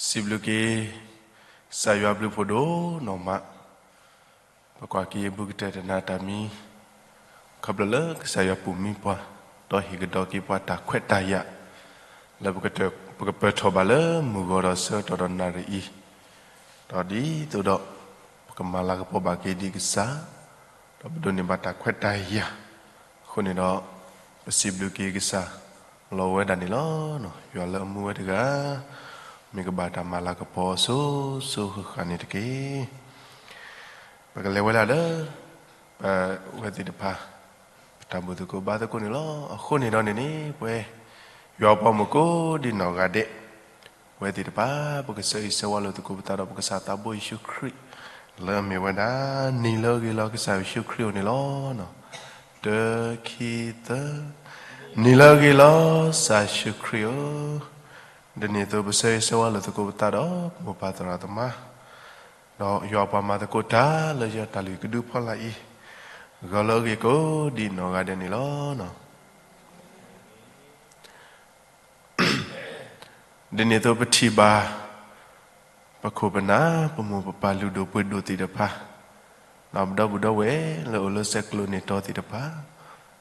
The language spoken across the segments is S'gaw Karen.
စံးဘျုးက့ၤ ကစၢ်ယွၤဘျုးဖးဒိၣ်နီၢ်မး, ပကွၢ်က့ၤအဘူးကတၢၢ်တနၤတၢ်မံၤ, ခီဖျိလၢကစၢ်ယွၤပူၤမံပှၤ, ဒီးဟ့ၣ်ကဒီးက့ၤပှၤတၢ်ခွဲးတၢ်ယာ်, လၢပကပၢၢ်ထီၣ်ဘၣ်လၢမုၢ်ဂီၤဒီးဆၢကတီၢ်ဒီးနၣ်ရံၣ်အံၤ, ဒီးဒ်သိးဒီး ပကမၤလၤကပီၤဘၣ်က့ၤဒံးကစၢ်, ဒီးပဒိးန့ၢ်ဘၣ်တၢ်ခွဲးတၢ်ယာ်, အဃိန့ၣ်ဒီး ပစံးဘျုးက့ၤကစၢ် လီၤဝဲဒၣ်န့ၣ်လီၤ. ယွၤလၢအမူဝဲတဂၤ မ့ၢ်ကဘၣ်တၢ်မၤလၤကပီၤအစိၤစိၤဃၣ်ဃၣ်န့ၣ်တက့ၢ်. ပကလဲၤဝဲဒၣ်လၢ ပဝဲသ့ၣ်တဖၣ် ပတၢ်ဘူၣ်သကိးဘါသကိးန့ၣ်လီၤ. အဃိန့ၣ်ဒီးန့ၣ်န့ၣ် ပဝဲ ယွၤပှၤမုၣ်ကိးဒံးနီၢ်ဂၤဒဲး ပဝဲသ့ၣ်တဖၣ် ပကဆၢဂ့ၤဆၢဝါလိာ်သကိးပသးဒီးပကစၢ်သးဘိယ့ၣ်ၡူးခရံာ် လၢအမ့ၢ်ဝဲဒၣ် နံၤလၢအဂ့ၤလီၤ ကစၢ်ယ့ၣ်ၡူးခရံာ်အအိၣ်န့ၣ်လီၤ. တၢ ခံ သၢ, နံၤလၢအဂ့ၤလီၤ ကစၢ်ယ့ၣ်ၡူးခရံာ်ဧၢ, ဒ်န့ၣ်အသိးပဆၢဂ့ၤဆၢဝါလိာ်သကိးပသးဒီး မိၢ်ပၢ်သရၣ်သမါ ဒီးယွၤအပှၤမၤသကိးတၢ်လၢယတၢ်လုၢ်ကဒုဖီလာ်အံၤ, ဂီၤလၢအဂ့ၤကိးဒံးနီၢ်ဂၤဒဲးန့ၣ်လီၤ. ဒ်န့ၣ်အသိးပထံၣ်ဘၣ် ပခိၣ်ပနၢ် ပမိၢ်ပပၢ်လုၢ်ဒိၣ်ပှ့ၤဒိၣ်သ့ၣ်တဖၣ်, ဒီးပဒီပုၢ်ဒီဝဲၢ်လၢအိၣ်လၢဆဲးကျိးန့ၢ်တီၤသ့ၣ်တဖၣ်,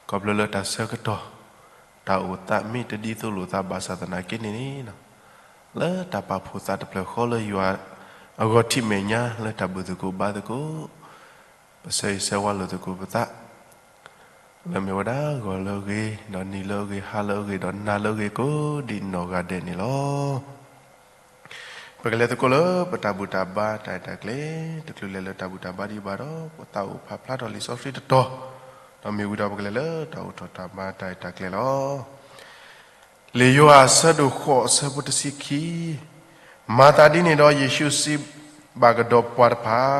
ခီဖျိလၢတၢ်ဆၢကတီၢ် တၢ်အိၣ်သးမ့ၢ်တဒ်သိးလိာ်သးဘၣ်ဆၣ်သနာ်က့န့ၣ်န့ၣ် လၢတၢ်ပာ်ဖှိၣ်သးတဖျၢၣ်ဃီလၢယွၤအဂီၢ်ထံးမဲာ်ညါလၢတၢ်ဘူၣ်သကိးဘါသကိး, ပဆၢဂ့ၤဆၢဝါလိာ်သကိးပသး လၢမ့ၢ်ဝဲဒၣ်ဂီၤလၢအဂ့ၤ, ဒီးနံၤလၢအဂ့ၤ, ဟါလၢအဂ့ၤ, ဒီးနၤလၢအဂ့ၤကိးဒံးနီၢ်ဂၤဒဲးန့ၣ်လီၤ. ပကလဲၤသကိးလၢပတၢ်ဘူၣ်တၢ်ဘါတၢ်ရဲၣ်တၢ်ကျဲၤ, တချုးလဲၤလၢတၢ်ဘူၣ်တၢ်ဘါဒံးဘၣ်ဒီး ပသးအိၣ်ဖးဖျါထီၣ်လံာ်စီဆှံတတီၤ, ဒီးမ့ၢ်ဝံၤဒီးပကလဲၤလၢတၢ်အိၣ်ထီၣ်တၢ်ဘါတၢ်ရဲၣ်တၢ်ကျဲၤလီၤ. လံာ်ယိၤဟၣ်အဆၢဒိၣ်ဃိးအဆၢဖိတဆံခံ, မၤသးဒ်န့ၣ်ဒီးယ့ၣ်ၡူးစံးဘၣ်ကဒီးပှၤတဖၣ်,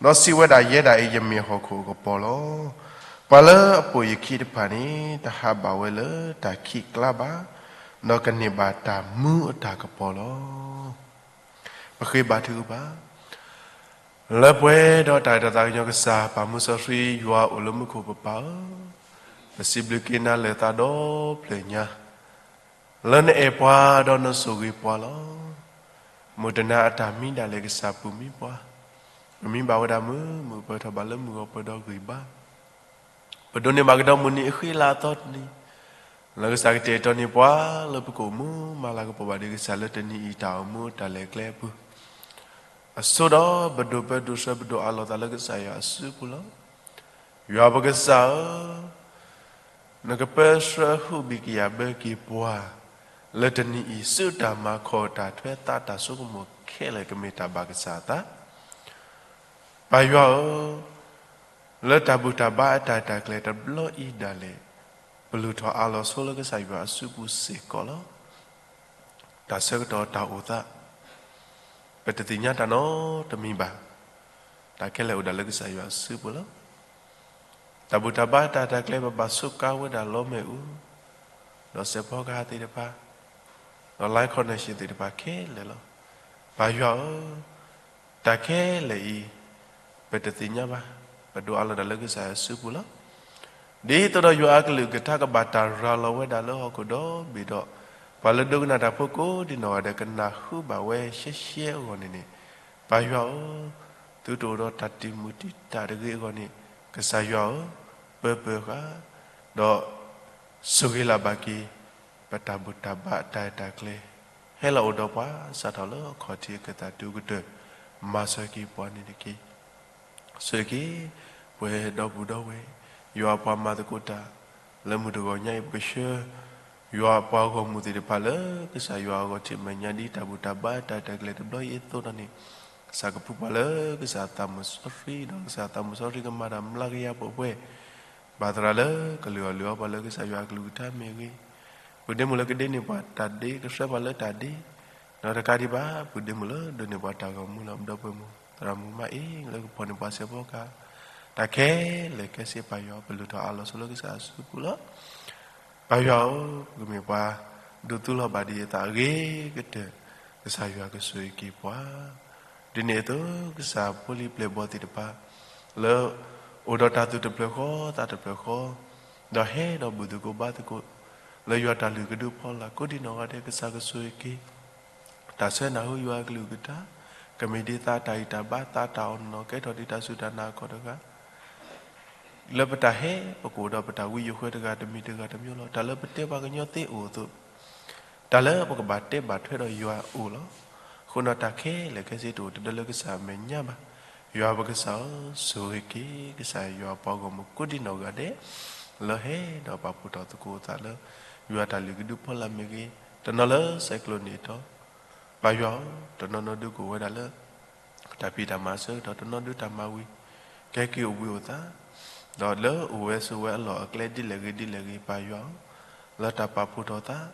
ဒီးစံးဝဲဒၣ် ယဲဒၣ်အံၤယမ့ၢ်ဟီၣ်ခိၣ်အကပီၤလီၤ. ပှၤလၢအပိာ်ယခံတဖၣ်န့ၣ် တဟးဘၣ်ဝဲလၢတၢ်ခံးကျါဘၣ်, ဒီးကန့ၢ်ဘၣ်တၢ်မူအတၢ်ကပီၤလီၤ. ပဃ့ဘါထုကဖၣ် လၢပှဲၤဒီးတၢ်အဲၣ်တၢ်သးကညီၤကစၢ် ပၢ်မူစီဆှံယွၤအိၣ်လၢမူခိၣ်ပပၢ်ဧၢ, ပစံးဘျုးက့ၤနၤလၢသးဒီဖျၢၣ်ညါ, လၢနအဲၣ်ပှၤဒီးနဆိၣ်ဂ့ၤပှၤလီၤ. မုၢ်တနၤအတၢ်မံဒၣ်လဲာ်ကစၢ်ပူၤမံပှၤ, ပမံဘၣ်ဝဲဒၣ်မုာ်မုာ် ပၢၢ်ထီၣ်ဘၣ်လၢမုၢ်ဂီၤပှဲၤဒီးဂံၢ်ဘါ ပဒိးန့ၢ်ဘၣ်ကဒီးမုၢ်နံၤအဃံလၤအသီတနံၤ, လၢကစၢ်ကတဲာ်ကတီၤန့ၢ်ပှၤလၢပကအိၣ်မူမၤလၤကပီၤဘၣ်ဒံးကစၢ်လၢတနံၤအံၤတၢ်အိၣ်မူတၢ်လဲၤကျဲအပူၤ, အဆိဒီးပဒိးပၢဒိးဆှၢ ပဒိးအးလီၤသးလၢကစၢ်ယွၤအစုပူၤလီၤ. ယွၤပကစၢ်ဧၢ, နကပၢဆှၢဟူးဘံၣ်ကယာ်ဘၢက့ၤပှၤ လၢတနံၤအံၤ ဆူတၢ်မၤခီၣ်တၢ်ထွဲသးတၢ်ဆိကမိၣ်ခဲလၢာ်ကမ့ၢ်တၢ်ဘၣ်ကစၢ်အသး ပၢ်ယွၤဧၢ, လၢတၢ်ဘူၣ်တၢ်ဘါအတၢ်ရဲၣ်တၢ်ကျဲၤတဘျီအံၤဒၣ်လဲာ်, ပလုၢ်ထီၣ်အးလီၤဆိလၢကစၢ်ယွၤအစုပူၤစ့ၢ်ကီးလီၤ. တၢ်ဆၢကတီၢ်တၢ်အိၣ်သး ပတသ့ၣ်ညါတၢ်နီတမံၤဘၣ်. တၢ်ခဲလၢာ်အိၣ်ဒၣ်လၢကစၢ်ယွၤအစုပူၤလီၤ. တၢ်ဘူၣ်တၢ်ဘါတၢ်ရဲၣ်တၢ်ကျဲၤ ပဘၣ်စူးကါဝဲဒၣ်လီမ့ၣ်အူ, ဒီးစဲးဖီကဟၣ်သ့ၣ်တဖၣ်, ဒီး live connection သ့ၣ်တဖၣ်ခဲလၢာ်လီၤ. ပၢ်ယွၤဧၢ, တၢ်ခဲလၢာ်အံၤ ပတသ့ၣ်ညါဘၣ်, ပဒိးအးလီၤဒၣ်လၢကစၢ်ယွၤအစုပူၤလီၤ. ဒ်သိးဒီးယွၤအကလုၢ်ကထါကဘၣ်တၢ်ရၤလီၤဝဲဒၣ်လၢဟီၣ်ခိၣ်ဒီဘ့ၣ်ဒီး, ပှၤလၢဒိကနၣ်တၢ်ဖိကိးဒံးနီၢ်ဂၤဒဲး ကနၢ်ဟူဘၣ်ဝဲရှဲရှဲအဂီၢ်န့ၣ်န့ၣ်, ပၢ်ယွၤဧၢ, သုတအိၣ်ဒီးတၢ်တံာ်မုၢ်တံာ်တာ်တဂ့ၤအဂီၢ်န့ၣ်, ကစၢ်ယွၤဧၢ, ပၢပၢဃာ်, ဒီး ဆိၣ်ဂ့ၤလၢ်ဘၣ်က့ၤ ပတၢ်ဘူၣ်တၢ်ဘါအတၢ်ရဲၣ်တၢ်ကျဲၤ, ဟဲလီၤအိၣ်ဒီးပှၤ စးထီၣ်လၢအခီၣ်ထံးအကတၢၢ်တုၤအကတၢၢ်, မၤစၢၤက့ၤပှၤန့ၣ်တက့ၢ်. ဆိၣ်ဂ့ၤက့ၤ ပဝဲဒီပုၢ်ဒီဝဲၢ်, ယွၤအပှၤမၤသကိးတၢ် လၢမုၢ်တဂီၤညါအံၤ ပကဆှၢ ယွၤအပှၤဂီၢ်မုၢ်သ့ၣ်တဖၣ်လၢ ကစၢ်ယွၤအဂီၢ်ထံးမဲာ်ညါ ဒ်တၢ်ဘူၣ်တၢ်ဘါအတၢ်ရဲၣ်တၢ်ကျဲၤတဘျီအံၤအသိးဒီးန့ၣ်, ကစၢ်ကပူၤပှၤလၢကစၢ်သးမုၢ်စီဆှံ ဒီးကစၢ်သးမုၢ်စီဆှံကမၤတၢ်မျးကယၤပှဲၤပှဲၤ, ဘၣ်သရၣ်လၢကလုၢ်အီၣ်လုၢ်အီပှၤလၢကစၢ်ယွၤအကလုၢ်ကထါမ့ၢ်ဂ့ၤ, ပုၢ်ဒ့မုၣ်လၢကဒ့န့ၢ်ပှၤတၢ်ဒ့ ကဆှၢပှၤလၢတၢ်ဒ့, ဒီးတကးဒံးဘၣ် ပုၢ်ဒ့မုၣ်လၢဒိးန့ၢ်ပှၤတၢ်ဂီၤမူလၢအဒီပုၢ်မုၣ် သရၣ်မုၣ်မၤအ့ၣ် လၢကဖီၣ်န့ၢ်ပှၤစဲးဖီကဟၣ်, တၢ်ခဲလၢာ်ခဲဆ့ ပၢ်ယွၤ ပလုၢ်ထီၣ်အးလီၤဆိလၢကစၢ်အစုပူၤလီၤ. ပၢ်ယွၤဧၢ, ပကမ့ၢ်ပှၤဒိးသူလီၤဘၣ်ဒံးအသးအဂ့ၤကတၢၢ်, ကစၢ်ယွၤကဆိၣ်ဂ့ၤက့ၤပှၤ, ဒ်န့ၣ်အသိး ကစၢ်ဖိလံၤပျဲၢ်ဘီၣ်သ့ၣ်တဖၣ် လၢအိၣ်ဒီးတၢ်သူၣ်တဖျၢၣ်ဃီသးတဖျၢၣ်ဃီ, ဒီးဟဲဒီးဘူၣ်သကိးဘါသကိး လၢယွၤတၢ်လုၢ်ကဒုဖီလာ် ကိးဒံးနီၢ်ဂၤဒဲး ကစၢ်ကဆိၣ်ဂ့ၤက့ၤ တၢ်ဆၢနၢ်ဟူယွၤအကလုၢ်ကထါ, ကမ့ၢ်ဒ်သးတၢ်ဂံၢ်တၢ်ဘါ သးတၢ်အီၣ်နီၢ်နီၢ် ကဲထီၣ်ဒ်တၢ်စူၢ်တၢ်နာ်အဂီၢ်တဂၤ လၢပတၢ်ဟဲ ပကအိၣ်ဒီးပတၢ်ဝံယိၤဃဲတဂၤတမံၤတဂၤတမံၤလီၤ. တၢ်လၢပတဲပှၤကညီသ့အိၣ်အသိး, တၢ်လၢပကဘၣ်တဲဘၣ်ထွဲဒီးယွၤအအိၣ်လီၤ. အဃိဒီးတၢ်ခဲလၢာ်ခဲဆ့တအိၣ်တဒၢလၢကစၢ်အမဲာ်ညါဘၣ်. ယွၤပကစၢ်ဧၢ, ဆိၣ်ဂ့ၤက့ၤ ကစၢ်ယွၤပှၤဂီၢ်မုၢ်ကိးဒံနီၢ်ဂၤဒဲး လၢဟဲဒီးပာ်ဖှိၣ်ထီၣ်သကိးအသးလၢ ယွၤတၢ်လုၢ်ကဒုဖီလာ်မ့ၢ်ဂ့ၤ, တနီၤလၢ cyclone န့ၣ်တီ ပၢ်ယွၤဧၢ, တနီၤနီၤဒုးကအိၣ်ဝဲဒၣ်လၢ တၢ်ဖံးတၢ်မၤအဆၢကတီၢ်, တနီၤဒုးတၢ်မၤဝံၤ ကဟဲက့ၤအိၣ်ဘှံးအိၣ်သါ, ဒီးလၢအိၣ်ဝဲဆိးဝဲအလီၢ်အကျဲဒ်လဲၣ်ဂ့ၤဒ်လဲၣ်ဂ့ၤ, ပၢ်ယွၤဧၢ, လၢတၢ်ပာ်ဖှိၣ်ထီၣ်သး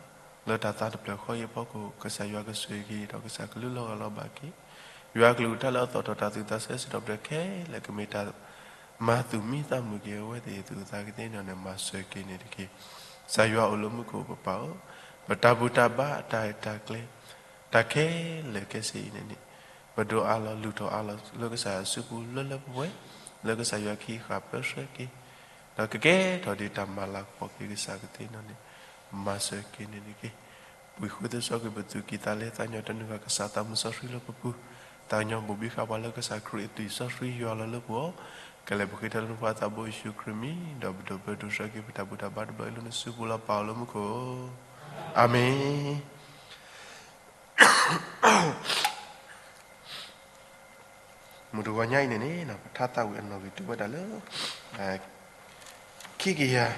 လၢတၢ်သးတဖျၢၣ်ဃီအံၤအဖီခိၣ်, ကစၢ်ယွၤကဆိၣ်ဂ့ၤက့ၤဒီးကစၢ်ကလူလီၤဂၢ်လီၤဘၣ်က့ၤ ယွၤအကလုၢ်ကထါလၢအသီၣ်ထီၣ်တၢ်သူၣ်သးဆၢစ့ၢ်ကီးတဖျၢၣ်ခဲလၢာ် ကမ့ၢ်တၢ်မၤသူၣ်မံသးမုာ်က့ၤအဝဲသ့ၣ်အသူၣ်အသးကသ့န့ၣ်န့ၣ် မၤစၢၤက့ၤန့ၣ်တက့ၢ်. ကစၢ်ယွၤအိၣ်လၢမူခိၣ်ပပၢ်ဧၢ, ပတၢ်ဘူၣ်တၢ်ဘါအတၢ်ရဲၣ်တၢ်ကျဲၤ တၢ်ခဲလၢာ်ခဲဆ့အံၤန့ၣ်န့ၣ် ပဒိးအးလီၤလုၢ်ထီၣ်အးလီၤလၢကစၢ်ယွၤစုပူၤလၢလၢပှဲၤပှဲၤ, လၢကစၢ်ယွၤကဟံးဃာ်ပၢဆှၢက့ၤ, ဒီးကကဲထီၣ်ဒ်တၢ်မၤလၤကပီၤက့ၤကစၢ်ကသ့န့ၣ်န့ၣ် မၤစၢၤက့ၤန့ၣ်တက့ၢ်. ပှ့ၤဃုာ်သးစီက့ၤပသူၣ်ကံၢ်သးလဲ သးညီတနုာ်ဃာ်ကစၢ်သးမုၢ်စီဆှံလၢပပူၤ, သးညီဘိၣ်ဘံဃာ်ပှၤလၢကစၢ်ခရံာ်အသွံၣ်စီဆှံယွၤလီၤလၢပဂီၢ်, ကလဲၤပဃ့ထီၣ်လၢနဖိသးဘိယ့ၣ်ၡူးခရံာ်မံၤ, ဒီးပဒိၣ်ပၢဒိၣ်ဆၢက့ၤပတၢ်ဘူၣ်တၢ်ဘါတဘျီအံၤလၢနစုပူၤလီၤ ပၢ်အိၣ်လၢမူခိၣ်ဧၢ, အၤမ့ၣ်. မုၢ်တဂီၤညါအံၤန့ၣ်န့ၣ် ပထါသးဝံၣ်အနီၣ်ဂံၢ်တုၤဝဲဒၣ်လၢ ခံကယၤ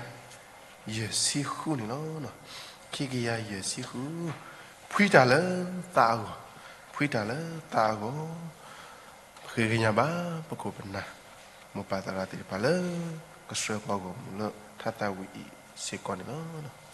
ယဲၢ်ဆံဃုန့ၣ်လီၤ. ခံကယၤယဲၢ်ဆံဃု, ဖှံတၢ်လၢသးအဂီၢ်, ဖှံတၢ်လၢသးအဂီၢ်, ပဃ့ကညးဘၣ် ပခိၣ်ပနၢ် မိၢ်ပၢ်သရၣ်သ့ၣ်တဖၣ်လၢ ကဆှၢပှၤဂီၢ်မုၢ်လၢထါသးဝံၣ်အံၤစ့ၢ်ကီးန့ၣ်လီၤ.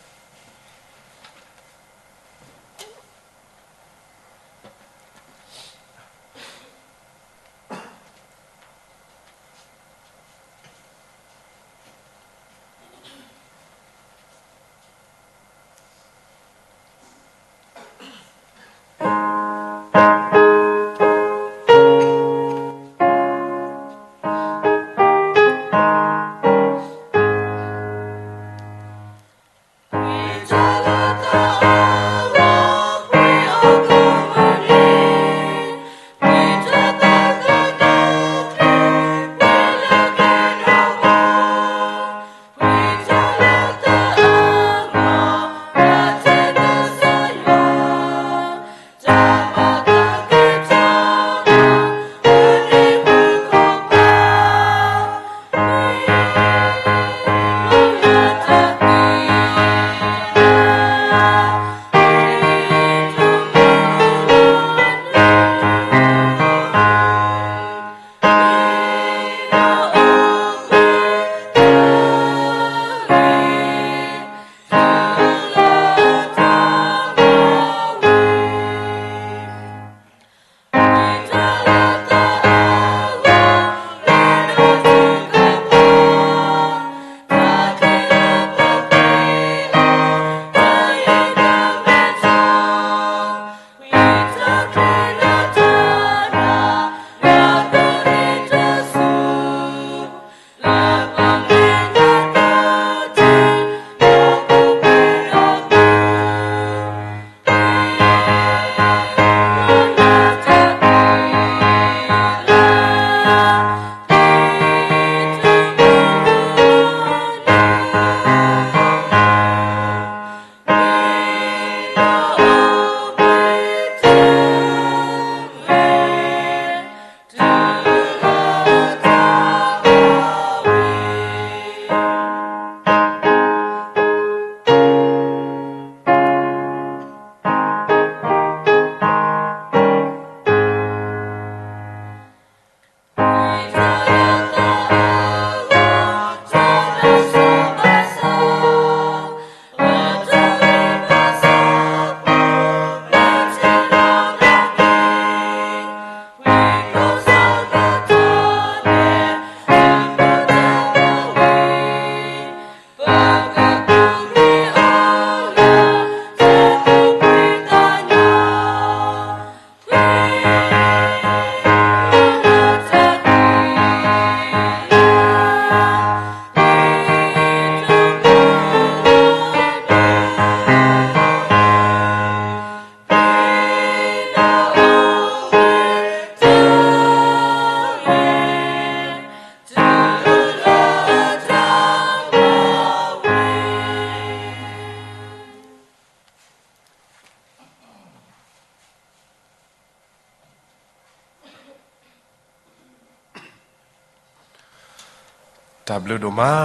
တၢ်ဘျုးဒိၣ်မး,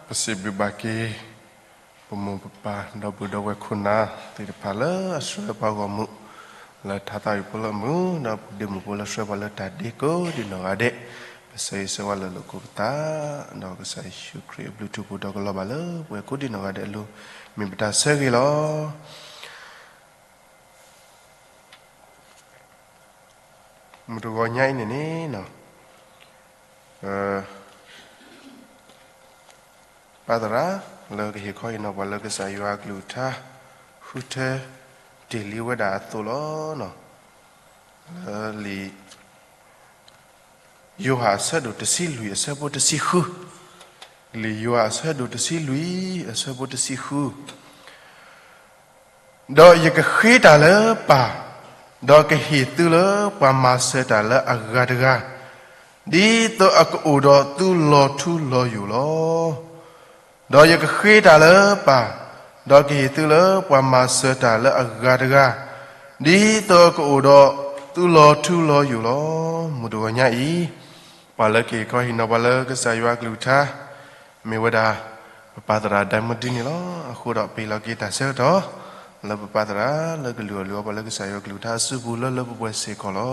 ပစံးဘျုးဘၣ်က့ၤ ပမိၢ်ပပၢ် ဒီပုၢ်ဒီဝဲၢ်ခိၣ်နၢ်သ့ၣ်တဖၣ်လၢအဆှၢပှၤဂီၢ်မုၢ် လၢထါသးဝံၣ်ဖိလၢအမုာ် ဒီးပဒ့မုၣ်ဖိလၢဆှၢပှၤလၢတၢ်ဒ့ကိးဒံနီၢ်ဂၤဒဲး, ပဆၢဂ့ၤဆၢဝါလၢလိာ်ကိးပသး, ဒီးကစၢ်ယ့ၣ်ၡူးခရံာ်အဘျုးထူၣ်ဖိဒီးကလီၤဘၣ်လၢပဝဲကိးဒံနီၢ်ဂၤဒဲးအလိၤ, မ့ၢ်ပတၢ်ဆၢဂ့ၤလီၤ. မုၢ်တဂီၤညါအံၤန့ၣ်န့ၣ် ပၢ်သရၣ်လၢကဟ့ၣ်ခီဟ့ၣ်နီၤပှၤလၢကစၢ်ယွၤအကလုၢ်ကထါ ဃုထၢတ့ၢ်လံဝဲဒၣ်အသိးလီၤ. လၢလံာ်ယိၤဟၣ်အဆၢဒိၣ်တဆံလွံၢ်အဆၢဖိတဆံဃု, လံာ်ယိၤဟၣ်အဆၢဒိၣ်တဆံလွံၢ်အဆၢဖိတဆံဃု ဒီးယကဃ့တၢ်လၢပၢ်, ဒီးကဟ့ၣ်သုလၢပှၤမၤစၢၤတၢ်လၢအဂၤတဂၤ, ဒ်သိးအကအိၣ်ဒီးသုလီၤထူလီၤယိာ်လီၤ. ဒီးယကဃ့တၢ်လၢပၢ်, ဒီးကဟ့ၣ်သုလၢပှၤမၤစၢၤတၢ်လၢအဂၤတဂၤ, ဒ်သိးအကအိၣ်ဒီးသုလီၤထူလီၤယိာ်လီၤ. မုၢ်တဂီၤညါအံၤ ပှၤလၢကဟ့ၣ်ခီဟ့ၣ်နီၤပှၤလၢကစၢ်ယွၤအကလုၢ်ကထါ မ့ၢ်ဝဲဒၣ် ပပၢ်သရၣ်ဒၣ်မုၢ်ဒံန့ၣ်လီၤ. အဃိဒီးပဟ့ၣ်လီၤက့ၤတၢ်ဆၢကတီၢ် လၢပပၢ်သရၣ်လၢကလုၢ်အီၣ်လုၢ်အီပှၤလၢကစၢ်ယွၤအကလုၢ်ကထါအစုပူၤလၢလၢပှဲၤပှဲၤစ့ၢ်ကီးလီၤ.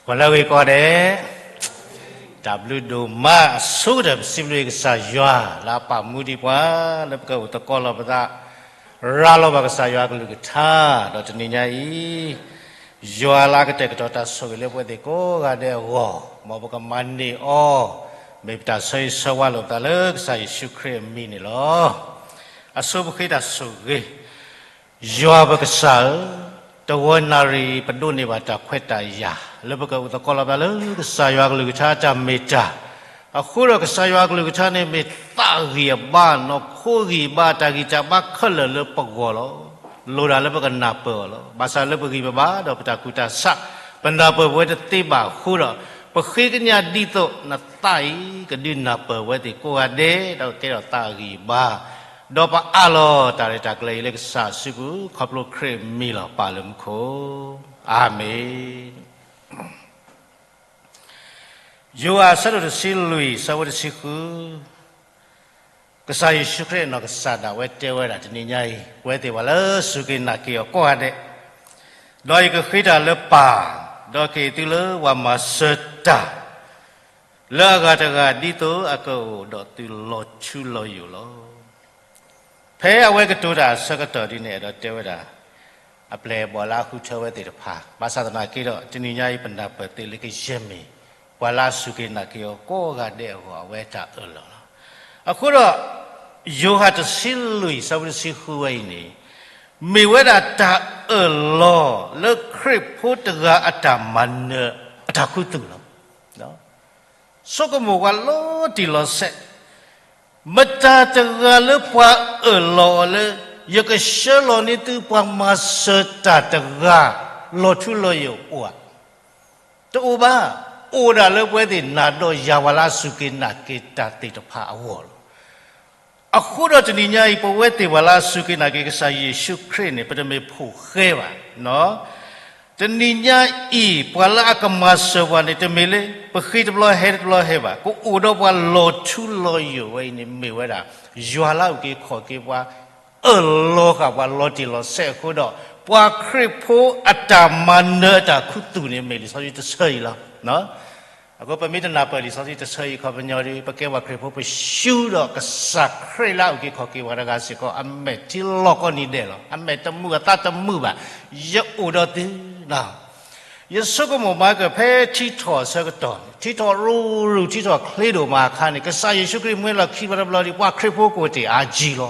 ပှၤလၢအဂ့ၤကိးဂၤဒဲး, တၢ်ဘျုးဒိၣ်မး အဆိကတၢၢ်ပစံးဘျုးကစၢ်ယွၤ လၢအပာ်မူဒံးပှၤ လၢပကအိၣ်သကိးလီၤပသး ရၤလီၤဘၣ်ကစၢ်ယွၤအကလုၢ်ကထါ, ဒီးတနံၤညါအံၤ ယွၤလၢအကတဲာ်ကတီၤတၢ်ဆိၣ်ဂ့ၤလၢပဝဲသ့ၣ်ကိးဂၤဒဲးအဂီၢ်, မ်ပကမၤန့ၢ်အီၤ, မ့ၢ်ပတၢ်ဆၢဂ့ၤဆၢဝါလိာ်ပသးလၢကစၢ်ယ့ၣ်ၡူးခရံာ်အမံၤန့ၣ်လီၤ. အဆိပဃ့တၢ်ဆိၣ်ဂ့ၤ ယွၤပကစၢ်ဧၢ, တဝီနၣ်ရံၣ်ပဒိးန့ၢ်ဘၣ်တၢ်ခွဲးတၢ်ယာ် လၢပကအိၣ်သကိးလီၤပသးလၢကစၢ်ယွၤအကလုၢ်ကထါအတၢ်မ့ၢ်တၢ်, အဃိဒီးကစၢ်ယွၤအကလုၢ်ကထါန့ၣ် မ့ၢ်သးဂံၢ်အဘါ နီၢ်ခိဂံၢ်အဘါ တၢ်ဂံၢ်တၢ်ဘါခဲလၢာ်လၢပဂီၢ်လီၤ. လိၣ်ဒၣ်လၢပကနၢ်ပၢၢ်အီၤလီၤ. ဘၣ်ဆၣ်လၢပဂံၢ်ပဘါဒီးပတၢ်ကူၣ်တၢ်ဆး ပနၢ်ပၢၢ်ပဝဲတသ့ဘၣ်အဃိဒီး, ပဃ့ကညးဒ်သိးနသးအံၤ ကဒုးနၢ်ပၢၢ်ပဝဲသ့ၣ်ကိးဂၤဒဲး ဒီးကကဲထီၣ်သးဂံၢ်ဘါ, ဒီးပအးလီၤတၢ်ရဲၣ်တၢ်ကျဲၤအံၤလၢကစၢ်အစုပူၤ ခီဖျိခရံာ်အမံၤလီၤ. ပၢ်လၢမူခိၣ်, အၤမ့ၣ်. ယိၤဟၣ်အဆၢဒိၣ်တဆံလွံၢ် အဆၢဖိတဆံဃု, ကစၢ်ယ့ၣ်ၡူးခရံာ်အနီၢ်ကစၢ်ဒၣ်ဝဲတဲဝဲဒၣ်တနံၤညါအံၤ ပဝဲသ့ၣ်ပှၤလၢစူၢ်က့ၤနာ်က့ၤအီၤကိးဂၤဒဲး, ဒီးယကဃ့တၢ်လၢပၢ်, ဒီးကဟ့ၣ်သုလၢပှၤမၤစၢၤတၢ် လၢအဂၤတဂၤ ဒ်သိးအကအိၣ်ဒီးသုလီၤထူလီၤယိာ်လီၤ. ဖဲအဝဲကတိၤတၢ်အဆၢကတီၢ်ဒ်န့ၣ် အဲၣ်ဒိးတဲဝဲဒၣ် အပျဲၢ်အဘီၣ်လၢအဃုထၢဝဲသ့ၣ်တဖၣ်, ဘၣ်ဆၣ်သနာ်က့ဒီး တနံၤညါအံၤပနၢ်ပၢၢ်သ့လၢကယဲၢ်မ့ၢ် ပှၤလၢအစူၢ်က့ၤနာ်က့ၤအီၤကိးဂၤဒဲးအဂီၢ် အဝဲတၢ်အၢၣ်လီၤလီၤ. အဃိဒီး ယိၤဟၣ်တဆံလွံၢ် အဆၢဖိတဆံဃုဝဲအံၤန့ၣ် မ့ၢ်ဝဲဒၣ်တၢ်အၢၣ်လီၤလၢခရံာ်ဖိတဂၤအတၢ်မၤနၢၤအတၢ်ခူသူၣ်လီၤ. ဆိကမိၣ်ပှၤလီၤတံၢ်လီၤဆဲး, မတၤတဂၤလၢပှၤအၢၣ်လီၤအီၤလၢ ယကဆှၢလီၤန့ၢ်သုပှၤမၤစၢၤတၢ်တဂၤ လီၤထူလီၤယိာ်အိၣ်ဧါ. တအိၣ်ဘၣ်. အိၣ်ဒၣ်လၢပဝဲသ့ၣ်နၤဒီးယၤပှၤလၢအစူၢ်က့ၤနာ်က့ၤတၢ်သ့ၣ်တဖၣ်အဂီၢ်လီၤ. အဃိဒီးတနံၤညါအံၤ ပဝဲသ့ၣ်ပှၤလၢအစူၢ်က့ၤနာ်က့ၤကစၢ်ယ့ၣ်ၡူးခရံာ်န့ၣ် ပတမ့ၢ်ဖိၣ်ဃဲဘၣ်. တနံၤညါအံၤ ပှၤလၢအကမၤစၢၤပှၤန့ၣ် တမ့ၢ်လၢ ပဃ့တဘျီဟဲတဘျီဟဲဘၣ်. ကအိၣ်ဒီးပှၤလီၤထူလီၤယိာ်ဝဲအံၤန့ၣ် မ့ၢ်ဝဲဒၣ် ယွၤလၢအအုၣ်က့ၤခီၣ်က့ၤပှၤ အၢၣ်လီၤဃာ်ပှၤလီၤတံၢ်လီၤဆဲးအဃိဒီး ပှၤခရံာ်ဖိအတၢ်မၤနၢၤအတၢ်ခူသူၣ်န့ၣ် မ့ၢ်လံာ်စီဆှံတဆၢအံၤလီၤ. အဃိပမ့ၢ်တနၢ်ပၢၢ်လံာ်စီဆှံတဆၢအံၤအခီပညီဒီး ပကဲပှၤခရံာ်ဖိပဆူဒီးကစၢ်ခရံာ်လၢအအုၣ်က့ၤခီၣ်က့ၤပှၤတဂၤစ့ၢ်ကီး အမဲာ်ထံလီၤကိးနံၤဒဲးလီၤ. အမဲာ်တမုာ်အသးတမုာ်ဘၣ်. ယအိၣ်ဒီးသု ယဆိကမိၣ်မၤကၢၢ်ဖဲထံထီၣ်အဆၢကတီၢ်န့ၣ် ထံထီၣ်ရူၤရူၤ ထံထီၣ်ချ့ဒိၣ်မးအခါန့ၣ် ကစၢ်ယ့ၣ်ၡူးခရံာ်မ့ၢ်လီၢ်ခံပှၤတဘျီဒီး ပှၤခရံာ်ဖိကအိၣ်တ့ၢ်အါကံလီၤ.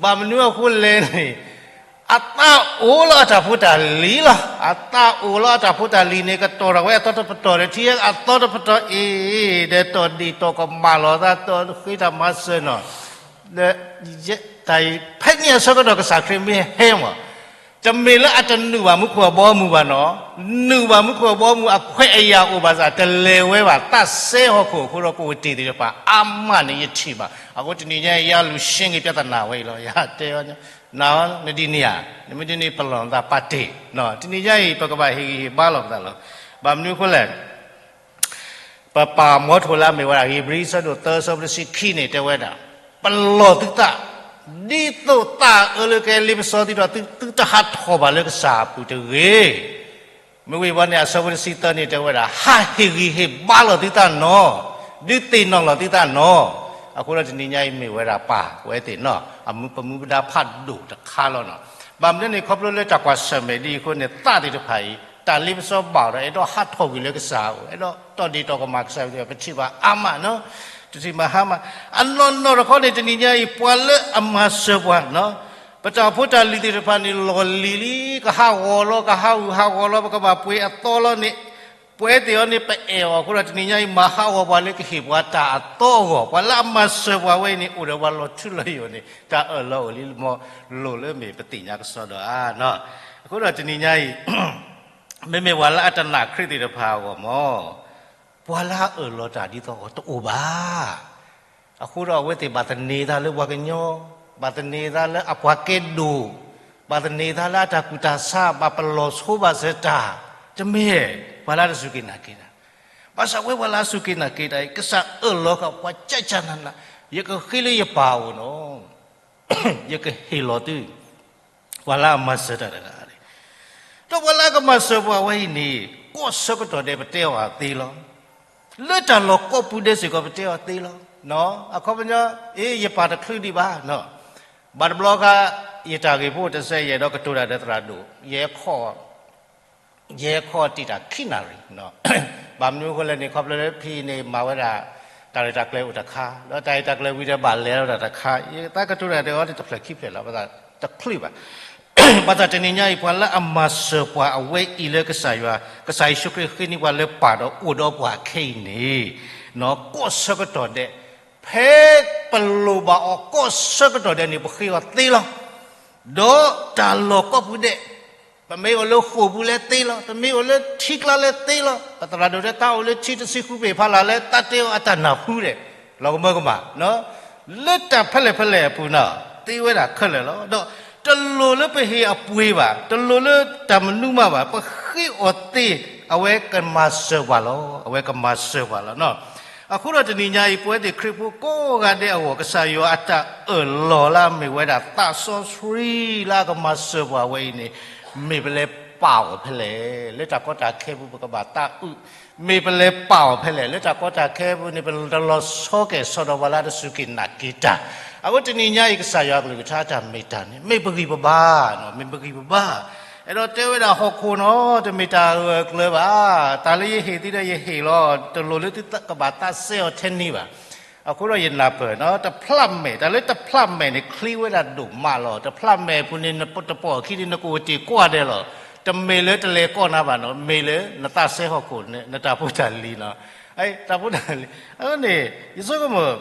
ဘၣ်မနုၤအဃိလဲၣ်န့ၣ် အသးအိၣ်လၢအတၢ်ဖိတၢ်လံၤလီၤ. အသးအိၣ်လၢအတၢ်ဖိတၢ်လံၤန့ၣ် ကတီၢ်ထီၣ်ဝဲအသီတပတီၢ်ဒီး ထံအသီတပတီၢ်အံၤ ဒီးတီၢ်ဒ့ၣ်တီၢ်ကမၣ်လီၤသး တီၢ်ဃ့တၢ်မၤစၢၤနီၤ ဒီးတၢ်အံၤ ဖဲန့ၣ်အဆၢကတီၢ်ကစၢ်ခရံာ်မ့ၢ်ဟဲမး တမ့ၢ်လၢအတနုာ်ဘၣ်မူခိၣ်အဘီအမုၢ်ဘၣ်နီၤ, နုာ်ဘၣ်မူခိၣ်အဘီအမုၢ်အခွဲးအယာ်အိၣ်ဘၣ်ဆၣ် တလဲၤဝဲဘၣ် သးစဲဟီၣ်ခိၣ်အဃိဒီး ကအိၣ်တ့ၢ်သ့ၣ်တဖၣ် အါမးန့ၣ်ယထံၣ်ဘၣ်. အဃိတနံၤညါအံၤ ယလူၤရှင်းက့ၤပြဿနာဝဲအံၤလီၤ. ယတဲ နဒ်န့ၣ်ဧါ, နမ့ၢ်ဒ်န့ၣ် ပလီၢ်နသးပာ်တ့ၢ်. တနံၤညါအံၤ ပကဘၣ်ဟ့ၣ်ဂံၢ်ဟ့ၣ်ဘါလီၤပသးလီၤ. ဘၣ်မနုၤအဃိလဲၣ်, ပပာ်မီထိးလၢအမ့ၢ်ဝဲဒၣ် ဧ့ၤဘြံၤ အဆၢဒိၣ်သၢ အဆၢဖိတဆံခံန့ၣ် တဲဝဲဒၣ်, ပလီၢ်သုသး, ဒ်သိးသးအၢလၢကဟဲလ့ပစီသုဒီး သုတဟးထီၣ်ဘၣ်လၢကစၢ်အပူၤတဂ့ၤ. မ့ၢ်ဝံၤဘၣ်န့ၣ် အဆၢဖိတဆံသၢန့ၣ် တဲဝဲဒၣ်, ဟးဟ့ၣ်ဂံၢ်ဟ့ၣ်ဘါလီၤသုသးနီၤ, ဒုးသ့ၣ်နီၣ်လီၤသုသးနီၤ. အဃိဒီးတနံၤညါအံၤမ့ၢ်ဝဲဒၣ်ပၢ်ဝဲသ့ၣ်နီၤ, ပမူပဒါဖးဒိၣ်တခါလီၤနီၤ. ဘၣ်မနုၤန့ၣ် ခီဖျိလၢတၢ်ကွၢ်ဆၢၣ်မဲာ်ဒ်အံၤအဃိန့ၣ် သးသ့ၣ်တဖၣ်အံၤ တၢ်လ့ပစီဘၣ်ဒီး အဲၣ်ဒိးဟးထီၣ်ကွံာ်လၢကစၢ်အအိၣ်, အဲၣ်ဒိးတီၢ်ဒ့ၣ်တီၢ်ကမၣ်ကစၢ်အအိၣ် ပထံၣ်ဘၣ်အါမးနီၤ, တထံၣ်ဘၣ်ဟါမး. အနီၢ်နီၢ်တခီန့ၣ် တနံၤညါအံၤ ပှၤလၢအမၤစၢၤပှၤနီၤ, ပတၢ်အိၣ်ဖှိၣ်တၢ်လုၢ်သ့ၣ်တဖၣ်န့ၣ် လီၢ်လံၤလံ, ကဟးဂီၤလီၤ ကဟးဂူာ်ဟးဂီၤလီၤ, ပကဘၣ်ပှ့ၤအသီလီၤန့ၣ်, ပှၤသ့ၣ်အီၤန့ၣ် ပအဲၣ်အီၤအဃိဒီး တနံၤညါအံၤ မၤဟးဂီၤပှၤလၢကဟ့ၣ်ပှၤတၢ်အသီအဂီၢ်, ပှၤလၢအမၤစၢၤပှၤဝဲအံၤန့ၣ် အိၣ်ဒီးပှၤလီၤထူလီၤယိာ်န့ၣ် တၢ်အၢၣ်လီၤအိၣ်လံမီၤလိာ်လၢမ့ၢ်ပသ့ၣ်ညါကစီဒီဧါနီၤ. အဃိဒီးတနံၤညါအံၤ မ့မ့ၢ်ပှၤလၢအတနာ်ခရံာ်သ့ၣ်တဖၣ်အဂီၢ်မီၤ, ပှၤလၢအအၢၣ်လီၤတၢ်ဒ်သိးအီၤတအိၣ်ဘၣ်. အဃိဒီးအဝဲသ့ၣ်ဘၣ်သန့ၤသးလၢပှၤကညီ, ဘၣ်သန့ၤသးလၢအပှၤကဲဒိၣ်, ဘၣ်သန့ၤသးလၢအတၢ်ကူၣ်တၢ်ဆး, ဘၣ်ပလီၢ်ဆိဘၣ်စၢၤတၢ်, တမ့ၢ်, ပှၤလၢတစူၢ်က့ၤနာ်က့ၤတၢ်. ဘၣ်ဆၣ်ဝဲပှၤလၢအစူၢ်က့ၤနာ်က့ၤတၢ်အံၤ ကစၢ်အၢၣ်လီၤဃာ်ပှၤကၠၢ်ကၠၢ်နးနး, ယကဃ့လၢယပၢ်အအိၣ်နီၤ, ယကဟ့ၣ်လီၤသု ပှၤလၢအမၤစၢၤတၢ်တဂၤန့ၣ်, ဒီးပှၤလၢအကမၤစၢၤပှၤဝဲအံၤန့ၣ် ကိးဆၢကတီၢ်ဒဲးပတဲအီၤသ့လီၤ. လၢတၢ်လီၢ်ကိးပူၤဒဲးစ့ၢ်ကီးပတဲအီၤသ့လီၤ. အခီပညီ, အ့ ယပၢ်တချုးဒံးဘၣ်, ဘၣ်တဘျီဃီ ယတၢ်ဂ့ၢ်ဖိတစဲးယဲၢ်ဒီးကတိၤတၢ်ဒီးသရၣ်ဒိၣ်, ယဲခီၣ် ယဲခီၣ်တံာ်တာ်ခံနၣ်ရံၣ်, ဘၣ်မနုၤအဃိလဲၣ်န့ၣ် ခီဖျိလၢဖဲအံၤန့ၣ် မၤဝဲဒၣ် တၢ်ရဲၣ်တၢ်ကျဲၤအိၣ်တခါ, ဒီးတၢ်ရဲၣ်တၢ်ကျဲၤဝံၤဒီးဘၣ်လဲၤလီၤတၢ်တခါ, ယသးကတိၤတၢ်ဒီးအီၤန့ၣ် တဖျၢၣ်ခံဖျၢၣ်လီၤ, ဘၣ်သးတချုးဘၣ်. ဘၣ်ဆၣ်တနံၤညါအံၤ ပှၤလၢအမၤစၢၤပှၤအဝဲအံၤလၢကစၢ်ယွၤ, ကစၢ်ယ့ၣ်ၡူးခရံာ်ဃ့န့ၢ်ပှၤလၢပၢ်ဒီးအိၣ်ဒီးပှၤခဲအံၤန့ၣ်, ကိးဆၢကတီၢ်ဒဲး, ဖဲပလိၣ်ဘၣ်အီၤကိးဆၢကတီၢ်ဒဲးန့ၣ် ပဃ့အီၤသ့လီၤ. ဒီးတၢ်လီၢ်ကိးပူၤဒဲး, ပမ့ၢ်အိၣ်လၢဃိာ်ပူၤလၢသ့လီၤ, ပမ့ၢ်အိၣ်လၢထံကျါလၢသ့လီၤ, ပသရၣ်ဒိၣ်တဲတၢ်အိၣ်လၢထံတဆံဃုဘ့ၣ်ဖးလၢ်လၢတၢ်တဲအီၤအတၢ်နၢ်ဟူဒဲး, လီၤကမၢကမၣ်, လၢတၢ်ဖဲလဲၣ်ဖဲလဲၣ်အပူၤန့ၣ် သ့ဝဲဒၣ်ခဲလၢာ်လီၤ. ဒီးတလိၣ်လၢပဟ့ၣ်အပှ့ၤဘၣ်, တလိၣ်လၢတၢ်မနုၤမးဘၣ်, ပဃ့အီၤသ့, အဝဲကမၤစၢၤပှၤလီၤ, အဝဲကမၤစၢၤပှၤလီၤနီၤ. အဃိဒီးတနံၤညါအံၤ ပဝဲသ့ၣ်ခရံာ်ဖိကိးဂၤဒဲးအဂီၢ် ကစၢ်ယွၤအတၢ်အၢၣ်လီၤလၢအမ့ၢ်ဝဲဒၣ်သးစီဆှံလၢအကမၤစၢၤပှၤဝဲအံၤန့ၣ် မ့ၢ်ပလဲၤပာ်အီၤဖဲလဲၣ်, လၢတၢ်ကီတၢ်ခဲပူၤပကဘၣ်သးအုး, မ့ၢ်ပလဲၤပာ်အီၤဖဲလဲၣ်, လၢတၢ်ကီတၢ်ခဲပူၤန့ၣ် ပတလီၤဆီကဲၤဆီဒီးပှၤလၢအတစူၢ်က့ၤနာ်က့ၤတၢ်. အဃိတနံၤညါအံၤ ကစၢ်ယွၤအကလုၢ်ကထါတၢ်မ့ၢ်တၢ်န့ၣ် မ့ၢ်ပဂံၢ်ပဘါ, မ့ၢ်ပဂံၢ်ပဘါ. အဲၣ်ဒိးတဲဝဲဒၣ်ဟီၣ်ခိၣ်နီၤ တမ့ၢ်တၢ်ဂၢၢ်ကျၢၤဘၣ်, တၢ်လၢယဟ့ၣ်သုဒီးယဟ့ၣ်လီၤ, တလိၣ်လၢသုကဘၣ်သးစဲအီၤထဲန့ၣ်ဘၣ်. အဃိဒီးယနၢ်ပၢၢ်နီၤ တဖျးမဲာ်, တၢ်လၢတဖျးမဲာ်န့ၣ် ချ့ဝဲဒၣ်ဒိၣ်မးလီၤ. တဖျးမဲာ်အပူၤန့ၣ် နတပိာ်အခံန့ၣ် နကအိၣ်တ့ၢ်ကွၢ်ဒဲးလီၤ. တမ့ၢ်လၢတလဲၤကိးနၤဘၣ်နီၤ, မ့ၢ်လၢနသးစဲဟီၣ်ခိၣ်န့ၣ် နတၢ်ဖိတၢ်လံၤနီၤ, တၢ်ဖိတၢ်လံၤ. အဃိန့ၣ် ယဆိကမိၣ်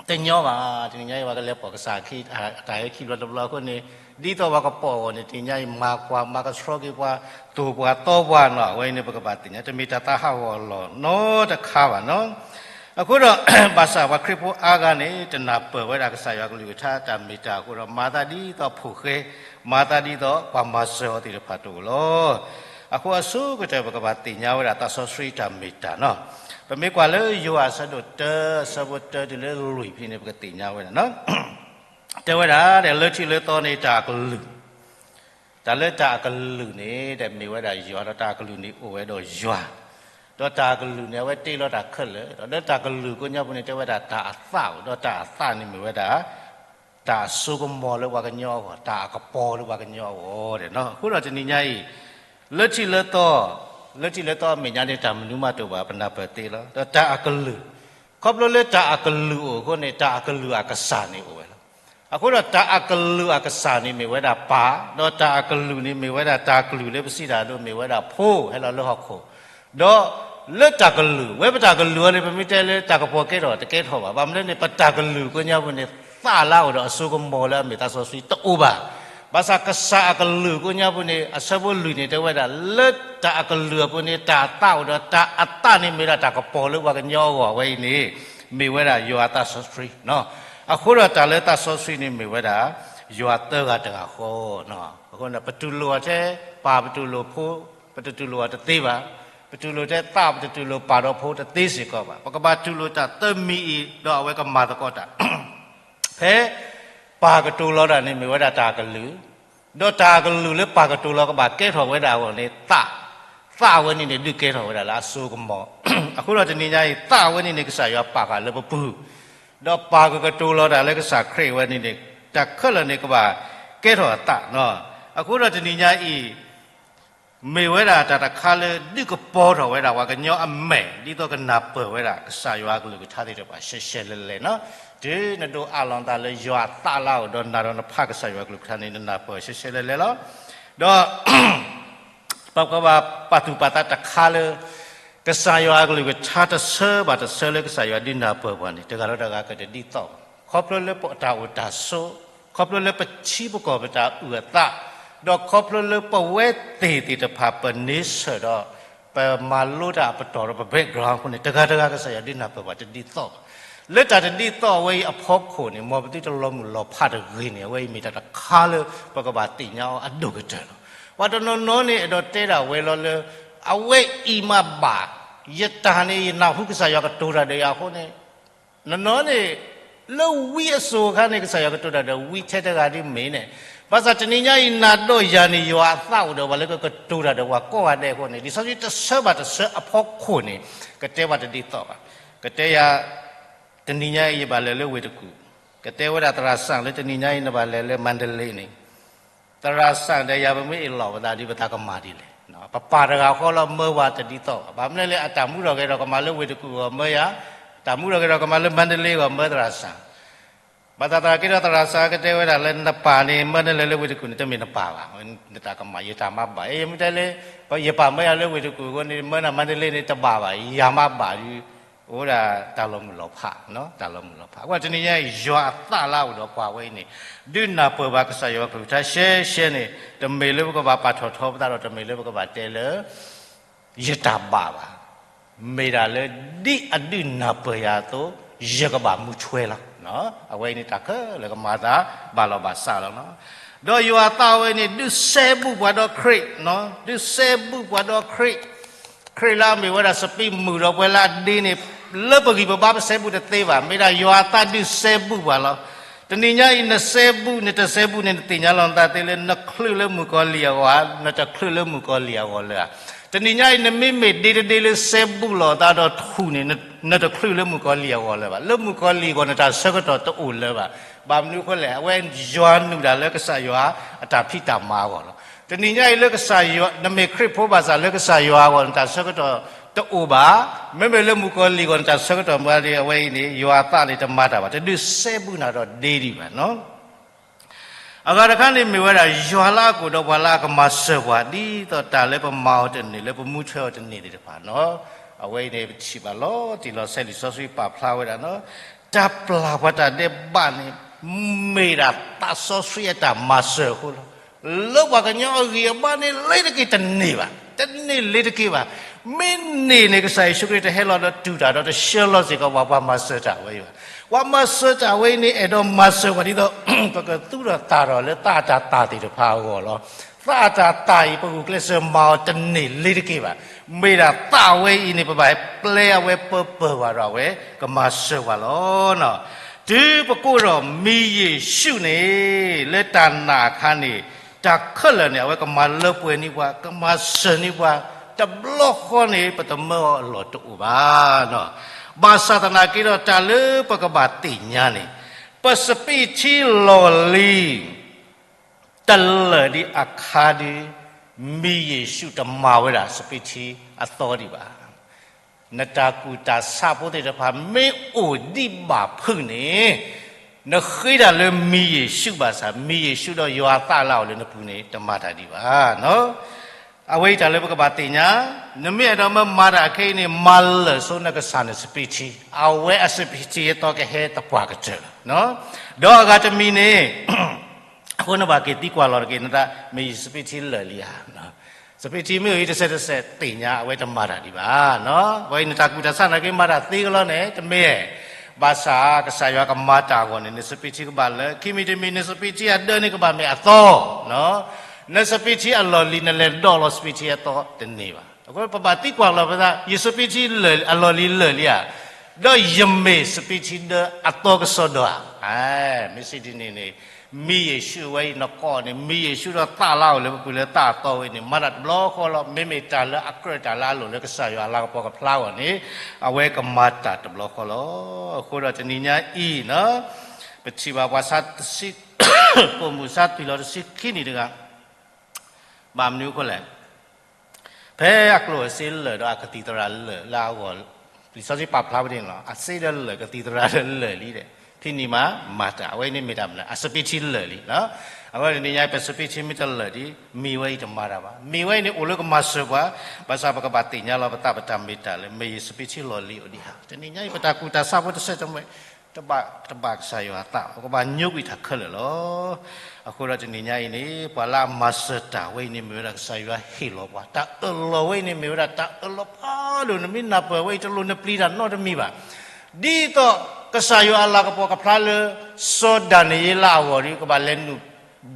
တညီဘၣ်, တနံၤညါအံၤ ပှၤကလဲၤပိာ်ကစၢ်အခံ တၢ်ဟဲခံဘျီတဘျီအဃိန့ၣ်, ဒ်သိးပှၤကပိာ်အဂီၢ်န့ၣ် တနံၤညါအံၤ မၤကွၢ် မၤကဆှီက့ၤပှၤ, သိၣ်ပှၤသီပှၤနီၤ, အဝဲအံၤန့ၣ် ပကဘၣ်သ့ၣ်ညါ တမ့ၢ်တၢ်သးဟးဂီၤလီၤနီတခါဘၣ်နီၤ. အဃိဒီး ဘၣ်ဆၣ်ပှၤခရံာ်ဖိအါဂၤန့ၣ် တနၢ်ပၢၢ်ဝဲဒၣ်ကစၢ်ယွၤကလုၢ်ကထါတၢ်မ့ၢ်တၢ်အဃိဒီး မၤသးဒ်သိးဖိၣ်ဃဲ, မၤသးဒ်သိးပှၤမၤစၢၤအီၤသ့ၣ်တဖၣ်တအိၣ်လီၤ. အဃိအဆိကတၢၢ် ပကဘၣ်သ့ၣ်ညါဝဲဒၣ်သးစီဆှံတၢ်မ့ၢ်တၢ်နီၤ. ပမ့ၢ်ကွၢ်လၢယိၤဟၣ်အဆၢဒိၣ်တၢ အဆၢဖိတၢတုၤလၢလွံၢ်ဖဲန့ၣ် ပကသ့ၣ်ညါဝဲဒၣ်နီၤ. တဲဝဲဒၣ် လၢထံးလၢသီန့ၣ် တၢ်အကလုၢ်, တၢ်လၢတၢ်အကလုၢ်န့ၣ် တၢ်မ့ၢ်ဝဲဒၣ်ယွၤ, ဒီးတၢ်အကလုၢ်န့ၣ်အိၣ်ဝဲဒီးယွၤ, ဒီးတၢ်အကလုၢ်န့ၣ် အဝဲတ့လီၤတၢ်ခဲလၢာ်, ဒီးလၢတၢ်ကလုၢ်ကိးညါပူၤန့ၣ် တဲဝဲဒၣ်တၢ်အသၣ်အိၣ်, ဒီးတၢ်အသၣ်န့ၣ်မ့ၢ်ဝဲဒၣ် တၢ်အစိကမီၤလၢပှၤကညီအဂီၢ်, တၢ်အကပီၤလၢပှၤကညီအဂီၢ်ဒဲးနီၤ. အဃိဒီးတနံၤညါအံၤ လၢထံးလၢသီ, လၢထံးလၢသီအမဲာ်ညါန့ၣ် တၢ်မနုၤမးတအိၣ်ဘၣ်, ပနၢ်ပၢၢ်သ့လီၤ. ဒီးတၢ်အကလုၢ်, ခီဖျိလၢတၢ်အကလုၢ်အိၣ်အဃိန့ၣ် တၢ်အကလုၢ်အကစၢ်န့ၣ်အိၣ်ဝဲလီၤ. အဃိဒီးတၢ်အကလုၢ်အကစၢ်န့ၣ်မ့ၢ်ဝဲဒၣ်ပၢ်, ဒီးတၢ်အကလုၢ်န့ၣ်မ့ၢ်ဝဲဒၣ်တၢ်ကလုၢ်လၢပစံးတၢ်အဒိ မ့ၢ်ဝဲဒၣ်ဖိဟဲလီၤလၢဟီၣ်ခိၣ်, ဒီးလၢတၢ်ကလုၢ်, ဝဲပတၢ်ကလုၢ်အံၤန့ၣ် ပမ့ၢ်တဲလၢတၢ်ကပီၤကဲထီၣ်တကဲထီၣ်ဘၣ်. ဘၣ်မနုၤန့ၣ် ပတၢ်ကလုၢ်ကိးညါပူၤန့ၣ် သၣ်လၢအအိၣ်ဒီးအစိကမီၤလၢအမ့ၢ်သးစီဆှံတအိၣ်ဘၣ်. ဘၣ်ဆၣ်ကစၢ်အကလုၢ်ကိးညါပူၤန့ၣ် အဆၢဖိလွံၢ်န့ၣ် တဲဝဲဒၣ် လၢတၢ်အကလုၢ်အပူၤန့ၣ် တၢ်အသၣ်အိၣ်ဒီးတၢ်အသၣ်န့ၣ်မ့ၢ်ဒၣ်တၢ်ကပီၤလၢပှၤကညီအဂီၢ်ဝဲအံၤန့ၣ် မ့ၢ်ဝဲဒၣ်ယွၤအသးစီဆှံ. အဃိဒီးတၢ်လၢသးစီဆှံန့ၣ်မ့ၢ်ဝဲဒၣ် ယွၤသၢဂၤတဂၤဃီ, အဃိပတူၢ်လိာ်အီၤထဲပၢ် ပတူၢ်လိာ်ဖိ ပတတူၢ်လိာ်အီၤတသ့ဘၣ်. ပတူၢ်လိာ်ထဲသး ပတတူၢ်လိာ်ပၢ်ဒီးဖိတသ့စ့ၢ်ကီးဘၣ်. ပကဘၣ်တူၢ်လိာ်တၢ်သၢမံၤအံၤ ဒီးအဝဲကမၤသကိးတၢ် ဖဲပၢ်ကတိၤလီၤတၢ်န့ၣ် မ့ၢ်ဝဲဒၣ်တၢ်ကလုၢ်, ဒီးတၢ်ကလုၢ်လၢပၢ်ကတိၤလီၤကဘၣ်ကဲထီၣ်ဝဲဒၣ်အဂီၢ်န့ၣ် သး, သးဝဲန့ၣ်န့ၣ် ဒုးကဲထီၣ်ဝဲဒၣ်လၢအစိကမီၤ. အဃိဒီးတနံၤညါအံၤ သးဝဲန့ၣ်န့ၣ် ကစၢ်ယွၤပာ်ဃာ်လၢပပူၤ, ဒီးပၢ်ကကတိၤလီၤတၢ်လၢကစၢ်ခရံာ်ဝဲန့ၣ်န့ၣ် တၢ်ခဲလၢာ်န့ၣ်ကဘၣ်ကဲထီၣ်အသး. အဃိဒီးတနံၤညါအံၤ မ့ၢ်ဝဲဒၣ်တၢ်တခါလၢဒုးကပီၤထီၣ်ဝဲဒၣ်ပှၤကညီအမဲာ် ဒ်သိးကနၢ်ပၢၢ်ဝဲဒၣ် ကစၢ်ယွၤကလုၢ်ကထါသ့ၣ်တဖၣ် ရှဲရှဲလဲၤလဲၤနီၤ. တုၤနဒိးအးလီၤနသးလၢယွၤအသးလၢအအိၣ် ဒီးနၤဒီးနဖးကစၢ်ယွၤကလုၢ်ကထါန့ၣ် နနၢ်ပၢၢ်ရှဲရှဲလဲၤလဲၤလီၤ. ဒီး ပကဘၣ်ပာ်သူၣ်ပာ်သးတခါလၢ ကစၢ်ယွၤအကလုၢ်ကထါတဆၢဘၣ်တဆၢလၢကစၢ်ယွၤဒုးနၢ်ပၢၢ်ပှၤန့ၣ် တဂၤဒီးတဂၤကတဒ်သိးဘၣ်. ခီဖျိလၢပတၢ်အိၣ်တၢ်ဆိး, ခီဖျိလၢပထံပကီၢ်ပတၢ်အုၣ်အသး, ဒီးခီဖျိလၢပဝဲသ့ၣ်သ့ၣ်တဖၣ်ပန့ဆၢၣ်ဒီး ပမၤလိတၢ်အပတီၢ်ဒီးပ background အဃိန့ၣ် တဂၤတဂၤကစၢ်ယွၤဒုးနၢ်ပၢၢ်ပှၤတဒ်သိးဘၣ်. လၢတၢ်တဒ်သိးအဝဲအံၤအဖီခိၣ်န့ၣ် မ်ပသုတလီၤမုၢ်လီၤဖးတဂ့ၤန့ၣ် အဝဲအံၤမ့ၢ်တၢ်တခါလၢပကဘၣ်သ့ၣ်ညါအီၤအဒိၣ်ကတၢၢ်လီၤ. ပှၤတနီၤနီၤန့ၣ်အဲၣ်ဒိးတဲဒၣ်ဝဲလီၤလၢ အဝဲအံၤမးဘၣ်, ယတၢ်န့ၣ် ယနၢ်ဟူကစၢ်ယွၤကတိၤတၢ်ဒီးယၤအဃိန့ၣ် နီၢ်နီၢ်န့ၣ် လၢဝံအစိၤအခါန့ၣ် ကစၢ်ယွၤကတိၤတၢ်ဒီး ဝံထဲတဂၤဒ်မ့ၢ်န့ၣ်, ဘၣ်ဆၣ်တနံၤညါအံၤ နၤဒီးယၤန့ၣ် ယွၤအသးအိၣ်ဒီးပှၤလၢကကတိၤတၢ်ဒီးပှၤကိးဂၤဒဲးအဃိန့ၣ် လံာ်စီဆှံတဆၢဘၣ်တဆၢအဖီခိၣ်န့ၣ် ကတဲပှၤတဒ်သိးဘၣ်. ကတဲယၤ တနံၤညါအံၤ ယဘၣ်လဲၤလၢဝ့ၢ်တကူၣ်, ကတဲဝဲဒၣ်သရၣ်စၣ်လၢတနံၤညါအံၤ နဘၣ်လဲၤလၢမၤတလ့န့ၣ် သရၣ်စၣ်ဒီးယၤ ပမ့ၢ်အ့ၣ်လိာ်ပသးဒီး ပသးကမၤဒ်လဲၣ်. ပပၢ်တဂၤဃီလီၤ မၢပှၤတဒ်သိးဘၣ်. ဘၣ်မနုၤလဲၣ် အတၢ်မူထီၣ်က့ၤဒီးကမၤလၢဝ့ၢ်တကူၣ်အဂီၢ်မၢယၤ, တၢ်မူထီၣ်က့ၤဒီးကမၤလၢမၤတလ့အဂီၢ်မၢသရၣ်စၣ်. ဘၣ်သးသရၣ်က့ၤဒီးသရၣ်စၣ်ကတဲဝဲဒၣ်လၢ နပၢ်န့ၣ် မၢနလဲၤလၢဝ့ၢ်တကူၣ်န့ၣ် တမ့ၢ်နပၢ်ဘၣ်, နတၢ်ကမၣ် ယတၢ်မၤဘၣ်. ယမ့ၢ်တဲလၢ ယပၢ်မၢယၤလၢဝ့ၢ်တကူၣ်အဃိန့ၣ် မၢနၤမၤတလ့န့ၣ် တဘၣ်ဘၣ်, ယၤမၤဘၣ်ဒီး အိၣ်ဝဲဒၣ်တၢ်လီၤမုၢ်လီၤဖး, တၢ်လီၤမုၢ်လီၤဖး. အဃိတနံၤညါအံၤ ယွၤအသးလၢအအိၣ်ဒီးပှၤဝဲအံၤန့ၣ် ဒုးနၢ်ပၢၢ်ဘၣ်ကစၢ်ယွၤကလုၢ်ကထါရှဲရှဲန့ၣ် တမ့ၢ်လၢပကဘၣ်ပာ်ထီၣ်ထီပသးဒီး တမ့ၢ်လၢပကဘၣ်တဲလၢ ယတၢ်ဘၣ်ဘၣ်, မ့ၢ်ဒၣ်လၢဒ်အဒုးနၢ်ပၢၢ်ယၤအသိး ယကဘၣ်မူထွဲလီၤ. အဝဲအံၤန့ၣ်တၢ်ခဲလၢာ်ကမၤသးဘၣ်လီၤဘၣ်စးလီၤ. ဒီးယွၤအသးဝဲန့ၣ် ဒုးစဲဘူးပှၤဒီးခရံာ်, ဒုးစဲဘူးပှၤဒီးခရံာ်, ခရံာ်လၢအမ့ၢ်ဝဲဒၣ်စပံးမုၢ်ဒီးပှၤလၢအဒ့န့ၣ် လၢပဂံၢ်ပဘါပစဲဘူးတသ့ဘၣ်, မ့ၢ်ဒၣ်ယွၤအသးဒုးစဲဘူးပှၤလီၤ. တနံၤညါအံၤ နစဲဘူး နတစဲဘူးန့ၣ် နသ့ၣ်ညါလီၤနသးသ့လၢ နချုးလၢမုၣ်ကီၤလံၢ်အဂီၢ်ဧါ, နတချုးလၢမုၣ်ကီၤလံၢ်အဂီၢ်လၢၤဧါ. တနံၤညါအံၤ နမ့မ့ၢ်ဒ့တဒ့လၢစဲဘူးလိာ်သးဒီးထူၣ်န့ၣ် နတချုးလၢမုၣ်ကီၤလံၢ်အဂီၢ်လၢၤဘၣ်. လၢမုၣ်ကီၤလံၢ်အဂီၢ် နတၢ်ဆၢကတီၢ်တအိၣ်လၢၤဘၣ်. ဘၣ်မနုၤအဃိလဲၣ်, အဝဲယွၤနုာ်ဒၣ်လၢကစၢ်ယွၤအတၢ်ဖံးတၢ်မၤအဂီၢ်လီၤ. တနံၤညါအံၤလၢကစၢ်ယွၤ နမ့ၢ်ခရံာ်ဖိဘၣ်ဆၣ်လၢကစၢ်ယွၤအဂီၢ် နတၢ်ဆၢကတီၢ်တအိၣ်ဘၣ်. မ့မ့ၢ်လၢမုၣ်ကီၤလံၢ်အဂီၢ် နတၢ်ဆၢကတီၢ်မၤဒ်အဝဲအံၤန့ၣ် ယွၤအသးန့ၣ်တမၤတၢ်ဘၣ်, တဒုးစဲဘူးနၤဒီးဒ့ဒံးဘၣ်နီၤ. အဂၤတခါန့ၣ်မ့ၢ်ဝဲဒၣ် ယွၤလၢအကအိၣ်ဒီးပှၤလၢအကမၤစၢၤပှၤ ဒ်သိးတၢ်လၢပမၤအီၤတန့ၢ် လၢပမူထွဲအီၤတန့ၢ်သ့ၣ်တဖၣ်နီၤ. အဝဲအံၤန့ၣ် ပထံၣ်ဘၣ်လီၤတံၢ်လီၤဆဲး လံာ်စီဆှံပာ်ဖျါဝဲဒၣ်နီၤ. တၢ်ပျၢ်ပှၤတၢ်ဒဲးဘးန့ၣ် မ့ၢ်ဒၣ်သးစီဆှံအတၢ်မၤစၢၤအဃိလီၤ. လၢပှၤကညီအဂံၢ်အဘါန့ၣ် လ့ၤတက့ၢ်တန့ၢ်ဘၣ်, တန့ၢ်လ့ၤတက့ၢ်ဘၣ်. မ့ၢ်န့ၢ်န့ၣ် ကစၢ်ယ့ၣ်ၡူးခရံာ်တဟဲလီၤဒီးတူၢ်တၢ်ဒီးတဆှၢလီၤစ့ၢ်ကီးပှၤ ပှၤမၤစၢၤတၢ်ဝဲအံၤဘၣ်. ပှၤမၤစၢၤတၢ်ဝဲအံၤန့ၣ် အဲၣ်ဒိးမၤစၢၤပှၤဒ်သိး ပကသူၣ်ထီၣ်သၣ်ထီၣ်လၢသးအတၢ်သၣ်သ့ၣ်တဖၣ်အဂီၢ်လီၤ. သးအတၢ်သၣ်အံၤ ပဂုာ်ကျဲးစၢးမၤအီၤတန့ၢ်လ့ၤတက့ၢ်ဘၣ်. မ့ၢ်ဒၣ်သးဝဲအံၤန့ၣ် ပဘၣ်ပျဲအဝဲပၢပၢၢ်ဝဲဒီးအဝဲကမၤစၢၤပှၤလီၤ. တုၤပကိးဒီးမံၤယ့ၣ်ၡူးန့ၣ် လၢတၢ်နာ်အခါန့ၣ် တၢ်ခဲလၢာ်န့ၣ် အဝဲကမၤလၢပှဲၤန့ၢ်ပှၤ, ကမၤစၢၤန့ၢ်ပှၤ, တဘျီဃီန့ၣ် ပတမၢအီၤအလီၢ်တအိၣ်ဘၣ်. ဘၣ်ဆၣ်သနာ်က့ဒီး တၢ်လၢပကဘၣ်သ့ၣ်ညါန့ၣ် ပစပံးထံလီၢ်လံၤ တလၢာ်ဒံးအခါဒီး မံၤယ့ၣ်ၡူးတမၤဝဲဒၣ်စပံးထံအသီဒံးဘၣ်. နတၢ်ကူၣ်တၢ်ဆးဖိသ့ၣ်တဖၣ် မ့ၢ်အိၣ်ဒံးဘၣ်ဖုးန့ၣ်, နဃ့တၢ်လၢမံၤယ့ၣ်ၡူးဘၣ်ဆၣ်, မံၤယ့ၣ်ၡူးဒီးယွၤအသးလၢအအိၣ်လၢနပူၤန့ၣ် တမၤတၢ်ဒံးဘၣ်. အဝဲအံၤတၢ်လၢပကဘၣ်သ့ၣ်ညါ, နမ့ၢ်အဲၣ်ဒိးမၢမၤတၢ်ခဲအံၤန့ၣ် မၤလၢာ်ဆိနကစၢ်နစပံးထံ, အဝဲအစပံးထံအသီကဟဲသပှၢ်ကတၢၢ်လီၤ. ဒီးအဂၤတမံၤန့ၣ် အဃိနဘၣ်က့ၤသံကွၢ်လီၤတက့ၢ်, နတၢ်မ့ၢ်ယစပံးထံလၢာ်လံဧါ. စပံးထံမ့ၢ်အိၣ်အံၤတစဲးတစဲးသ့ၣ်ညါ အဝဲတမၤတၢ်ဒံးဘၣ်. အဝဲအံၤနတၢ်ကူၣ်တၢ်ဆးနာ်က့ မၤတၢ်သ့ကလီန့ၣ် တမ့ၢ် ဘၣ်ဆၣ်ကစၢ်ယွၤကမၤတၢ်အဂီၢ်န့ၣ် နစပံးထံကဘၣ်လၢာ်, ခံမံၤတမံၤ နစပံးထံအဒၢန့ၣ်ကဘၣ်မ့ၢ်အသီ, နစပံးထံအလီၢ်လံၤ နလဲၤဒိးလီၤစပံးထံအသီတန့ၢ်ဘၣ်. အဃိပဘၣ်သံကွၢ်လီၤပသး, ယစပံးထံလၢာ်အလီၢ်လံၤလၢာ်လံဧါ, ဒီးယမ့ၢ်စပံးထံဒၢအသီကစီဒီဧါ. မ့ၢ်စံးဒ်န့ၣ်န့ၣ် မံယ့ၣ်ၡူးဝဲအံၤနကိးန့ၣ် မံယ့ၣ်ၡူးဒီးသးလၢအအိၣ်လၢပပူၤလၢသးအသီဝဲန့ၣ် မၤတၢ်တဘျီဃီလီၤ. မ့မ့ၢ်တၢ်လၢအကြၢးတၢ်လၢအလိၣ်လၢကစၢ်ယွၤအလၤကပီၤကဖျါအဂီၢ်န့ၣ် အဝဲကမၤတၢ်တဘျီဃီလီၤ. အဃိဒီးတနံၤညါအံၤ ပထံၣ်ဘၣ်ပှၤဆါတဆံ, ပိာ်မုၣ်ဆါသွံၣ်လီၤတဆံခံနံၣ်တဂၤ ဘၣ်မနုၤအဃိလဲၣ်. ဖဲအကျိၣ်အစ့လၢာ်ဒီးအကသံၣ်သရၣ်လၢာ်လၢအဂီၢ်, လံာ်စီဆှံပာ်ဖျါဝဲဒ်န့ၣ်လီၤ. အစ့ဒီးလၢာ် ကသံၣ်သရၣ်ဒီးလၢာ်လံဒီး ဖဲန့ၣ်မးမၤတၢ် အဝဲန့ၣ်မ့ၢ်တၢ်မနုၤလဲၣ်, အစပံးထံလၢာ်လံလီၤ. အဃိတနံၤညါအံၤ ပစပံးထံမ့ၢ်တလၢာ်ဒီး မံဝဲအံၤတမၤတၢ်ဘၣ်. မံဝဲအံၤန့ၣ်အိၣ်လၢကမၤစၢၤပှၤ, ဘၣ်ဆၣ်ပကဘၣ်သ့ၣ်ညါလီၤပသး ပတၢ်မ့ၢ်တၢ်လၢ မ့ၢ်ယစပံးထံလီၢ်လံၤအိၣ်ဒံးဧါ. တနံၤညါအံၤ ပတၢ်ကူၣ်တၢ်ဆးဖိတစဲးတမှဲၤ တဘၣ်ကစၢ်ယွၤအသး, ပကဘၣ်ညိကွံာ်တၢ်ခဲလၢာ်လီၤ. အဃိဒီးတနံၤညါအံၤန့ၣ် ပှၤလၢအမၤစၢၤတၢ်ဝဲအံၤန့ၣ် မ့ၢ်ဝဲဒၣ်ကစၢ်ယွၤဟ့ၣ်လီၤပှၤ, တၢ်အၢၣ်လီၤဝဲအံၤန့ၣ် မ့ၢ်ဝဲဒၣ်တၢ်အၢၣ်လီၤဖးဒိၣ်, နမ့ၢ်နၢ်ပၢၢ်ဝဲအံၤ တလိၣ်နပျံၤတၢ်နီတမံၤဘၣ်. ဒ်သိးကစၢ်ယွၤအလၤကပီၤကဖျါလၢ စီၤဒၤနံးယ့လးအဂီၢ်ဒီး ကဘၣ်လဲၤနုာ်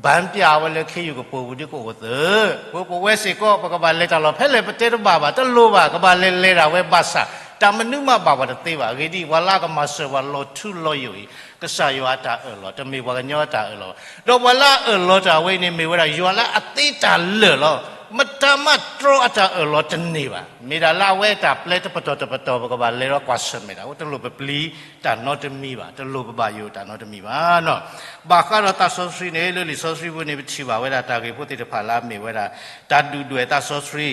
ဘၣ်ပျၢ်ဝဲလၢခ့ယုၢ်ကပိာ်ပူၤဒ်ကအိၣ်သၢ, ပဝဲစ့ၢ်ကီး ပကဘၣ်လဲၤတၢ်လီၢ်ဖဲလဲၣ်ပတဲတဘၣ်ဘၣ်, တလိၣ်ဘၣ်, ကဘၣ်လဲၤလဲၤဒၣ်ဝဲဘၣ်ဆၣ် တၢ်မနုၤမးဘၣ်ပှၤတသ့ဘၣ်. အဂ့ၢ်ဒ်အံၤ, ပှၤလၢအကမၤစၢၤပှၤလီၤထူလီၤယိာ်အံၤ ကစၢ်ယွၤအတၢ်အၢၣ်လီၤ, တမ့ၢ်ပှၤကညီအတၢ်အၢၣ်လီၤဘၣ်. ဒီးပှၤလၢအအၢၣ်လီၤတၢ်ဝဲအံၤန့ၣ် မ့ၢ်ဝဲဒၣ်ယွၤလၢအသ့တၢ်လၢာ်လီၤ. မတၤမးတြီအတၢ်အၢၣ်လီၤတန့ၢ်ဘၣ်. မ့ၢ်ဒၣ်လၢအဝဲအတၢ်ပျဲတပတီၢ်တပတီၢ် ပကဘၣ်လဲၤဒီးကွၢ်ဆၢၣ်မဲာ်ဒၣ်, တလိၣ်ပပျံၤတၢ်နီတမံၤဘၣ်, တလိၣ်ပဘၣ်ယိာ်တၢ်နီတမံၤဘၣ်. ဘၣ်ဃးဒီးသးစီဆှံန့ၣ် လၢလံာ်စီဆှံပူၤန့ၣ် ပထံၣ်ဘၣ်ဝဲဒၣ်တၢ်ဂ့ၢ်ဖိသ့ၣ်တဖၣ်လၢအမ့ၢ်ဝဲဒၣ် တၢ်ဒုၣ်ဒွဲၣ်သးစီဆှံ,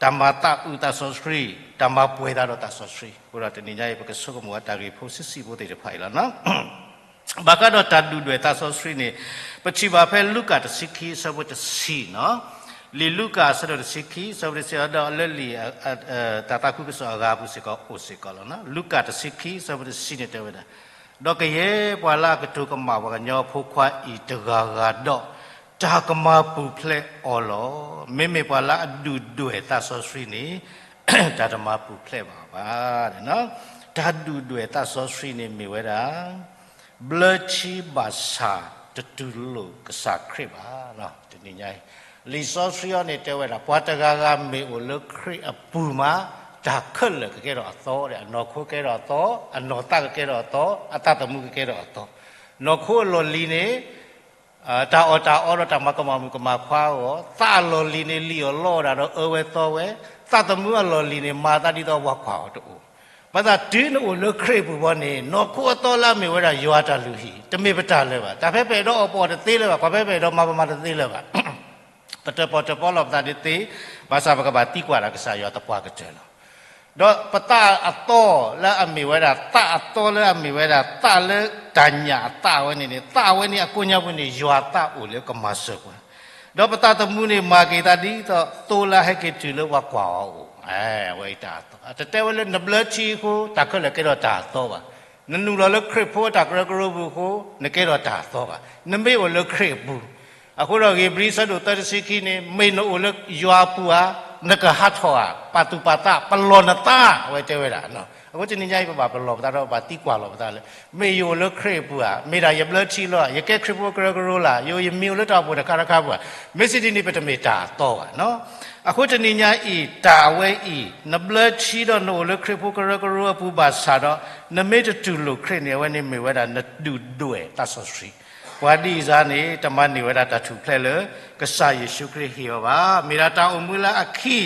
တၢ်မၤသးအုးသးစီဆှံ, တၢ်မၤပှဲၤသးဒီးသးစီဆှံ. အဃိဒီးတနံၤညါအံၤ ပကဆိကမိၣ်ဝဲတၢ်ဂ့ၢ်ဖိဆံးဆံးဖိသ့ၣ်တဖၣ်အံၤလီၤ. ဘၣ်ဃးဒီးတၢ်ဒုၣ်ဒွဲၣ်သးစီဆှံန့ၣ် ပထံၣ်ဘၣ်ဖဲလူၤကၣ်တဆံခံအဆၢဖိတဆံနီၤ, လံာ်လူၤကၣ်အဆၢဒိၣ်တဆံခံ အဆၢဖိတဆံ ဒီးလၢလံာ် တၢ်သးခုကစီၣ်အဂၤအပူၤစ့ၢ်ကီးအိၣ်စ့ၢ်ကီးလီၤ. လူၤကၣ်တဆံခံ အဆၢဖိတဆံန့ၣ်တဲဝဲဒၣ်, ဒီးကယဲၢ်ပှၤလၢအကတိၤကမၣ်ပှၤကညီအဖိခွါအံၤတဂၤဂၤဒီး တၢ်ကမၤပူၤဖျဲးအီၤလီၤ. မ့မ့ၢ်ပှၤလၢအဒုၣ်ဒွဲၣ်သးစီဆှံန့ၣ် တၢ်တမၤပူၤဖျဲးဘၣ်ဘၣ်. တၢ်ဒုၣ်ဒွဲၣ်သးစီဆှံန့ၣ်မ့ၢ်ဝဲဒၣ် ဘျၢထံဘၣ်ဆၣ်တတူၢ်လိာ်ကစၢ်ခရံာ်ဘၣ်. တနံၤညါအံၤ လံာ်စီဆှံအံၤန့ၣ်တဲဝဲဒၣ် ပှၤတဂၤဂၤမ့ၢ်အိၣ်လၢခရံာ်အပူၤမး တၢ်ခဲလၢာ်ကကဲထီၣ်အသီ, အနီၢ်ခိကဲထီၣ်အသီ, အနီၢ်သးကကဲထီၣ်အသီ, အသးသမူကကဲထီၣ်အသီ. နီၢ်ခိအလီၢ်လံၤန့ၣ် တၢ်အီၣ်တၢ်အီဒီးတၢ်မၤကမၣ်မုၣ်ကမၣ်ခွါအဂီၢ်, သးအလီၢ်လံၤန့ၣ် လံၣ်အီၣ်လီအီၣ်ဒၣ်ဒီးအၢဝဲသီဝဲ, သးသမူအလီၢ်လံၤန့ၣ် မၤသးဒ်သိးဝၤကွၢ်အီၤတအိၣ်. ဘၣ်ဆၣ်တုၤနအိၣ်လၢခရံာ်အပူၤဘီန့ၣ် နီၢ်ခိအသီလၢအမ့ၢ်ဝဲဒၣ်ယွၤအတၢ်လုၢ်ဟံၣ် တမ့ၢ်ပတၢ်လၢၤဘၣ်. တၢ်ဖဲပအဲၣ်ဒိးအီၣ်ပအီၣ်တသ့လၢၤဘၣ်, ပှၤဖဲပအဲၣ်ဒိးမၤပမၤတသ့လၢၤဘၣ်. ပတၢၣ်ပီၣ်တၢၣ်ပီလီၤပသးဒ်သ့, ဘၣ်ဆၣ်ပကဘၣ်သံကွၢ်ဒၣ်ကစၢ်ယွၤသပှၢ်ကတၢၢ်လီၤ. ဒီးပသးအသီလၢအမ့ၢ်ဝဲဒၣ် သးအသီလၢအမ့ၢ်ဝဲဒၣ် သးလၢတၢ်ညၣ်အသးဝဲန့ၣ်န့ၣ် သးဝဲန့ၣ်အကိးညါပူၤန့ၣ် ယွၤအသးအိၣ်လၢကမၤစၢၤပှၤ, ဒီးပသးသမူန့ၣ် မၤက့ၤသးဒ်သိးသိလၢအဟဲက့ၤတုၤလၢပှၤကွၢ်အီၤအအိၣ်, အဝဲအံၤတၢ်အသီ. တတဲဝဲလၢနဘျၢထံအဃိ တၢ်ခဲလၢာ်ကဲထီၣ်တၢ်အသီဘၣ်. နနုာ်လီၤလၢခရံာ်ဖိအတၢ်ကရၢကရိပူၤအဃိ နကဲထီၣ်တၢ်အသီဘၣ်. နမ့ၢ်အိၣ်လၢခရံာ်အပူၤ, အဃိဒီးဧ့ၤဘြံၤအဆၢဒိၣ်သၢတဆံခံန့ၣ် မ့ၢ်နအိၣ်လၢယွၤအပူၤဧါ, နကဟးထီၣ်ဧါ, ပာ်သူၣ်ပာ်သး ပလီၢ်နသး အဝဲတဲဝဲဒၣ်. အဃိတနံၤညါအံၤ ပဘၣ်ပလီၢ်ပသးဒီးပဘၣ်သံကွၢ်လီၤပသးလၢ မ့ၢ်ယအိၣ်လၢခရံာ်အပူၤဧါ, မ့ၢ်ဒၣ်ယဘျၢထံလီၤဧါ, ယကဲခရံာ်ဖိကရၢကရိလၢ်, ယအိၣ်ယမံၤအိၣ်လၢတၢ်အိၣ်ဖှိၣ်တခါတခါပူၤဧါ, မ့ၢ်စံးဒ်န့ၣ် ပတမ့ၢ်တၢ်အသီဘၣ်. အဃိတနံၤညါအံၤ တၢ်အဝဲအံၤ နဘျၢထံဒီးနအိၣ်လၢခရံာ်ဖိကရၢကရိအပူၤဘၣ်ဆၣ်ဒီး နမ့ၢ်တတူၢ်လိာ်ခရံာ်န့ၣ် အဝဲန့ၣ်မ့ၢ်ဝဲဒၣ်နဒုၣ်ဒွဲၣ်သးစီဆှံ. ပှၤဒ်အံၤစါန့ၣ် တမၤန့ၢ်ဝဲဒၣ်တၢ်ထူၣ်ဖျဲးလၢ ကစၢ်ယ့ၣ်ၡူးခရံာ်ဟ့ၣ်အီၤဘၣ်. မ့ၢ်ဒၣ်တၢ်အိၣ်မူလၢအခံ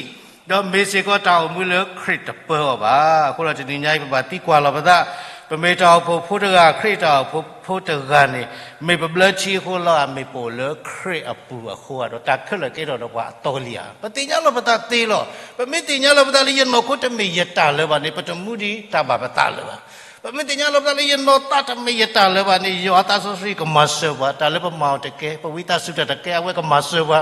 ဒီးမ့ၢ်စ့ၢ်ကီးတၢ်အိၣ်မူလၢခရံာ်တပၢအီၤဘၣ်. အဃိဒီးတနံၤညါအံၤ ပဘၣ်သံကွၢ်လီၤပသး, ပမ့ၢ်တၢ်အိၣ်ဖှိၣ်ဖိတဂၤ, ခရံာ်တၢ်အိၣ်ဖှိၣ်ဖိတဂၤန့ၣ် မ့ၢ်ပဘျၢထံအဃိလီၤဧါ, မ့ၢ်ပအိၣ်လၢခရံာ်အပူၤအဃိဧါ, ဒီးတၢ်ခဲလၢာ်ကဲထီၣ်ဒီးပှၤအသီလံဧါ. ပသ့ၣ်ညါလီၤပသးသ့လီၤ. ပမ့ၢ်သ့ၣ်ညါလီၤပသးလၢယနီၢ်ခိတမ့ၢ်ယတၢ်လၢၤဘၣ်န့ၣ် ပတမူဒံးတၢ်ဘၣ်ပသးလၢၤဘၣ်. ပမ့ၢ်သ့ၣ်ညါလီၤပသးလၢယနီၢ်သးတမ့ၢ်ယတၢ်လၢၤဘၣ်န့ၣ် ယွၤသးစီဆှံကမၤစၢၤပှၤ, တၢ်လၢပမၤအီၤတကဲ, ပဝံသးစူၤတၢ်တကဲ အဝဲကမၤစၢၤပှၤ,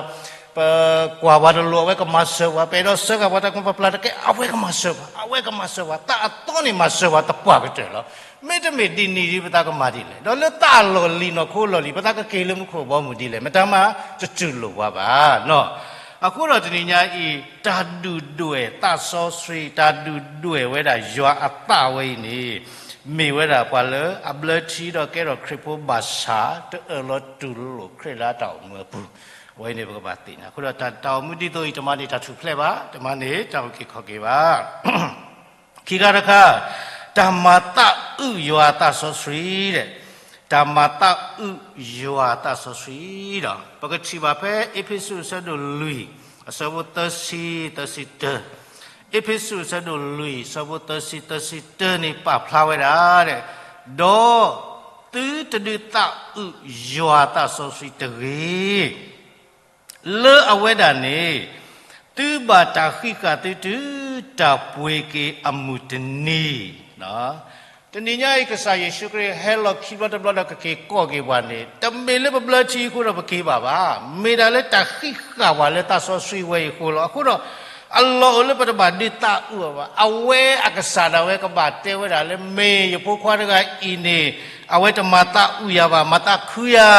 ပကွၢ်ပှၤတလိၤ အဝဲကမၤစၢၤပှၤ, ပအဲၣ်ဒိးဆှၢဂၤပှၤတၢ်ကမၣ်ပပျၢ်တကဲ အဝဲကမၤစၢၤပှၤ, အဝဲကမၤစၢၤပှၤ, သးအသီန့ၣ်မၤစၢၤပှၤသပှၢ်ကတၢၢ်လီၤ. မ့တမ့ၢ်ဒ်န့ၣ်ဒီး ပသးကမၤဒ်လဲၣ်. ဒီးလၢသးအလီၢ်လံၤ နီၢ်ခိအလီၢ်လံၤ ပသးကက့ၤလၢမူခိၣ်ဘီမုၢ်ဒ်လဲၣ်, မတၤမးတတူၢ်လိာ်ပှၤဘၣ်. အဃိဒီးတနံၤညါအံၤ တၢ်ဒုၣ်ဒွဲၣ်သးစီဆှံ, တၢ်ဒုၣ်ဒွဲၣ်ဝဲဒၣ်ယွၤအသးဝဲအံၤန့ၣ် မ့ၢ်ဝဲဒၣ်ပှၤလၢအဘျၢထံဒီးကဲထီၣ်ခရံာ်ဖိဘၣ်ဆၣ် တအၢၣ်လီၤတူၢ်လိာ်ခရံာ်လၢအတၢ်အိၣ်မူအပူၤ, အဝဲအံၤန့ၣ်ပကဘၣ်သ့ၣ်ညါ. အဃိဒီးတၢ်အိၣ်မူဒ်သိးအံၤ တမၤန့ၢ်တၢ်ထူၣ်ဖျဲးဘၣ်, တမၤန့ၢ်တၢ်အုၣ်က့ၤခီၣ်က့ၤဘၣ်. ခံခါတခါ, တၢ်မၤသးအုးယွၤအသးစီဆှံဒီး, တၢ်မၤသးအုးယွၤအသးစီဆှံဒီး ပကထံၣ်ဘၣ်ဖဲအ့းဖ့းစူးအဆၢဒိၣ်လွံၢ် အဆၢဖိသၢဆံ သၢဆံတၢ, အ့းဖ့းစူးအဆၢဒိၣ်လွံၢ် အဆၢဖိသၢဆံ သၢဆံတၢန့ၣ် ပာ်ဖျါဝဲဒၣ်ဒီး, ဒီးသုတဒုးသးအုးယွၤအသးစီဆှံတဂ့ၤ လၢအဝဲဒၣ်န့ၣ် သုဘၣ်တၢ်ဃံးဃာ်သုတုၤတၢ်ပှ့ၤက့ၤအမုၢ်တနံၤ. တနံၤညါအံၤ ကစၢ်ယ့ၣ်ၡူးခရံာ်ဟဲလီၤခံဘျီတဘျီဒီးကက့ၤကိးက့ၤပှၤန့ၣ် တမ့ၢ်လၢပဘျၢထံအဃိဒီးပက့ၤဘၣ်ဘၣ်, မ့ၢ်ဒၣ်လၢတၢ်ဃံးဃာ်ပှၤလၢသးစီဆှံဝဲအံၤအဃိလီၤ. အဃိဒီး အလီၢ်အိၣ်လၢပတဘၣ်ဒုးသးအုးအီၤဘၣ်. အဝဲအကစၢ်ဒၣ်ဝဲကဘၣ်တဲဝဲဒၣ်လၢ မ့ၢ်ယဖိခွါတဂၤအံၤန့ၣ် အဝဲတမၤသးအုးယၤဘၣ်, မၤသးခုယၤ.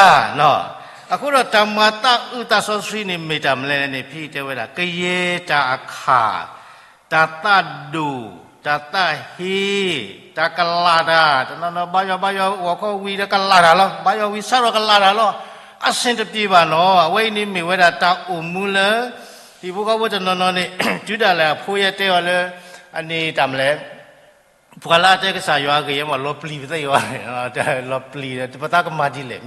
အဃိဒီးတၢ်မၤသးအုးသးစီဆှံန့ၣ်မ့ၢ်တၢ်မနုၤလဲၣ်န့ၣ် ဖဲအံၤတဲဝဲဒၣ် ကယဲၢ်တၢ်အခၣ်, တၢ်သးဒိၣ်, တၢ်သးဟ့, တၢ်ကလၤတၢ်, တနီၤနီၤဘါယွၤဘါယွၤဂီၤခီဝံၤဒီးကလၤတၢ်လီၤ, ဘါယွၤဝံၤစးထီၣ်ကလၤတၢ်လီၤ. အဆင်တပြေဘၣ်နီၤ. အဝဲအံၤန့ၣ်မ့ၢ်ဝဲဒၣ်တၢ်အိၣ်မူလၢ ဟံၣ်ဖိဃီဖိတနီၤနီၤန့ၣ် တုၤဒၣ်လဲာ်အဖိယဲတဲအီၤလၢ အန့ၣ်တၢ်မနုၤလဲၣ် ပှၤလၢအတဲကစၢ်ယွၤအဂ့ၢ်မး လီၤပျံၤပသ့ၣ်အီၤ, လီၤပျံၤ ပသးကမၤဒ်လဲၣ်.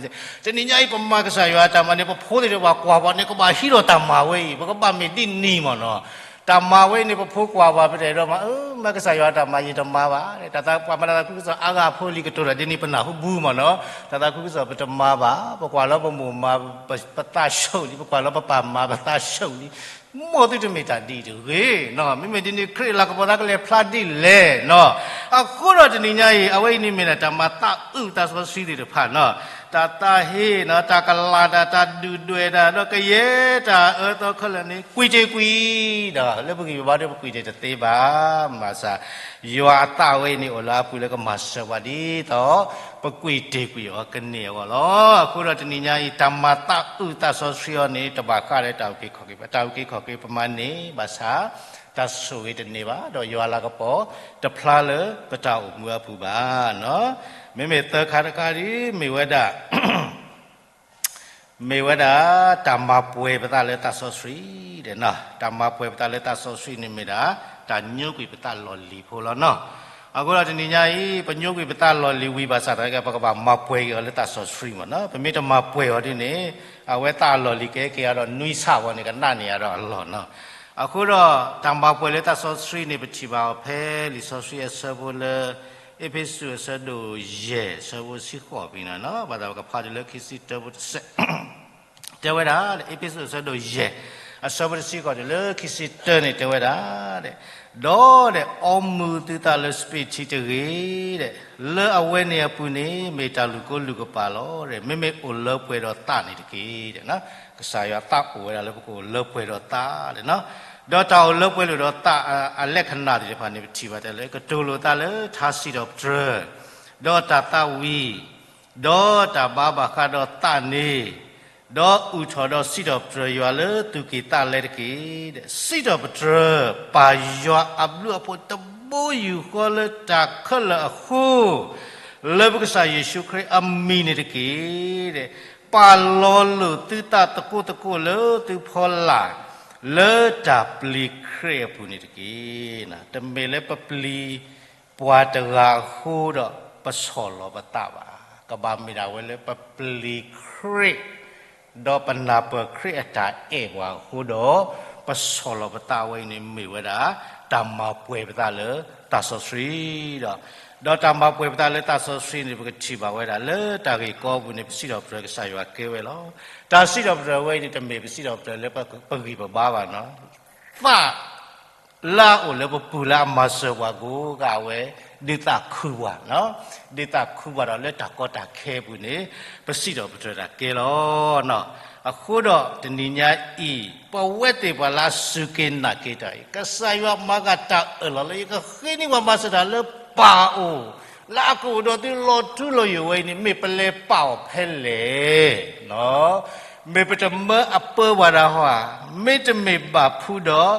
တနံၤညါအံၤ ပမၤကစၢ်ယွၤအတၢ်မၤန့ၣ် ပဖိသ့ၣ်တဖၣ်ကွၢ်ပှၤန့ၣ် ကဘၣ်ဟံးထီၣ်တၢ်မၤဝဲအံၤ ပကဘၣ်မ့ၢ်ဒ်န့ၣ်မးနီၤ. တၢ်မၤဝဲအံၤန့ၣ် ပဖိကွၢ်ပှၤ ပတအဲၣ်ဒိးမၤ, အၢ မ့ၢ်ကစၢ်ယွၤအတၢ်မၤ ယတမၤဘၣ်. တၢ်သးပှၤမၤတၢ်သးခုကစီၣ်အါဂၤအဖိလံၤကတိၤတၢ်ဒ်န့ၣ် ပနၢ်ဟူဘူးမးနီၤ. တၢ်သးခုကစီၣ်ပတမၤဘၣ်, ပကွၢ်လီၤပမိၢ်မၤ ပသးဆူၣ်လံ, ပကွၢ်လီၤပပၢ်မၤ ပသးဆူၣ်လံ. မ်သုတမ့ၢ်တၢ်ဒ်အံၤတဂ့ၤနီၤ. မ့မ့ၢ်ဒ်န့ၣ် ခရံာ်အလၤကပီၤသးကလဲၤဖျါဒ်လဲၣ်နီၤ. အဃိဒီးတနံၤညါအံၤ အဝဲအံၤန့ၣ်မ့ၢ်ဒၣ်တၢ်မၤသးအုးသးစီဆှံသ့ၣ်တဖၣ်နီၤ. တၢ်သးဟ့နီၤ, တၢ်ကလၤတၢ်, တၢ်ဒုၣ်ဒွဲၣ်တၢ်, ဒီးကယဲၢ်တၢ်အၢသီခဲလၢာ်န့ၣ် ကွံာ်တ့ၢ်ကွံာ်ဒီး လၢပဂံၢ်ပဘါဒီးပကွံာ်တ့ၢ်တသ့ဘၣ်. ဘၣ်ဆၣ် ယွၤအသးဝဲအံၤန့ၣ် အိၣ်လၢအပူၤလၢကမၤစၢၤပှၤဒ်သိး ပကွံာ်တ့ၢ်ကွံာ်အီၤကန့ၢ်အဂီၢ်လီၤ. အဃိဒီးတနံၤညါအံၤ တၢ်မၤသးအုးသးစီဆှံအီၤန့ၣ် တဘၣ်ဃးလၢတၢ်အုၣ်က့ၤခီၣ်က့ၤဘၣ်, တၢ်အုၣ်က့ၤခီၣ်က့ၤပမၤန့ၢ် ဘၣ်ဆၣ် တၢ်ဆိၣ်ဂ့ၤတန့ၢ်ဘၣ်, ဒီးယွၤအလၤကပီၤတဖျါလၢပတၢ်အိၣ်မူအပူၤဘၣ်နီၤ. မ့မ့ၢ်သၢခါတခါဒီး မ့ၢ်ဝဲဒၣ် မ့ၢ်ဝဲဒၣ် တၢ်မၤပှဲၤပသးလၢသးစီဆှံဒီး, တၢ်မၤပှဲၤပသးလၢသးစီဆှံန့ၣ်မ့ၢ်ဒၣ် တၢ်ညိကွံာ်ပသးလီၢ်လံၤဖိလီၤနီၤ. အဃိဒီးတနံၤညါအံၤ ပညိကွံာ်ပသးလီၢ်လံၤဝံၤဘၣ်ဆၣ်သနာ်က့ ပကဘၣ်မၤပှဲၤက့ၤအီၤလၢသးစီဆှံမးနီၤ. ပမ့ၢ်တမၤပှဲၤအီၤဒ်န့ၣ် အဝဲသးအလီၢ်လံၤကဲက့ၤအဒီးနွံဆၣ်ဝဲန့ၣ် ကနးန့ၢ်အဒီးအလီၢ်နီၤ. အဃိဒီးတၢ်မၤပှဲၤလၢသးစီဆှံန့ၣ် ပထံၣ်ဘၣ်အီၤဖဲလံာ်စီဆှံအဆၢဖိလၢ အ့းဖ့းစူးအဆၢဒိၣ်ယဲၢ် အဆၢဖိတဆံဃိးဖဲန့ၣ်နီၤ, ဘၣ်သးပကဖးတုၤလၢခံဆံတၢဖိတစဲး, တဲဝဲဒၣ် အ့းဖ့းစူးအဆၢဒိၣ်ယဲၢ် အဆၢဖိတဆံဃိးတုၤလၢခံဆံတၢန့ၣ် တဲဝဲဒၣ် ဒီး အီမူၤသုသးလၢစပံးထံတဂ့ၤ, လၢအဝဲန့ၣ်အပူၤန့ၣ် မ့ၢ်တၢ်လုၢ်ကိလုၢ်ကပာ်လီၤ, မ့မ့ၢ်အိၣ်လၢပှဲၤဒီးသးန့ၣ်တက့ၢ်. ကစၢ်ယွၤသးအိၣ်ဝဲဒၣ်လၢပကအိၣ်လၢပှဲၤဒီးသး, ဒီးတၢ်အိၣ်လၢပှဲၤလိာ်ဒီးသးအလက္ခဏာသ့ၣ်တဖၣ်န့ၣ် ပထံၣ်ဘၣ်တၢ်လၢ ကတိၤလိာ်သးလၢထါစံးထီၣ်ပတြၢၤ, ဒီးတၢ်သးဝံၣ်, ဒီးတၢ်ဘါဘၣ်ဃးဒီးသးန့ၣ်, ဒီးအုၣ်ထီၣ်ဒီးစံးထီၣ်ပတြၢၤယွၤလၢသူၣ်က့ၣ်သးလဲတက့ၢ်. စံးထီၣ်ပတြၢၤ ပၢ်ယွၤအဘျုးအဖှိၣ်တဘိယူၢ်ဃီလၢတၢ်ခဲလၢာ်အဃိ, လၢပကစၢ်ယ့ၣ်ၡူးခရံာ်အမံၤန့ၣ်တက့ၢ်. ပာ်လီၤလိာ်သုသးသကိးသကိးလၢသုဖီလာ်, လၢတၢ်ပျံၤခရံာ်အပူၤန့ၣ်တက့ၢ်. တမ့ၢ်လၢပပျံၤပှၤတဂၤအဃိဒီးပဆီၣ်လီၤပသးဘၣ်. ကဘၣ်မ့ၢ်ဒၣ်ဝဲလၢပပျံၤခရံာ် ဒီးပနၢ်ပၢၢ်ခရံာ်အတၢ်အဲၣ်ပှၤအဃိဒီး ပဆီၣ်လီၤပသးဝဲအံၤန့ၣ် မ့ၢ်ဝဲဒၣ် တၢ်မၤပှဲၤပသးလၢသးစီဆှံဒီး, ဒီးတၢ်မၤပှဲၤပသးလၢသးစီဆှံန့ၣ် ပကထံၣ်ဘၣ်ဝဲဒၣ်လၢတၢ်ဂ့ၢ်ကီပူၤန့ၣ် ပစံးထီၣ်ပတြၢၤကစၢ်ယွၤကဲဝဲလီၤ. တၢ်စံးထီၣ်ပတြၢၤဝဲအံၤန့ၣ် တမ့ၢ်ပစံးထီၣ်ပတြၢၤလၢပဂံၢ်ပဘါဘၣ်နီၤ. သး လၢအအိၣ်လၢပပူၤလၢအမၤစၢၤပှၤကိးဂၤဝဲ ဒုးသးခုပှၤနီၤ, ဒုးသးခုပှၤဒီးလၢတၢ်ကီတၢ်ခဲအပူၤန့ၣ် ပစံးထီၣ်ပတြၢၤတၢ်ကဲလီၤနီၤ. အဃိဒီးတနံၤညါအံၤ ပဝဲသ့ၣ်ပှၤလၢအစူၢ်က့ၤနာ်က့ၤတၢ်အံၤ ကစၢ်ယွၤမၤက့ၤတၢ်အၢၣ်လီၤလၢ ယကဃ့န့ၢ်ပှၤမၤစၢၤတၢ်လၢပၢ်အအိၣ်, လၢအကအိၣ်ဒီးသုလီၤထူလီၤယိာ်ဝဲအံၤန့ၣ် မ့ၢ်ပလဲၤပာ်အီၤဖဲလဲၣ် မ့ၢ်ပတမၢအပၢပှၤဒၣ်ဟီဧါ, မ့တမ့ၢ်ဘၣ်ဖုဒီး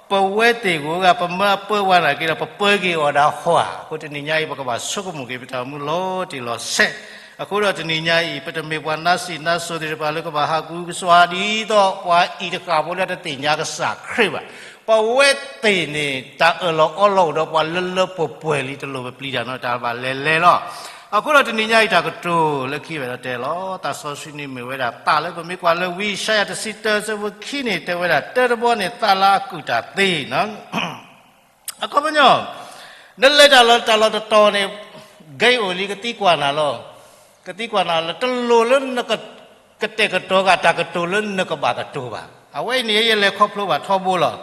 ပဝဲသ့ၣ်ကိးဂၤ ပမၢအပၢဝဲနာ်က့ဒီး ပပၢက့ၤအီၤဒၣ်ဟီဧါ. အဃိတနံၤညါအံၤ ပကဘၣ်ဆိကမိၣ်က့ၤပတၢ်အိၣ်မူလီၤတံၢ်လီၤဆဲး. အဃိဒီးတနံၤညါအံၤ ပတမ့ၢ်ပှၤနါစံးနါစိၤသ့ၣ်တဖၣ်လၢကဘၣ်ဟးကူကစှၤဒ်သိးပှၤအံၤတဃၣ်ဖိလၢတသ့ၣ်ညါကစၢ်ခရံာ်ဘၣ်. ပဝဲသ့ၣ်န့ၣ် တၢ်အၢၣ်လီၤအီလီၤအိၣ်ဒီးပှၤလၢလၢပှဲၤပှဲၤလံ တလိၣ်ပပျံၤတၢ်နီတၢ်ဘၣ်လဲၤလဲၤလီၤ. အဃိဒီးတနံၤညါအံၤ တၢ်ကတိၤလၢခံဝဲဒီးတဲလီၤ. သးစီဆှံန့ၣ်မ့ၢ်ဝဲဒၣ်သးလၢပမ့ၢ်ကွၢ်လၢဝံယၡါယၤတဆံတၢ ဆၢဖိခံန့ၣ် တဲဝဲဒၣ် တၢတဘီန့ၣ် သးလၢအကူၣ်တၢ်သ့ အခီပညီ, နလဲၤတၢ်လီၢ်တတီၤန့ၣ် ဂ့ၤအိၣ်လံ ကသံကွၢ်နၤလီၤ. ကသံကွၢ်နၤလၢ တလိၣ်လၢနက ကတဲာ်ကတီၤဂ့ၤ တၢ်ကတိၤလၢနကဘၣ်ကတိၤဘၣ်. အဝဲအံၤန့ၣ် ယလဲၤခီဖျိဘၣ်ထီဘိလီၤ.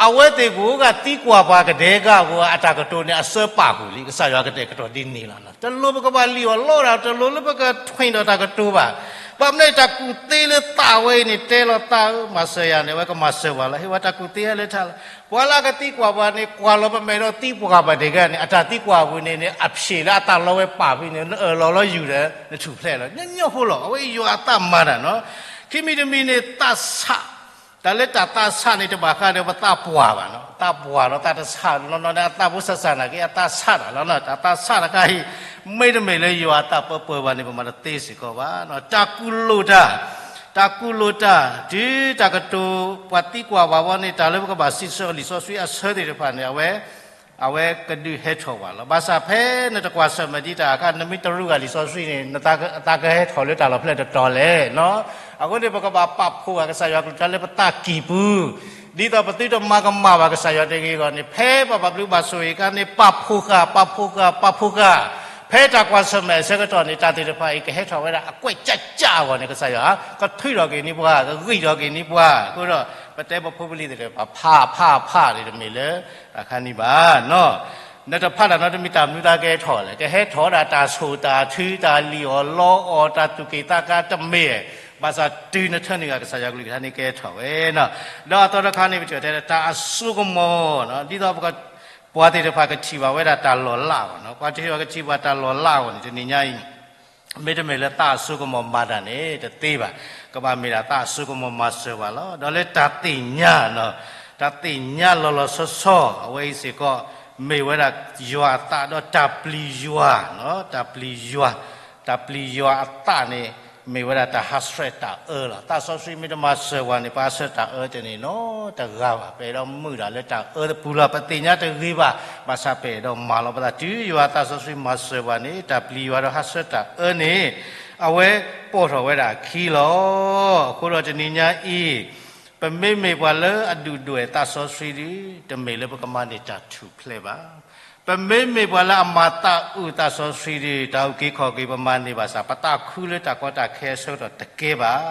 အဝဲသ့ၣ်ကိးဂၤသံကွၢ်ပှၤကဒဲကၢ်ဂီၤ အတၢ်ကတိၤန့ၣ် အစၢပာ်ဃုာ်လံ ကစၢ်ယွၤကတဲာ်ကတီၤဒ်န့ၣ်လီၤ. တလိၣ်ပကဘၣ်လံၣ်အီၣ်လီအီၣ်တၢ် တလိၣ်လၢပကထွဲဒီးတၢ်ကတိၤဘၣ်. ဘၣ်မနုၤတၢ်ကူၣ်သ့လၢသးဝဲအံၤန့ၣ် တဲလီၤသးဧၢ မၤစၢၤယၤန့ၣ် အဝဲကမၤစၢၤပှၤလီၤ. ဟ့ၣ်ဝဲတၢ်ကူၣ်သ့ဟဲလၢထးလီၤ. ပှၤလၢအကသံကွၢ်ပှၤန့ၣ် ကွၢ်လီၤပမဲာ်ဒီးသံကွၢ်ပှၤတဂၤန့ၣ် အတၢ်သံကွၢ်ပူၤန့ၣ်န့ၣ် အဖျ့လၢအသးလီဝဲပာ်ဖဲန့ၣ် နအၢၣ်လီၤလီၤယူၢ်ဒီး နထူၣ်ဖျဲးလီၤ. ညီညီဖိလီၤ. အဝဲယွၤအသးမၤတၢ်နီၤ. ခံမံၤတမံၤန့ၣ် သးဆး တၢ်လၢတၢ်သးဆးန့ၣ် တဘၣ်ဃးဒီးပသးပှၢ်ဘၣ်နီၤ. သးပှၢ်ဒီးသးတဆးနီၤနီၤန့ၣ် အသးဖိစၢ်စၢ်နာ်က့ အသးဆးတၢ်လီၤနီၤ. တၢ်သးဆးတခါအံၤ မ့တမ့ၢ်လၢယွၤအသးပၢပၢၤဘၣ်န့ၣ် ပမၤတသ့စ့ၢ်ကီးဘၣ်နီၤ. တၢ်ကူၣ်လိာ်တၢ်, တၢ်ကူၣ်လိာ်တၢ်, တုၤတၢ်ကတိၤ ပှၤသံကွၢ်ပှၤဘီန့ၣ် တၢ်လၢပကဘၣ်စံးဆၢလံာ်စီဆှံအဆၢသ့ၣ်တဖၣ်န့ၣ် အဝဲ အဝဲကဒုးဟဲထီၣ်ဝဲလီၤ. ဘၣ်ဆၣ်ဖဲနတကွၢ်ဆၢၣ်မဲာ်ဒ်တၢ်အခါ နမ့ၢ်တရူးဂၤလံာ်စီဆှံန့ၣ် နသးက သးကဟဲထီၣ်လၢတၢ်လီၢ်ဖျၢၣ်တတီၤလဲၣ်နီၤ. အဃိန့ၣ် ပကဘၣ်ပာ်ဖှိၣ်ဃာ်ကစၢ်ယွၤကလုၢ်ကထါလၢပသးကံၢ်ပူၤ, ဒ်သိးပသုတမၤကမၣ်ဘၣ်ကစၢ်ယွၤတဂ့ၤအဂီၢ်န့ၣ် ဖဲပဘၣ်ဘျုးဘၣ်ဆိၣ်ဂ့ၤအခါန့ၣ် ပာ်ဖှိၣ်ဃာ် ပာ်ဖှိၣ်ဃာ် ပာ်ဖှိၣ်ဃာ်, ဖဲတၢ်ကွၢ်ဆၢၣ်မဲာ်အဆၢကတီၢ်န့ၣ် တၢ်သ့ၣ်တဖၣ်အံၤ ကဟဲထီၣ်ဝဲဒၣ်အကွဲးကၠၢ်ကၠၢ်အဂီၢ်န့ၣ် ကစၢ်ယွၤ ကထုးထီၣ်က့ၤန့ၢ်ပှၤ ကဂံၢ်ထီၣ်က့ၤန့ၢ်ပှၤ. အဃိဒီး ပတဲပဖိပလံၤသ့ၣ်တဖၣ် ဖးဖးဖးန့ၣ် တမ့ၢ်လၢ အခါန့ၣ်ဘၣ်နီၤ. နတဖးတၢ်နီတမံၤ တၢ်မနုၤသးကဟဲထီၣ်လဲၣ်. ကဟဲထီၣ်ဒၣ်တၢ်ဆိၣ်တၢ်ထု တၢ်လံၣ်အီၣ်လီအီၣ် တၢ်သူၣ်က့ၣ်သးကါတမ့ၢ်, ဘၣ်ဆၣ်တုၤနထၢနုာ်ဂၤကစၢ်ယွၤကလုၢ်ကထါန့ၣ်ကဟဲထီၣ်ဝဲနီၤ. ဒီးအသီတခါန့ၣ် ပထံၣ်တဲလၢတၢ်အစိကမီၤနီၤ, ဒ်သိးပက ပှၤသ့ၣ်တဖၣ်ကထံၣ်ဘၣ်ဝဲဒၣ်တၢ်လီၤလးအဂီၢ်နီၤ. ပှၤသ့ၣ်တဖၣ်ကထံၣ်ဘၣ်တၢ်လီၤလးအဂီၢ်န့ၣ် တနံၤညါအံၤ မ့တမ့ၢ်လၢသးအစိကမီၤမၤတၢ်န့ၣ် တသ့ဘၣ်. ကဘၣ်မ့ၢ်ဒၣ်သးအစိကမီၤမၤစၢၤပှၤလီၤ. ဒီးလၢတၢ်သ့ၣ်ညါနီၤ, တၢ်သ့ၣ်ညါလီၤလီၤဆီဆီ အဝဲအံၤစ့ၢ်ကီး မ့ၢ်ဝဲဒၣ်ယွၤအသးဒီးတၢ်ပျံၤယွၤနီၤ, တၢ်ပျံၤယွၤ, တၢ်ပျံၤယွၤအသးန့ၣ် မ့ၢ်ဝဲဒၣ်တၢ်ဟးဆှဲးတၢ်အၢလီၤ. သးစီဆှံမ့ၢ်တမၤစၢၤပှၤန့ၣ် ပဟးဆှဲးတၢ်အၢတန့ၢ်နီတဂၤဘၣ်. ပအဲၣ်ဒိးမုာ်တၢ်လၢတၢ်အၢတပူၤလီၤ. ပသ့ၣ်ညါတဂ့ၤဘၣ်, ဘၣ်ဆၣ်ပအဲၣ်ဒိးမၤလီၤပသး တုၤယွၤသးစီဆှံမၤစၢၤပှၤန့ၣ် တၢ်ပျံၤယွၤဒီးဟးဆှဲးတၢ်အၢန့ၣ် အဝဲပိာ်ထီၣ်ဝဲဒၣ်အခံလီၤ. အဃိဒီးတနံၤညါအံၤ ပမ့မ့ၢ်ပှၤလၢအဒုၣ်ဒွဲၣ်သးစီဆှံဒီး တမ့ၢ်လၢပကမၤန့ၢ်တၢ်ထူၣ်ဖျဲးဘၣ်. ပမ့မ့ၢ်ပှၤလၢအမၤသးအုးသးစီဆှံဒီး တၢ်အုၣ်က့ၤခီၣ်က့ၤပမၤန့ၢ်ဘၣ်ဆၣ် ပသးခုလၢတၢ်ကီတၢ်ခဲအဆၢကတီၢ်တကဲဘၣ်.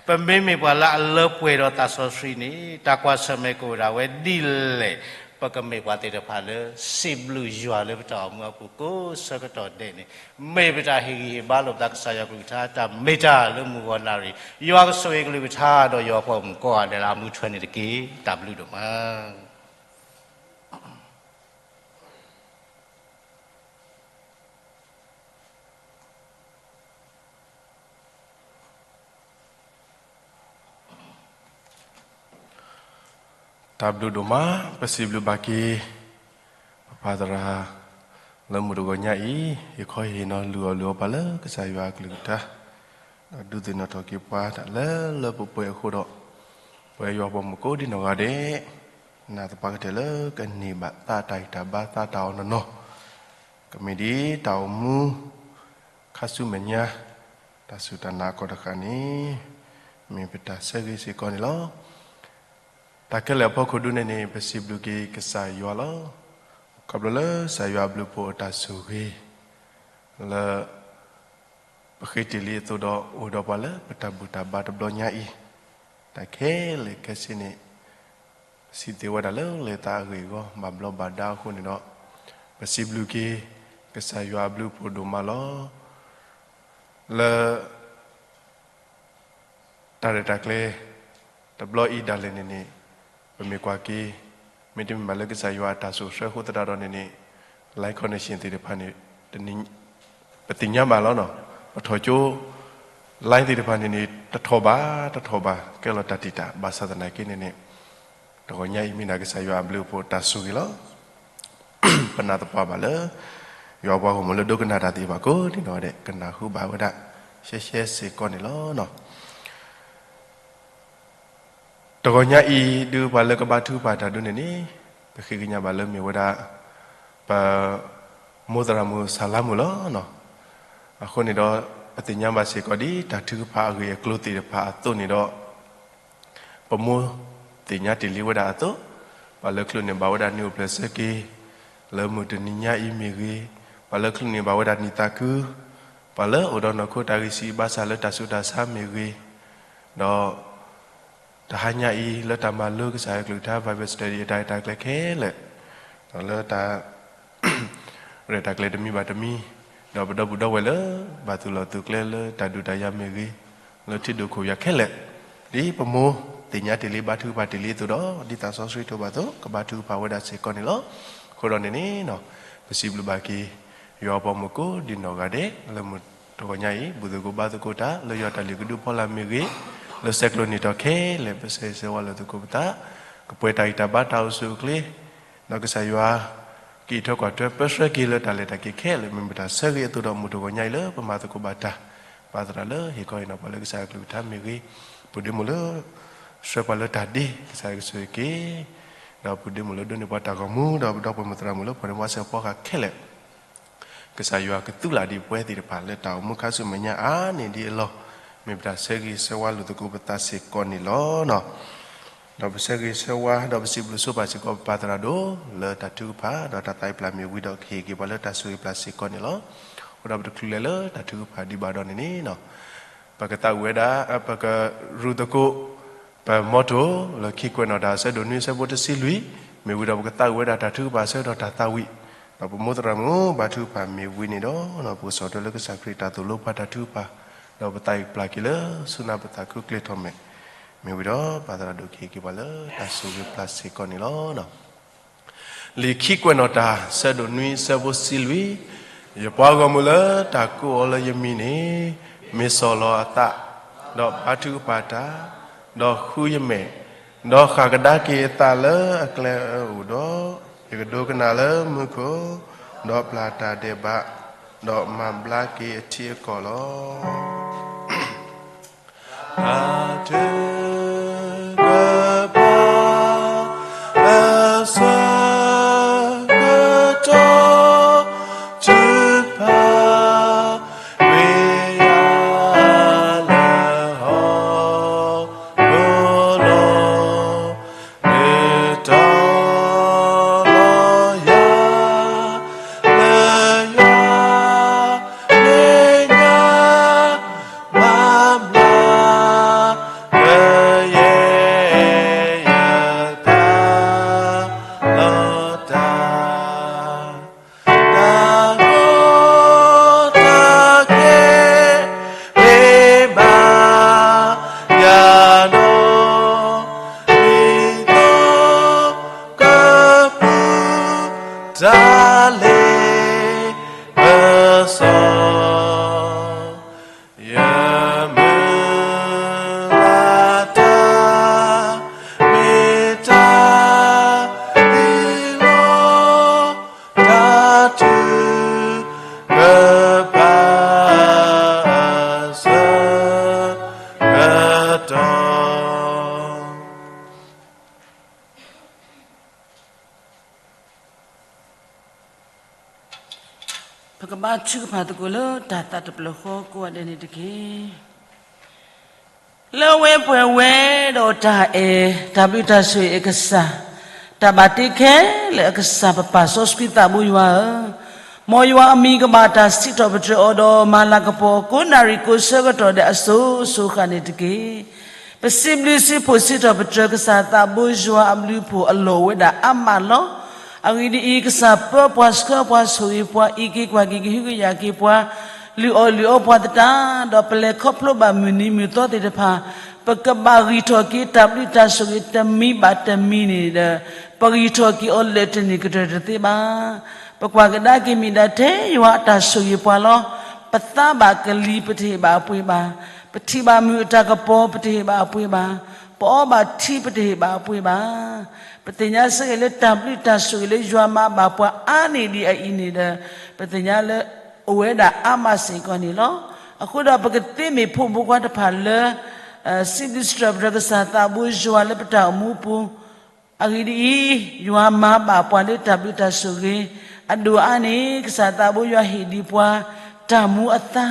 ပမ့မ့ၢ်ပှၤလၢအလၢပှဲၤဒီးသးစီဆှံန့ၣ် တၢ်ကွၢ်ဆၢၣ်မဲာ်ကအိၣ်ဒၣ်ဝဲဒ်လဲၣ်, ပကမ့ၢ်ပှၤသ့ၣ်တဖၣ်လၢ စံးဘျုးယွၤလၢပတၢ်အိၣ်မူအပူၤ ကိးဆၢကတီၢ်ဒဲးန့ၣ် မ့ၢ်ပတၢ်ဟ့ၣ်ဂံၢ်ဟ့ၣ်ဘါလိာ်ပသးကစၢ်ယွၤကလုၢ်ကထါ တၢ်မ့ၢ်တၢ်လၢမုၢ်ဂီၤနၣ်ရံၣ်. ယွၤကဆိၣ်ဂ့ၤကလုၢ်ကထါဒီးယွၤပှၤမုၣ်ကိးဂၤဒဲးလၢအမူထွဲန့ၣ်တက့ၢ်. တၢ်ဘျုးဒိၣ်မး. တၢ်ဘျုးဒိၣ်မး, ပစံးဘျုးဘၣ်က့ၤ ပပၢ်သရၣ် လၢမုၢ်တဂီၤညါအံၤ ဟ့ၣ်ခီဟ့ၣ်နီၤလုၢ်အီၣ်လုၢ်အီပှၤလၢကစၢ်ယွၤအကလုၢ်ကထါ, ဒီးဒုးသ့ၣ်နီၣ်ထီၣ်က့ၤပှၤတၢ်လၢလၢပှဲၤပှဲၤအဃိဒီး ပဝဲယွၤပှၤမုၣ်ကိးဒံနီၢ်ဂၤဒဲး နာ်သပှၢ်ကတၢၢ်လၢကန့ၢ်ဘၣ်သးတၢ်ဂံၢ်တၢ်ဘါသးတၢ်အီၣ်နီၢ်နီၢ်, ကမ့ၢ်ဒ်တၢ်အိၣ်မူ ခါဆူမဲာ်ညါ တၢ်စူၢ်တၢ်နာ်အကီၢ်တဃၣ်န့ၣ် မ့ၢ်ပတၢ်ဆၢဂ့ၤစ့ၢ်ကီးန့ၣ်လီၤ. တၢ်ခဲလၢာ်အဖီခိၣ်ဒုးန့ၣ်န့ၣ် ပစံးဘျုးက့ၤကစၢ်ယွၤလီၤ. ခီဖျိလၢကစၢ်ယွၤအဘျုးအဖှိၣ်အတၢ်ဆိၣ်ဂ့ၤ လၢ ပဃ့တ့ၢ်လံအသိးဒီး အိၣ်ဒီးပှၤလၢပတၢ်ဘူၣ်တၢ်ဘါတဘျီညါအံၤ, တၢ်ခဲလၢာ်ခဲဆ့န့ၣ် ပစံးသ့ဝဲဒၣ်လၢလဲၤသးအဂ့ၢ်အဂီၢ် ဘၣ်ဘျီးဘၣ်ဒါအဃိန့ၣ်ဒီး ပစံးဘျုးက့ၤ ကစၢ်ယွၤအဘျုးအဖှိၣ်ဒိၣ်မးလီၤ. လၢ တၢ်ရဲၣ်တၢ်ကျဲၤ တဘျီအံၤဒၣ်လဲာ်န့ၣ်န့ၣ် ပမ့ၢ်ကွၢ်က့ၤ မ့တမ့ၢ်ဘၣ်လၢကစၢ်ယွၤအတၢ်စိာ်ဆှၢအဃိသတးဒီးန့ၣ်န့ၣ် line connection သ့ၣ်တဖၣ်န့ၣ် ပသ့ၣ်ညါဘၣ်လီၤနီၤ. ပထီၣ်ကၠိ line သ့ၣ်တဖၣ်န့ၣ်န့ၣ် တထီၣ်ဘၣ် တထီၣ်ဘၣ် ကဲလီၤတၢ်တံာ်တာ် ဘၣ်ဆၣ်သနာ်က့န့ၣ်န့ၣ် တဂီၤညါအံၤမ့ၢ်ဒၣ်ကစၢ်ယွၤအဘျုးအဖှိၣ်တၢ်ဆိၣ်ဂ့ၤလီၤ. ပနာ်သပှၢ်ဘၣ်လၢ ယွၤပှၤဂီၢ်မုၢ်လၢဒိကနၣ်တၢ်သ့ၣ်တဖၣ်ကိးဒ်နီၢ်ဂၤဒဲး ကနၢ်ဟူဘၣ်ဝဲဒၣ် ရှဲရှဲစ့ၢ်ကီးန့ၣ်လီၤ. တဂီၤညါအံၤ ဒုးပှၤလၢကဘါထုကဖၣ်တၢ်ဒိၣ်န့ၣ်န့ၣ် ပဃ့ကညးဘၣ်လၢမ့ၢ်ဝဲဒၣ် ပ မိၢ်သရၣ်မုၣ်ဆၣ်လါမုၣ်လီၤ. အဃိန့ၣ်ဒီး ပသ့ၣ်ညါဘၣ်စ့ၢ်ကီးဒ်တၢ်ထုကဖၣ်အဂ့ၢ်အကျိၤသ့ၣ်တဖၣ်အသိးန့ၣ်ဒီး ပမိၢ်သ့ၣ်ညါတ့ၢ်လံဝဲဒၣ်အသိး, ပှၤလၢချုးန့ၢ်ဘၣ်ဝဲဒၣ်နံၣ်အိၣ်ဖျဲၣ်ဆၢက့ၤ လၢမုၢ်တနံၤညါအံၤမ့ၢ်ဂ့ၤ, ပှၤလၢချုးန့ၢ်ဘၣ်ဝဲဒၣ်နံၣ်သးခု, ပှၤလၢအိၣ်ဒီးနီၢ်ခိတၢ်ဂံၢ်စၢ်ဘါစၢ်လၢတၢ်ဆူးတၢ်ဆါမ့ၢ်ဂ့ၤ, ဒီး တဟါညါအံၤ လၢတၢ်မၤလိကစၢ်ယွၤကလုၢ်ကထါ Bible study အတၢ်ရဲၣ်တၢ်ကျဲၤခဲလၢာ်, ဒီးလၢတၢ် ရဲၣ်တၢ်ကျဲၤတမံၤဘၣ်တမံၤ, ဒီးပဒီပုၢ်ဒီဝဲၢ်လၢ ဘၣ်သူၣ်လီၤသုးကျဲလၢတၢ်ဒုးတၢ်ယၤမ့ၢ်ဂ့ၤ, လၢထံဒိၣ်ခိၣ်ယၤခဲလၢာ်, ဒ်ပမိၢ်သ့ၣ်ညါတ့ၢ်လံဘါထုကဖၣ်တ့ၢ်လံအသိးဒီး ဒ်သးစီဆှံထိးဘၣ်အသိး ကဘါထုကဖၣ်ဝဲဒၣ်စ့ၢ်ကီးန့ၣ်လီၤ. အဃိဒီးန့ၣ်န့ၣ် ပစံးဘျုးဘၣ်က့ၤ ယွၤအပှၤမုၣ်ကိးဒ်နီၢ်ဂၤဒဲး လၢမုၢ်တဂီၤညါအံၤ ဘူၣ်သကိးဘါသကိးတၢ် လၢယွၤတၢ်လုၢ်ကဒုဖီလာ်မ့ၢ်ဂ့ၤ, လၢဆဲးကျိးနံၣ်ထီၣ်ခဲလၢာ် ပဆၢဂ့ၤဆၢဝါလိာ်သကိးပသး, ကပှဲၤတၢ်ဂံၢ်တၢ်ဘါတၢ်အိၣ်ဆူၣ်အိၣ်ချ့ ဒီးကစၢ်ယွၤ ကအံးထွဲကွၢ်ထွဲပၢဆှၢက့ၤလၢတၢ်လဲၤတၢ်က့ၤခဲလၢာ် မ့ၢ်ပတၢ်ဆၢဂ့ၤအသိးဒီး မုၢ်တဂီၤညါအံၤလၢပမၤသကိးဘၣ်တၢ် ပၢ်သရၣ်လၢဟ့ၣ်ခီဟ့ၣ်နီၤပှၤလၢကစၢ်အကလုၢ်ကထါမ့ၢ်ဂ့ၤ, ပုၢ်ဒ့မုၣ်လၢ ဆှၢပှၤလၢတၢ်ဒ့ ကစၢ်ယွၤကဆိၣ်ဂ့ၤက့ၤ, ဒီးပုၢ်ဒ့မုၣ်လၢဒိးန့ၢ်ပှၤတၢ်ဂီၤမူ ဒီးပဒီပုၢ်ဝဲၢ်မုၢ်သရၣ်မုၣ်လၢဖီၣ်န့ၢ်ပှၤစဲးဖီဃာ်ခဲလၢာ် ကစၢ်ယွၤကသူလၢ်ဒံးပဝဲသ့ၣ်တဖၣ်လၢတၢ်အိၣ်မူခါဆူမဲာ်ညါအါန့ၢ်ဒံးအလီၢ်, မ့ၢ်ပတၢ်ဆၢဂ့ၤဆၢဝါလိာ်သကိးပသးစ့ၢ်ကီးန့ၣ်လီၤ. ဒီးပဆၢဂ့ၤဆၢဝါ ဒီးပစံးဘျုးဆိပာ်စ့ၢ်ကီးပပၢ်သရၣ်ဒိၣ် လၢတၢ်ထုကဖၣ် ဒီးတၢ်သးပျၢ်မ့ၢ်ဝံၤဒီး ကဟ့ၣ်က့ၤပှၤလၢတၢ်ဆိၣ်ဂ့ၤပျၢ်စ့ၢ်ကီးန့ၣ်လီၤ. အဃိဒီးပတချုးလဲၤလၢတၢ်ထုကဖၣ်ဒံးဘၣ်ဒီးန့ၣ်န့ၣ် ပကသးဝံၣ်ဝဲဒၣ် ပကရူၢ်သကိး ပမီထိၣ် လၢခံကွဲးနီၣ်တၢ်အဆၢဒိၣ်နွံအဆၢဖိတဆံလွံၢ်, မ့ၢ်ဝံၤဒီးပကသးဝံၣ်ဝဲဒၣ်တၢ်ထုကဖၣ်အဆၢကတီၢ်တၢ်သးဝံၣ်, ဒီးပမိၢ်သရၣ်မုၣ်ဘါထုကဖၣ်မ့ၢ်ဝံၤန့ၣ်ဒီး ပကဆီၣ်ထွဲလၢကစၢ်ခရံာ်တၢ်သိၣ်လိပှၤတၢ်ထုကဖၣ်, ဒီးပသးဝံၣ်ပျၢ်က့ၤလၢဆူနၢ်ပသးခုကျဲထီၣ်မဲာ်, မ့ၢ်ဝံၤဒီးပၢ်သရၣ်ဒိၣ်ကဟ့ၣ်က့ၤပှၤလၢတၢ်ဆိၣ်ဂ့ၤပျၢ်စ့ၢ်ကီးန့ၣ်လီၤ. လံာ်ခံကွဲးနီၣ်တၢ် ဆၢဒိၣ်နွံဆၢဖိတဆံလွံၢ်, ယပှၤဂီၢ်မုၢ်လၢတၢ်ကိးအီၤလၢယမံၤန့ၣ် မ့ၢ်ဆီၣ်လီၤအသး, ဒီးဘါထုကဖၣ်တၢ်, ဒီးဃုယမဲာ်, ဒီးဃၣ်ကဒါက့ၤအသးလၢအကျဲအအိၣ်ဒီး, ယကဒိကနၣ်လၢမူခိၣ်, ဒီးပျၢ်တၢ်ဒဲးဘး, ဒီးမၤဘျါက့ၤအထံအကီၢ်လီၤ. တၢ်ထုကဖၣ် အဆၢကတီၢ် ထုကဖၣ် ဝံၤယၤလၢဟီၣ်ခိၣ်လီၤ. နုာ်တီၤလီၤယၤ လၢယွၤမဲာ်ညါ ဘၣ်ဘျါ ကယဲၢ်ယသးလီၤတၢ် တၢ်ကီတၢ်ခဲ မ့ၢ်ဘၣ်ယၤနီၤ ဒ်သိးကပူၤ တၢ်လ့ပစီ ယမုၢ်လၢ်တၢ် မ့ၢ်တၢ်ဟ့ၣ်လီၤ တၢ်ထုကဖၣ်အဆၢကတီၢ် ပကဘါထုကဖၣ်သကိးလၢတၢ်သးတဖျၢၣ်ဃီကိးဂၤဒဲးန့ၣ်တက့ၢ်. လၢအဝဲပှဲၤဝဲဒီးတၢ်အဲၣ် တၢ်ဘျုးတၢ်ဆိၣ်ဂ့ၤအကစၢ်, တၢ်ဘၣ်တ့ခဲလၢာ်အကစၢ် ပပၢ်စီဆှံသးဘိယွၤဧၢ, မ်ယွၤအမံၤကဘၣ်တၢ်စံးထီၣ်ပတြၢၤအီၤဒီး မၤလၤကပီၤကိးနၣ်ရံၣ်ကိးဆၢကတီၢ်ဒဲးအစိၤစိၤဃၣ်န့ၣ်တက့ၢ်. ပစံးဘျုးစံးဖှိၣ်စံးထီၣ်ပတြၢၤကစၢ်သးဘိယွၤအဘျုးအဖှိၣ်အလီၢ်ဝဲဒၣ်အါမးလီၤ. အဂ့ၢ်ဒ်အံၤ, ကစၢ်ပၢပှၤဆှၢပှၤဆိၣ်ဂ့ၤပှၤ အံးက့ၤကွၢ်က့ၤကဟုကယာ်က့ၤပှၤ, လုၢ်အီၣ်လုၢ်အီပှၤသတး, ဒီးပလဲၤခီဖျိဘၣ်မုၢ်နံၤမုၢ်သီသ့ၣ်တဖၣ်, ပကဘၣ်ဂံၢ်ထီၣ်က့ၤတၢ်ဘျုးတၢ်ဆိၣ်ဂ့ၤတမံၤဘၣ်တမံၤန့ၣ်ဒီး, ပဂံၢ်ထီၣ်က့ၤအီၤလၢာ်တန့ၢ်ကတၢၢ်တသ့ဘၣ်. ပကွၢ်ကဒါက့ၤမ့ၢ်ဒၣ်ထဲယွၤအတၢ်ဆိၣ်ဂ့ၤပှၤလီၤ. ပသးဘၣ်ကလံၤ ပတဟ့ၣ်ဘၣ်အပှ့ၤဘၣ်. ပထံၣ်ဘၣ်မုၢ်အတၢ်ကပီၤ ပတဟ့ၣ်ဘၣ်အပှ့ၤဘၣ်. ပအီၣ်ဘၣ်ထံပတဟ့ၣ်ဘၣ်အပှ့ၤဘၣ်. ပသ့ၣ်ညါစ့ၢ်ကီးလၢတၢ်ဘျုးတၢ်ဆိၣ်ဂ့ၤလၢယွၤမၤဘၣ်ပှၤအါန့ၢ်ဒံးအအံၤန့ၣ်ဒီး ပသ့ၣ်ညါလၢအိၣ်ဝဲဒၣ်အါမးစ့ၢ်ကီးန့ၣ်လီၤ. အဃိဒီးပကသ့မ့ၢ်ဖိမုၣ်ဖိခွါတဖၣ်လၢ စံးဘျုးစံးထီၣ်ပတြၢၤကစၢ်သးဘိယွၤလၢပတၢ်အိၣ်မူအပူၤ အဂ့ၢ်ဒ်အံၤ, ယွၤမၤဘၣ်ပှၤလၢတၢ်ဘျုးတၢ်ဆိၣ်ဂ့ၤ, အဒိၣ်အါန့ၣ် ကစၢ်သးဘိယွၤဟ့ၣ်ဒံးပှၤ တၢ်မူအသါ,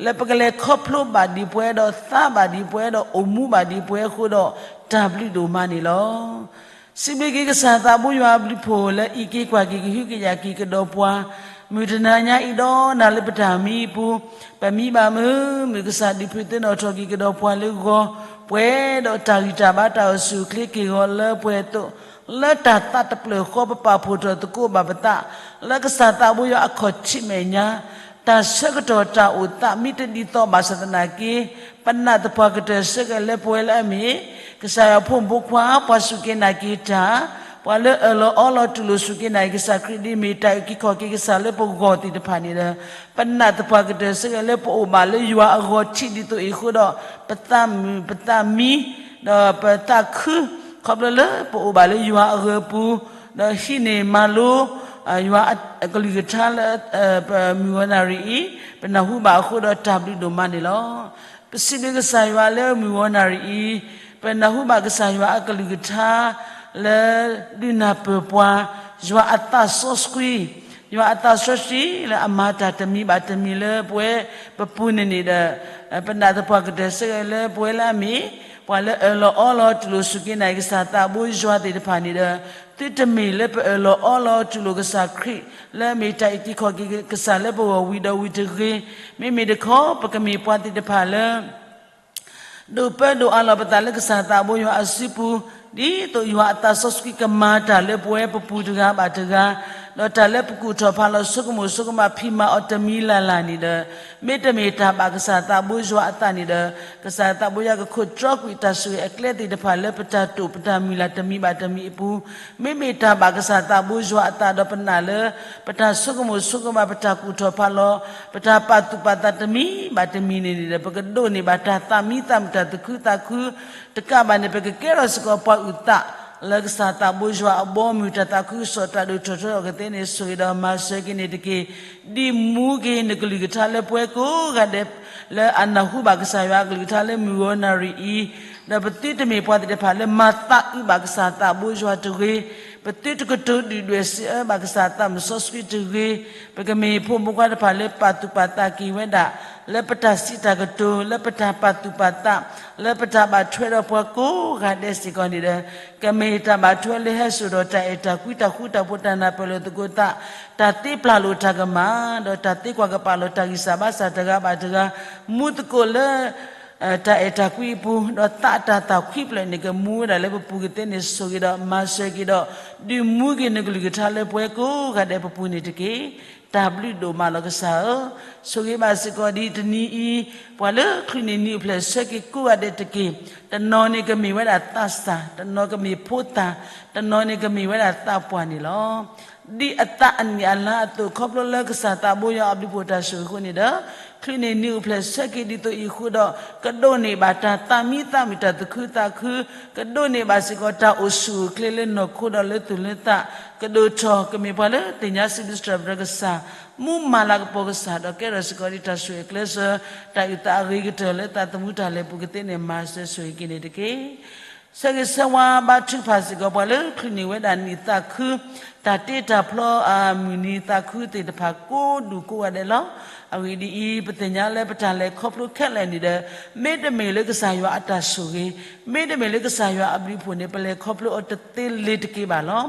လၢပကလဲၤခီဖျိဘၣ်ဒံးပဝဲဒီးသါဘၣ်ဒံးပဝဲဒီး အိၣ်မူဘၣ်ဒံးပဝဲအဃိဒီး တၢ်ဘျုးဒိၣ်မးန့ၣ်လီၤ. စံးဘျုးက့ၤကစၢ်သးဘိယွၤအဘျုးအဖှိၣ်လၢအံးက့ၤကွၢ်က့ၤကဟုကယာ်က့ၤကဒီးပှၤ မုၢ်တနၤညါအံၤဒီးနၤလၢပတၢ်မံအပူၤ, ပမံဘၣ်မုာ်မုာ် ကစၢ်ဒုးဖုးသ့ၣ်နီၣ်ထီၣ်က့ၤကဒီးပှၤလၢဂီၤ, ပှဲၤဒီးတၢ်ဂံၢ်တၢ်ဘါတၢ်အိၣ်ဆူၣ်အိၣ်ချ့က့ၤဂီၤလၢပှဲၤအသိး, လၢတၢ်သးတဖျၢၣ်ဃီပပာ်ဖှိၣ်ထီၣ်သကိးဘၣ်ပသး, လၢကစၢ်သးဘိယွၤအခီၣ်ထံးမဲာ်ညါ တၢ်ဆၢကတီၢ်တၢ်အိၣ်သးမ့ၢ်တဒ်သိးဘၣ်ဆၣ်သနာ်က့, ပနာ်သပှၢ်ကတၢၢ်စ့ၢ်ကီးလၢပဝဲလၢအမ့ၢ် ကစၢ်ယွၤဖိမုၣ်ဖိခွါ ပှၤစူၢ်က့ၤနာ်က့ၤတၢ်, ပှၤလၢအၢၣ်လီၤအီလီၤတူၢ်လိာ်စူၢ်က့ၤနာ်က့ၤကစၢ်ခရံာ်ဒ်အမ့ၢ်တၢ်အုၣ်က့ၤခီၣ်က့ၤကစၢ်လၢပဂီၢ်သ့ၣ်တဖၣ်န့ၣ်ဒီး, ပနာ်သပှၢ်ကတၢၢ်စ့ၢ်ကီးလၢပအိၣ်ဘၣ်လၢယွၤအဂီၢ်ထံးဒ်သိးအံၤအဃိဒီး, ပသးမုာ်ပသးမံ ဒီးပသးခု ခီဖျိလၢပအိၣ်ဘၣ်လၢယွၤအဂီၢ်အပူၤ, ဒီးဟံးန့ၢ်မၤလိ ယွၤအကလုၢ်ကထါလၢ ပမုၢ်ဂီၤနၣ်ရံၣ်အံၤ ပနၢ်ဟူဘၣ်အဃိဒီးတၢ်ဘျုးဒိၣ်မးန့ၣ်လီၤ. ပစံးဘျုးကစၢ်ယွၤလၢမုၢ်ဂီၤနၣ်ရံၣ်အံၤ ပနၢ်ဟူဘၣ်ကစၢ်ယွၤအကလုၢ်ကထါ လၢဒုးနၢ်ပၢၢ်ပှၤ ယွၤအသးစီဆှံ, ယွၤအသးစီဆှံလၢအမၤတၢ်တမံၤဘၣ်တမံၤလၢပဝဲပပူၤန့ၣ်န့ၣ်ဒီး, ပနာ်သပှၢ်ကတၢၢ်စ့ၢ်ကီးလၢပဝဲလၢအမ့ၢ် ပှၤလၢအၢၣ်လီၤအီလီၤတူၢ်လိာ်စူၢ်က့ၤနာ်က့ၤကစၢ်သးဘိယွၤသ့ၣ်တဖၣ်န့ၣ်ဒီး, သုတမ့ၢ်လၢပအၢၣ်လီၤအီလီၤတူၢ်လိာ်ကစၢ်ခရံာ် လၢအမ့ၢ်တၢ်အုၣ်က့ၤခီၣ်က့ၤကစၢ်လၢပဂီၢ်ဝံၤဒီးဝံၤတဂ့ၤ, မ့မ့ၢ်တခီ ပကမ့ၢ်ပှၤသ့ၣ်တဖၣ်လၢ ဒိးပၢဒိးအးလီၤပသးလၢကစၢ်သးဘိယွၤအစုပူၤ, ဒ်သိးယွၤအသးစီဆှံကမၤတၢ်လၢပဝဲပပူၤတဂၤဘၣ်တဂၤ, ဒီးတၢ်လၢပကူၣ်ထီၣ်ဖးလီၤဆိကမိၣ်ဆိကမးဖံးမၤအီၤတမံၤလၢ်လၢ်န့ၣ်ဒီး, မ့တမ့ၢ်တၢ်ဘၣ်ကစၢ်သးဘိယွၤအသးန့ၣ်ဒီး, ကစၢ်သးဘိယွၤကခိးတြီကွံာ်တၢ်ဆိၣ်ဂ့ၤအကျဲသ့ၣ်တဖၣ်လၢပတၢ်တိာ်ပတၢ်မုၢ်လၢ်တမံၤဘၣ်တမံၤအပူၤ, မ့မ့ၢ်တၢ်ဘၣ်ကစၢ်သးဘိယွၤအသးဒီးပနာ်လၢ ပတၢ်ဆိကမိၣ်ဆိကမး ပတၢ်ကူၣ်ထီၣ်ဖးလီၤ ပတၢ်ပာ်သူၣ်ပာ်သးတမံၤဘၣ်တမံၤန့ၣ်န့ၣ်ဒီး ပကဒိးန့ၢ်ဘၣ်တၢ်သးမံသးမုာ်တၢ်သူၣ်ခုသးခု, တကးဘၣ်န့ၣ် ပကကဲထီၣ်စ့ၢ်ကီးပှၤအုၣ်သး လၢကစၢ်သးဘိယွၤအဘီအမုၢ် တၢ်သးခုကစီၣ်တၢ်ဒိၣ်ထီၣ်ထီထီၣ်ကသ့န့ၣ် ဆိၣ်ဂ့ၤဒီးမၤစၢၤက့ၤန့ၣ်တက့ၢ်. ဒံးမူက့ၤနကလုၢ်ကထါလၢပဝဲကိးဂၤဒဲး လၢအနၢ်ဟူဘၣ်ကစၢ်ယွၤအကလုၢ်ကထါလၢမုၢ်ဂီၤနၣ်ရံၣ်အံၤ, ဒီးပသုတမ့ၢ်ပှၤသ့ၣ်တဖၣ်လၢမၤသးအုးဘၣ်ကစၢ်သးဘိယွၤတဂ့ၤ, ပသုတကတိၤဒုၣ်ဒွဲၣ်စံးအၢဘၣ်ကစၢ်သးစီဆှံတဂ့ၤ, ပကမ့ၢ်ဖိမုၣ်ဖိခွါတဖၣ်လၢပာ်သူၣ်ပာ်သးက့ၤဝဲဒၣ် လၢပတၢ်စံးတၢ်ကတိၤ လၢပတၢ်ပာ်သူၣ်ပာ်သး လၢပတၢ်ဘၣ်ထွဲဒီးပှၤကိးဂၤဒဲးစ့ၢ်ကီးန့ၣ်ဒီး, ကမ့ၢ်တၢ်ဘၣ်ထွဲလၢဟဲစိာ်ဒီးတၢ်အဲၣ်တၢ်ကွံ တၢ်ဃူတၢ်ဖိး တၢ်နၢ်ပၢၢ်လိာ်သကိးသး, တၢ်သ့ပျၢ်လိာ်တၢ်ကမၣ်, ဒီးတၢ်သ့ကွၢ်ကပာ်လိာ်တၢ်ဂံၢ်စၢ်ဘါစၢ်တဂၤဘၣ်တဂၤ, မူသကိးလၢ တၢ်အဲၣ်တၢ်ကွံအပူၤ, ဒီးသးတၢ်သၣ်ခွံဖျၢၣ်န့ၣ် ကမူဝဲဒၣ်လၢပပူၤကသ့န့ၣ် ဆိၣ်ဂ့ၤဒီးမၤစၢၤက့ၤဒီး, ဒုးမူက့ၤနကလုၢ်ကထါလၢပဝဲကိးဂၤဒဲးပပူၤန့ၣ်တက့ၢ်. တၢ်ဘျုးဒိၣ်မးလီၤကစၢ်ဧၢ, ဆိၣ်ဂ့ၤဘၣ်စ့ၢ်ကီးဒ်တနံၤအံၤ, ပှၤလၢချုးန့ၢ်နံၤအိၣ်ဖျဲၣ်ဆၢက့ၤကိးဂၤဒဲးတက့ၢ်. တနီၤန့ၣ်ကမ့ၢ်ဝဲဒၣ်သးစၢ်, တနီၤကမ့ၢ်ဖိသၣ်, တနီၤန့ၣ်ကမ့ၢ်ဝဲဒၣ်သးပှၢ်န့ၣ်လီၤ. ဒ်အသးအနံၣ်အလါအသိး ခီဖျိလၢကစၢ်သးဘိယွၤအဘျုးအဖှိၣ်တၢ်ဆိၣ်ဂ့ၤအဃိန့ၣ်ဒီး, ချုးန့ၢ်နံၤအိၣ်ဖျဲၣ်ဆၢက့ၤဒ်သိးအံၤအဃိဒီး, ကဒိးန့ၢ်ဘၣ်တၢ်သးမံသးမုာ် တၢ်သူၣ်ခုသးခု, ကဒိးန့ၢ်ဘၣ်စ့ၢ်ကီးတၢ်အိၣ်ဆူၣ်အိၣ်ချ့လၢနီၢ်ခိဒီးလၢသူၣ်လၢသး, ကဒိၣ်ထီၣ်ကမ့ၢ်ပှၤလၢသ့ၣ်ညါစံးဘျုးစံးထီၣ်ပတြၢၤကစၢ်, မူမၤလၤကပီၤကစၢ်ဒီးကဲထီၣ်စ့ၢ်ကီးဒ်တၢ်ဆိၣ်ဂ့ၤအကျဲစၢၤ, တၢ်အုၣ်သးအဂ့ၤကတၢၢ်လၢသးသမူတၢ်လဲၤပူၤကသ့န့ၣ် မၤစၢၤဆိၣ်ဂ့ၤက့ၤန့ၣ်တက့ၢ်. ဆၢဂ့ၤဆၢဝါဘါထုကဖၣ်စ့ၢ်ကီးပှၤလၢချုးန့ၢ်ဝဲဒၣ်နံၣ်သးခု, တၢ်တ့တၢ်ဖျီအမုၢ်နံၤသးခုသ့ၣ်တဖၣ်ကိးဒူၣ်ကိးဂၤဒဲးလီၤ. အဂ့ၢ်ဒ်အံၤ, ပသ့ၣ်ညါလၢပတၢ်လဲၤခီဖျိခဲလၢာ်န့ၣ်ဒီး, မ့တမ့ၢ်လၢကစၢ်ယွၤအတၢ်ဆိၣ်ဂ့ၤ, မ့တမ့ၢ်လၢကစၢ်ယွၤအဘျုးအဖှိၣ်န့ၣ် ပလဲၤခီဖျိအီၤတသ့လၢၤတက့ၢ်ဘၣ်လီၤ.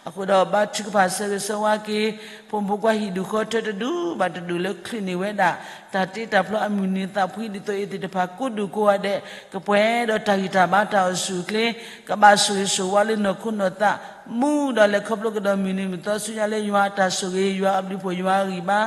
အဃိဒီးဘါထုကဖၣ်ဆၢဂ့ၤဆၢဝါက့ၤ ဖိမုၣ်ဖိခွါဟံၣ်ဒူၣ်ဃီထၢတဒူၣ်ဘၣ်တဒူၣ်လၢချုးန့ၢ်ဝဲဒၣ် တၢ်တ့တၢ်ဖျီအမုၢ်နံၤသးဖှံဒ်သိးအံၤသ့ၣ်တဖၣ်ကိးဒူၣ်ကိးဂၤဒဲး, ကပှဲၤဒီးတၢ်ဂံၢ်တၢ်ဘါတၢ်အိၣ်ဆူၣ်အိၣ်ချ့, ကဘၣ်ဆိၣ်ဂ့ၤဆိၣ်ဝါလၢနီၢ်ခိနီၢ်သး မူဒီးလဲၤခီဖျိကဒီးမုၢ်နံၤမုၢ်သီဆူညါလၢယွၤအတၢ်ဆိၣ်ဂ့ၤ ယွၤအဘျုးဖှိၣ်ယွၤအဂံၢ်ဘါ,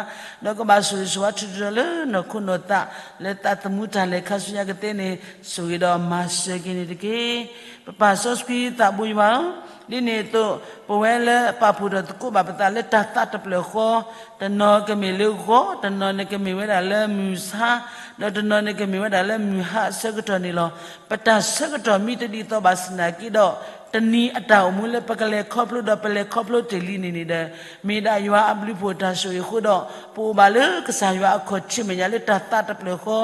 ဒီးကဘၣ်ဆိၣ်ဂ့ၤဆိၣ်ဝါထုးထီၣ်လၢနီၢ်ခိနီၢ်သး လၢသးသမူတၢ်လဲၤခါဆူညါကသ့န့ၣ် ဆိၣ်ဂ့ၤဒီးမၤစၢၤက့ၤန့ၣ်တက့ၢ်. ပပၢ်စီဆှံသးဘိယွၤဧၢ, ဒ်န့ၣ်အသိး ပဝဲလၢပာ်ဖှိၣ်ထီၣ်သကိးဘၣ်ပသးလၢတၢ်သးတဖျၢၣ်ဃီ, တနီၤကမ့ၢ်လၢဂီၤ, တနီၤန့ၣ်ကမ့ၢ်ဝဲဒၣ်လၢမုၢ်ဆါ, ဒီးတနီၤန့ၣ်ကမ့ၢ်ဝဲဒၣ်လၢမုၢ်ဟါအဆၢကတီၢ်န့ၣ်လီၤ. ပတၢ်ဆၢကတီၢ်မ့ၢ်တဒ်သိးဘၣ်ဆၣ်သနာ်က့ဒီး တနံၤအတၢ်အိၣ်မူလၢပကလဲၤခီဖျိဒီးပလဲၤခီဖျိတ့ၢ်လံန့ၣ်န့ၣ်ဒီး မ့ၢ်ဒၣ်ယွၤအဘျုးဖှိၣ်တၢ်ဆိၣ်ဂ့ၤအဃိဒီး ပအိၣ်ဘၣ်လၢကစၢ်ယွၤအခီၣ်ထံးမဲာ်ညါလၢတၢ်သးတဖျၢၣ်ဃီ,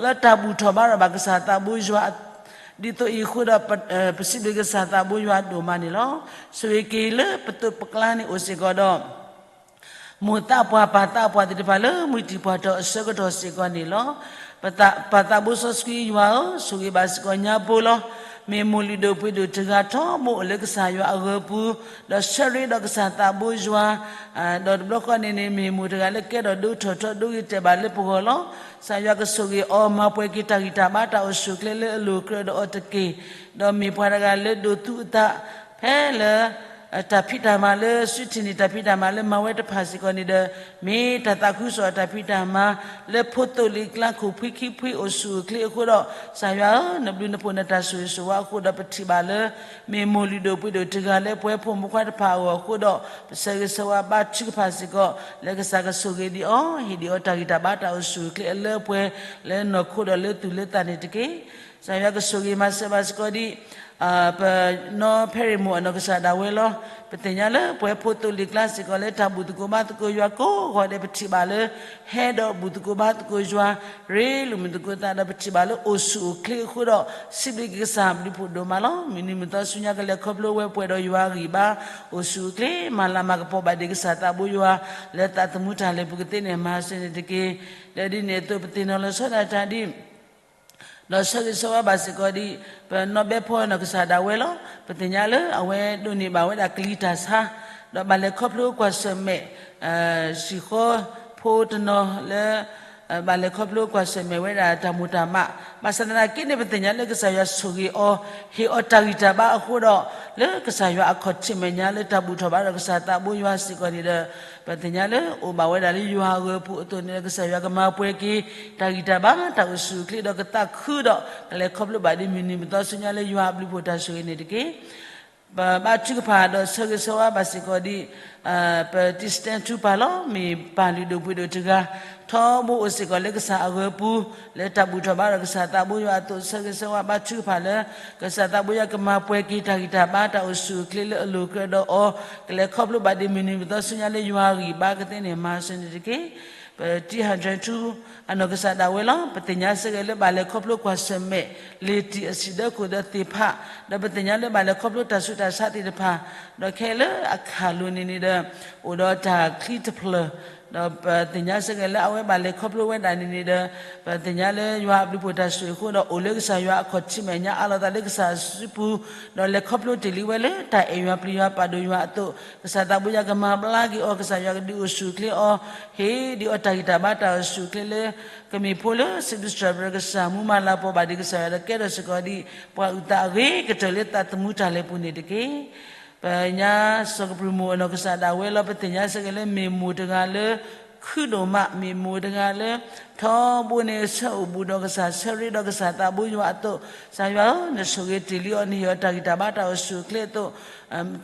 လၢတၢ်ဘူၣ်ထီၣ်ဘါထီၣ်ဘၣ်ကစၢ်သးဘိယွၤ ဒ်သိးအံၤအဃိဒီး ပစံးဘျုးကစၢ်သးဘိယွၤဒိၣ်မးန့ၣ်လီၤ. ဆိၣ်ဂ့ၤက့ၤလၢပသိးပကျါန့ၣ်အိၣ်စ့ၢ်ကီးဒီး မိၢ်သးပှၢ်ပၢ်သးပှၢ်သ့ၣ်တဖၣ်လၢမုၢ်တံၢ်ပှၢ်ထီၣ်အဆၢကတီၢ်စ့ၢ်ကီးန့ၣ်လီၤ. ပပၢ်သးဘိစီဆှံယွၤဧၢ, ဆိၣ်ဂ့ၤဘၣ်စ့ၢ်ကီးညါဘိလီၤ. မ့ၢ်မိၢ်လုၢ်ဒိၣ်ပှ့ၤဒိၣ်တဂၤထီဘိအိၣ်လၢကစၢ်ယွၤအဂၢၤပူၤ, ဒီးဆၢရ့ဒီးကစၢ်သးဘိယွၤ, ဒီးတဘျီဃီန့ၣ်န့ၣ် မ့ၢ်မိၢ်တဂၤလၢကဲထီၣ်ဒိထီၣ်ထီဒိဂ့ၤတဲာ်ဘၣ်လၢပဂီၢ်လီၤ. ကစၢ်ယွၤကဆိၣ်ဂ့ၤအီၤမၤပှဲၤက့ၤတၢ်ဂံၢ်တၢ်ဘါတၢ်အိၣ်ဆူၣ်အိၣ်ချ့လၢအလိၤကြၢးဒီးအီၤတက့ၢ်. ဒီးမ့ၢ်ပှၤတဂၤလၢဒိးသူအသး ဖဲလၢ တၢ်ဖံးတၢ်မၤလၢ စုထံၣ်န့ၢ်တၢ်ဖံးတၢ်မၤလၢမၤဝဲတဖၣ်စ့ၢ်ကီးန့ၣ်ဒီး မ့ၢ်တၢ်သးခုကစီၣ်အတၢ်ဖံးတၢ်မၤ လၢဖိသိလံၤကျါခိၣ်ဖှံခံဖှံအိၣ်ဆူၣ်အိၣ်ချ့အဃိဒီး ကစၢ်ယွၤဧၢ, နဘျုးနဖှိၣ်နတၢ်ဆိၣ်ဂ့ၤဆိၣ်ဝါအဃိဒီး ပထံၣ်ဘၣ်လၢ မ့ၢ်မိၢ်လုၢ်ဒိၣ်ပှ့ၤဒိၣ်တဂၤလၢပဝဲဖိမုၣ်ဖိခွါတဖၣ်အဂီၢ်အဃိဒီး ပဆၢဂ့ၤဆၢဝါဘါထုကဖၣ်စ့ၢ်ကီး လၢကစၢ်ကဆိၣ်ဂ့ၤဒံးအီၤ, ဟ့ၣ်ဒံးအီၤတၢ်ဂံၢ်တၢ်ဘါတၢ်အိၣ်ဆူၣ်အိၣ်ချ့အလၢအပှဲၤ လၢနီၢ်ခိဒီးလၢသူၣ်လၢသးန့ၣ်တက့ၢ်. ကစၢ်ယွၤကဆိၣ်ဂ့ၤမၤစၢၤဘၣ်စ့ၢ်ကီးဒံး ပနီဖဲရံၣ်မိၢ်အနီၢ်ကစၢ်ဒၣ်ဝဲလီၤ. ပသ့ၣ်ညါလၢပဝဲဖိသိလံၤကျါစ့ၢ်ကီးလၢတၢ်ဘူၣ်သကိးဘါသကိးယွၤကိးဂီၤဒဲး ပထံၣ်ဘၣ်လၢ ဟဲဒီးဘူၣ်သကိးဘါသကိးယွၤ ရ့လိာ်မုာ်သကိးသးဒီး ပထံၣ်ဘၣ်လၢအိၣ်ဆူၣ်အိၣ်ချ့အဃိဒီး စံးဘျုးက့ၤကစၢ်ဘျုးဖှိၣ်ဒိၣ်မးလီၤ. မုၢ်နံၤမုၢ်သီဆူညါ ကလဲၤခီဖျိဝဲပှဲၤဒီးယွၤအဂံၢ်ဘါ အိၣ်ဆူၣ်အိၣ်ချ့ မၤလၤမၤကပီၤဘၣ်ဒံးကစၢ်သးဘိယွၤ လၢသးသမူတၢ်လဲၤပူၤကသ့န့ၣ် မၤစၢၤန့ၣ်တက့ၢ်. ဒီးဒ်န့ၣ်အသိး ပသ့ၣ်နီၣ်လီၤဆီဒၣ်တၢ်ဒ် ဒီးဆၢဂ့ၤဆၢဝါဘၣ်စ့ၢ်ကီးဒံး ပနီၢ်ဘဲဖီနီၢ်ကစၢ်ဒၣ်ဝဲလီၤ. ပသ့ၣ်ညါလၢအဝဲဒိးန့ၢ်ဘၣ်ဝဲဒၣ်ကလံၤတၢ်ဆါ ဒီးဘၣ်လဲၤခီဖျိကွၢ်ဆၢၣ်မဲာ် ဟံၣ်ဃီဖိတနီၤလၢ ဘၣ်လဲၤခီဖျိကွၢ်ဆၢၣ်မဲာ်ဝဲဒၣ်တၢ်မိၢ်တၢ်မး ဘၣ်ဆၣ်သနာ်က့န့ၣ် ပသ့ၣ်ညါလၢကစၢ်ယွၤဆိၣ်ဂ့ၤအီၤ ဟ့ၣ်အီၤတၢ်ဂံၢ်တၢ်ဘါအဃိဒီး လၢကစၢ်ယွၤအခီၣ်ထံးမဲာ်ညါလၢတၢ်ဘူၣ်ထီၣ်ဘါထီၣ်ကစၢ်သးဘိယွၤစ့ၢ်ကီးန့ၣ်ဒီး ပသ့ၣ်ညါလၢအိၣ်ဘၣ်ဝဲဒၣ်လၢယွၤအဂၢၤပူၤအသိးန့ၣ်ဒီး ကစၢ်ယွၤကမၤပှဲၤက့ၤ တၢ်ဂံၢ်တၢ်ဘါ တၢ်အိၣ်ဆူၣ်အိၣ်ချ့ဒီးကသးခုဒီး ကလဲၤခီဖျိဘၣ်ဒံးမုၢ်နံၤမုၢ်သီဆူညါလၢယွၤအဘျုးဖှိၣ်တၢ်ဆိၣ်ဂ့ၤန့ၣ်တက့ၢ်. ပဘါထုကဖၣ်ဒီးဆၢဂ့ၤဆၢဝါဘၣ်စ့ၢ်ကီးဒံး ပတံၢ်စတဲထူပၢ်လီၤ. မ့ၢ်ပၢ်လုၢ်ဒိၣ်ပှ့ၤဒိၣ်တဂၤ ထီဘိအိၣ်စ့ၢ်ကီးလၢကစၢ်အဂၢၤပူၤ လၢတၢ်ဘူၣ်ထီၣ်ဘါထီၣ်ကစၢ်သးဘိယွၤအသိး ဆၢဂ့ၤဆၢဝါဘါထုကဖၣ်လၢ ကစၢ်သးဘိယွၤကမၤပှဲၤက့ၤတၢ်ဂံၢ်တၢ်ဘါ တၢ်အိၣ်ဆူၣ်အိၣ်ချ့လၢအလိၤကြၢးဒီးအီၤ ကလဲၤခီဖျိဘၣ်ဒံးမုၢ်နံၤမုၢ်သီဆူညါလၢယွၤအဂံၢ်ဘါကသ့န့ၣ် မၤစၢၤန့ၣ်တက့ၢ်. ပတံၢ်ဟၣ်ဒြဲထူ အနီၢ်ကစၢ်ဒၣ်ဝဲလီၤ. ပသ့ၣ်ညါစ့ၢ်ကီးလၢဘၣ်လဲၤခီဖျိကွၢ်ဆၢၣ်မဲာ် လံာ်တံၢ်အဆံးဒၢခိၣ်ဒီးသ့ၣ်ဖး ဒီးပသ့ၣ်ညါလၢဘၣ်လဲၤခီဖျိတၢ်ဆူးတၢ်ဆါသ့ၣ်တဖၣ် ဒီးခဲလၢာ်အခၣ်လိၤန့ၣ်န့ၣ်ဒီး အိၣ်ဒီးတၢ်ချံတဖျၢၣ် ဒီးပသ့ၣ်ညါစ့ၢ်ကီးလၢအဝဲဘၣ်လဲၤခီဖျိဝဲဒၣ်န့ၣ်န့ၣ်ဒီး ပသ့ၣ်ညါလၢယွၤအဘျုးဖှိၣ်တၢ်ဆိၣ်ဂ့ၤအဃိဒီး အိၣ်လၢကစၢ်ယွၤအခီၣ်ထံးမဲာ်ညါ အးလီၤသးလၢကစၢ်စုပူၤ ဒီးလဲၤခီဖျိတ့ၢ်လံဝဲလၢတၢ်အဲၣ်ယွၤပျံၤယွၤပာ်ဒိၣ်ယွၤအသိး ကစၢ်သးဘိယွၤကမၤဘျါက့ၤအီၤ ကစၢ်ယွၤကဒုးအိၣ်ဆူၣ်အိၣ်ချ့အီၤ ဟ့ၣ်ဒံးအီၤတၢ်ဂံၢ်တၢ်ဘါတၢ်အိၣ်ဆူၣ်အိၣ်ချ့လၢ ကမ့ၢ်ဖိလၢစံးဘျုးစံးထီၣ်ပတြၢၤကစၢ် မူမၤလၤကပီၤဘၣ်ဒံးကစၢ်ယွၤဒီးကဲထီၣ်စ့ၢ်ကီးဒံး ပှၤအုၣ်သးအဂ့ၤကတၢၢ်လၢသးသမူတၢ်လဲၤပူၤန့ၣ်တက့ၢ်. ပညါစီၤကပျုၢ်မိၢ်အနီၢ်ကစၢ်ဒၣ်ဝဲလီၤ. ပသ့ၣ်ညါစ့ၢ်ကီးလၢမ့ၢ်မိၢ်တဂၤလၢ ခုဒိၣ်မး မ့ၢ်မိၢ်တဂၤလၢ ထီဘိန့ၣ်ဆၢအိၣ်ဘူးဒီးကစၢ် ဆၢရ့ဒီးကစၢ်သးဘိယွၤအသိး ကစၢ်ယွၤဧၢ နဆိၣ်ဂ့ၤတ့ၢ်လံအီၤ နဟ့ၣ်အီၤတၢ်ဂံၢ်တၢ်ဘါတၢ်အိၣ်ဆူၣ်အိၣ်ချ့အသိး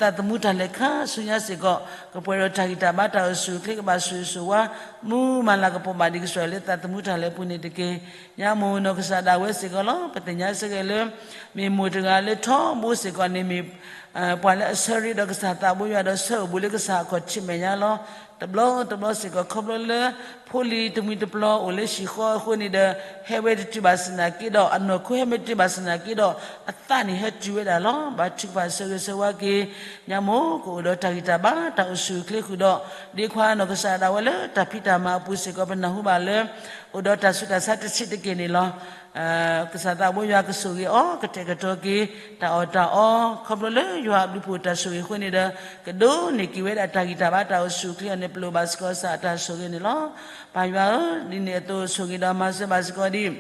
သးသမူတၢ်လဲၤခါဆူညါစ့ၢ်ကီး ကပှဲၤဒီးတၢ်ဂံၢ်တၢ်ဘါတၢ်အိၣ်ဆူၣ်အိၣ်ချ့ ကဘၣ်ဆိၣ်ဂ့ၤဆိၣ်ဝါ မူမၤလၤကပီၤဘၣ်ဒံးကစၢ်ယွၤလၢသးသမူတၢ်လဲၤပူၤန့ၣ်တက့ၢ်. ညါမိၢ်နီၢ်ကစၢ်ဒၣ်ဝဲစ့ၢ်ကီးလီၤ. ပသ့ၣ်ညါစ့ၢ်ကီးလၢ မ့ၢ်မိၢ်တဂၤလၢထီဘိစ့ၢ်ကီးန့ၣ်မ့ၢ် ပှၤလၢအဆၢရ့ဒီးကစၢ်သးဘိယွၤဒီးဆၢအိၣ်ဘူးလၢကစၢ်အခီၣ်ထံးမဲာ်ညါလီၤ. တဘျီတဘျီစ့ၢ်ကီး ခီဖျိလၢ ဖိလံၤတမှံၤတပျီၤအိၣ်လၢဟံၣ်ဃီအဃိန့ၣ်ဒီး ဟဲဝဲတတုၤဘၣ်ဆၣ်သနာ်က့ဒီး အနီၢ်ခိဟဲမ့ၢ်တုၤဘၣ်ဆၣ်သနာ်က့ဒီး အသးန့ၣ်ဟဲတုၤဝဲဒၣ်လီၤ. ဘါထုကဖၣ်ဆၢဂ့ၤဆၢဝါက့ၤ ညါမိၢ်ကအိၣ်ဒီးတၢ်ဂံၢ်တၢ်ဘါတၢ်အိၣ်ဆူၣ်အိၣ်ချ့ဃုာ်ဒီး ဒ့ခွါနီၢ်ကစၢ်ဒၣ်ဝဲလၢတၢ်ဖံးတၢ်မၤအပူၤစ့ၢ်ကီး ပနၢ်ဟူဘၣ်လၢ အိၣ်ဒီးတၢ်ဆူးတၢ်ဆါတဆံးတက့ၢ်န့ၣ်လီၤ. ကစၢ်သးဘိယွၤကဆိၣ်ဂ့ၤအီၤ ကတဲာ်ကတီၤက့ၤ တၢ်အီၣ်တၢ်အီ ခီဖျိလၢယွၤအဘျုးဖှိၣ်တၢ်ဆိၣ်ဂ့ၤအဃိန့ၣ်ဒီး ကဒိးန့ၢ်က့ၤဝဲဒၣ်တၢ်ဂံၢ်တၢ်ဘါတၢ်အိၣ်ဆူၣ်အိၣ်ချ့အီၤန့ၣ် ပလိၣ်ဘၣ်စ့ၢ်ကီးကစၢ်အတၢ်ဆိၣ်ဂ့ၤန့ၣ်လီၤ. ပၢ်ယွၤဧၢ, ဒ်န့ၣ်အသိးဆိၣ်ဂ့ၤဒီးမၤစၢၤဘၣ်စ့ၢ်ကီးဒံး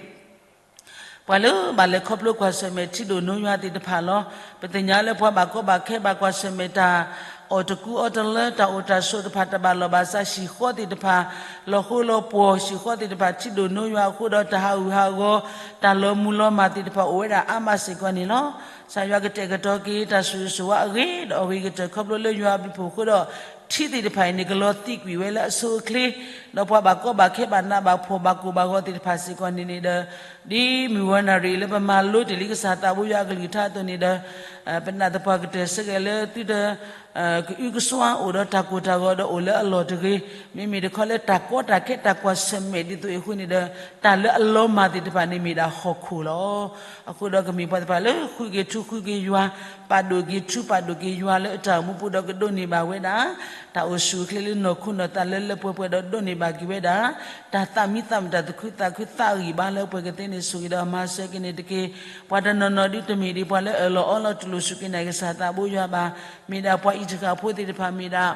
ပှၤလၢဘၣ်လဲၤခီဖျိကွၢ်ဆၢၣ်မဲာ်ထံဒိၣ်နိယွၤသ့ၣ်တဖၣ်လီၤ. ပသ့ၣ်ညါလၢပှၤဘၣ်ကီဘၣ်ခဲဘၣ်ကွၢ်ဆၢၣ်မဲာ်တၢ်အီၣ်တကူအီတလၢ တၢ်အိၣ်တၢ်ဆိးတဖၣ် တဘၣ်လိာ်ဘၣ်စး ဟံၣ်ဃီသ့ၣ်တဖၣ် လီၤဃိလီၤပှီၢ် ဟံၣ်ဃီသ့ၣ်တဖၣ်ထံဒိၣ်နိယွၤအဃိဒီး တၢ်ဟးဂူာ်ဟးဂီၤ တၢ်လီၤမုၢ်လီၤမၢ်သ့ၣ်တဖၣ်အိၣ်ဝဲဒၣ်အါမးစ့ၢ်ကီးန့ၣ်လီၤ. ကစၢ်ယွၤကတဲာ်ကတီၤက့ၤ တၢ်ဆိၣ်ဂ့ၤဆိၣ်ဝါအဂ့ၤဒီးအဂ့ၤကတၢၢ် ခီဖျိလၢယွၤအဘျုးအဖှိၣ်အဃိဒီး ထံသ့ၣ်တဖၣ်အံၤန့ၣ် ကလီၤသံကွံာ်ဝဲလၢအဆိအချ့ ဒီးပှၤဘၣ်ကီဘၣ်ခဲဘၣ်နးဘၣ်ဖှီၣ်ဘၣ်ကိၢ်ဘၣ်ဂီၤသ့ၣ်တဖၣ်စ့ၢ်ကီးန့ၣ်န့ၣ်ဒီး ဒ်မုၢ်ဂီၤနၣ်ရံၣ်လၢပမၤလိတ့ၢ်လံကစၢ်သးဘိယွၤအကလုၢ်ကထါအသိးန့ၣ်ဒီး ပနာ်သပှၢ်ကတၢၢ်ဆၢကဲၤလၢသုတ ကအုကစွါအိၣ်ဒီးတၢ်ကိၢ်တၢ်ဂီၤဒီးအိၣ်လၢအလီၢ်တဂ့ၤ, မ့မ့ၢ်တခီလၢတၢ်ကီတၢ်ခဲတၢ်ကွၢ်ဆၢၣ်မဲာ်ဒ်သိးအံၤအဃိန့ၣ်ဒီး တၢ်လၢအလီၤမၢ်သ့ၣ်တဖၣ်န့ၣ်မ့ၢ်ဒၣ်ဟီၣ်ခိၣ်လီၤ. အဃိဒီးကမ့ၢ်ပှၤသ့ၣ်တဖၣ်လၢဃုက့ၤထူဃုက့ၤယွၤ, ပာ်ဒိၣ်က့ၤထူပာ်ဒိၣ်က့ၤယွၤလၢအတၢ်အိၣ်မူပူၤဒီးကဒိးန့ၢ်ဘၣ်ဝဲဒၣ် တၢ်အိၣ်ဆူၣ်အိၣ်ချ့လၢနီၢ်ခိနီၢ်သးလၢလၢပှဲၤပှဲၤဒီးဒိးန့ၢ်ဘၣ်က့ၤဝဲဒၣ် တၢ်သးမံသးမုာ်တၢ်သူၣ်ခုသးခုသးဂံၢ်ဘါလၢအပှဲၤကသ့န့ၣ် ဆိၣ်ဂ့ၤဒီးမၤစၢၤက့ၤန့ၣ်တက့ၢ်. ပှၤတနီၤနီၤဒုးတမ့ၢ်ဒံးပှၤလၢအၢၣ်လီၤအီလီၤတူၢ်လိာ်စူၢ်က့ၤနာ်က့ၤကစၢ်သးဘိယွၤဘၣ်, မ့ၢ်ဒၣ်ပှၤအံၤတဃၣ်ဖိသ့ၣ်တဖၣ်မ့ၢ်ဒၣ်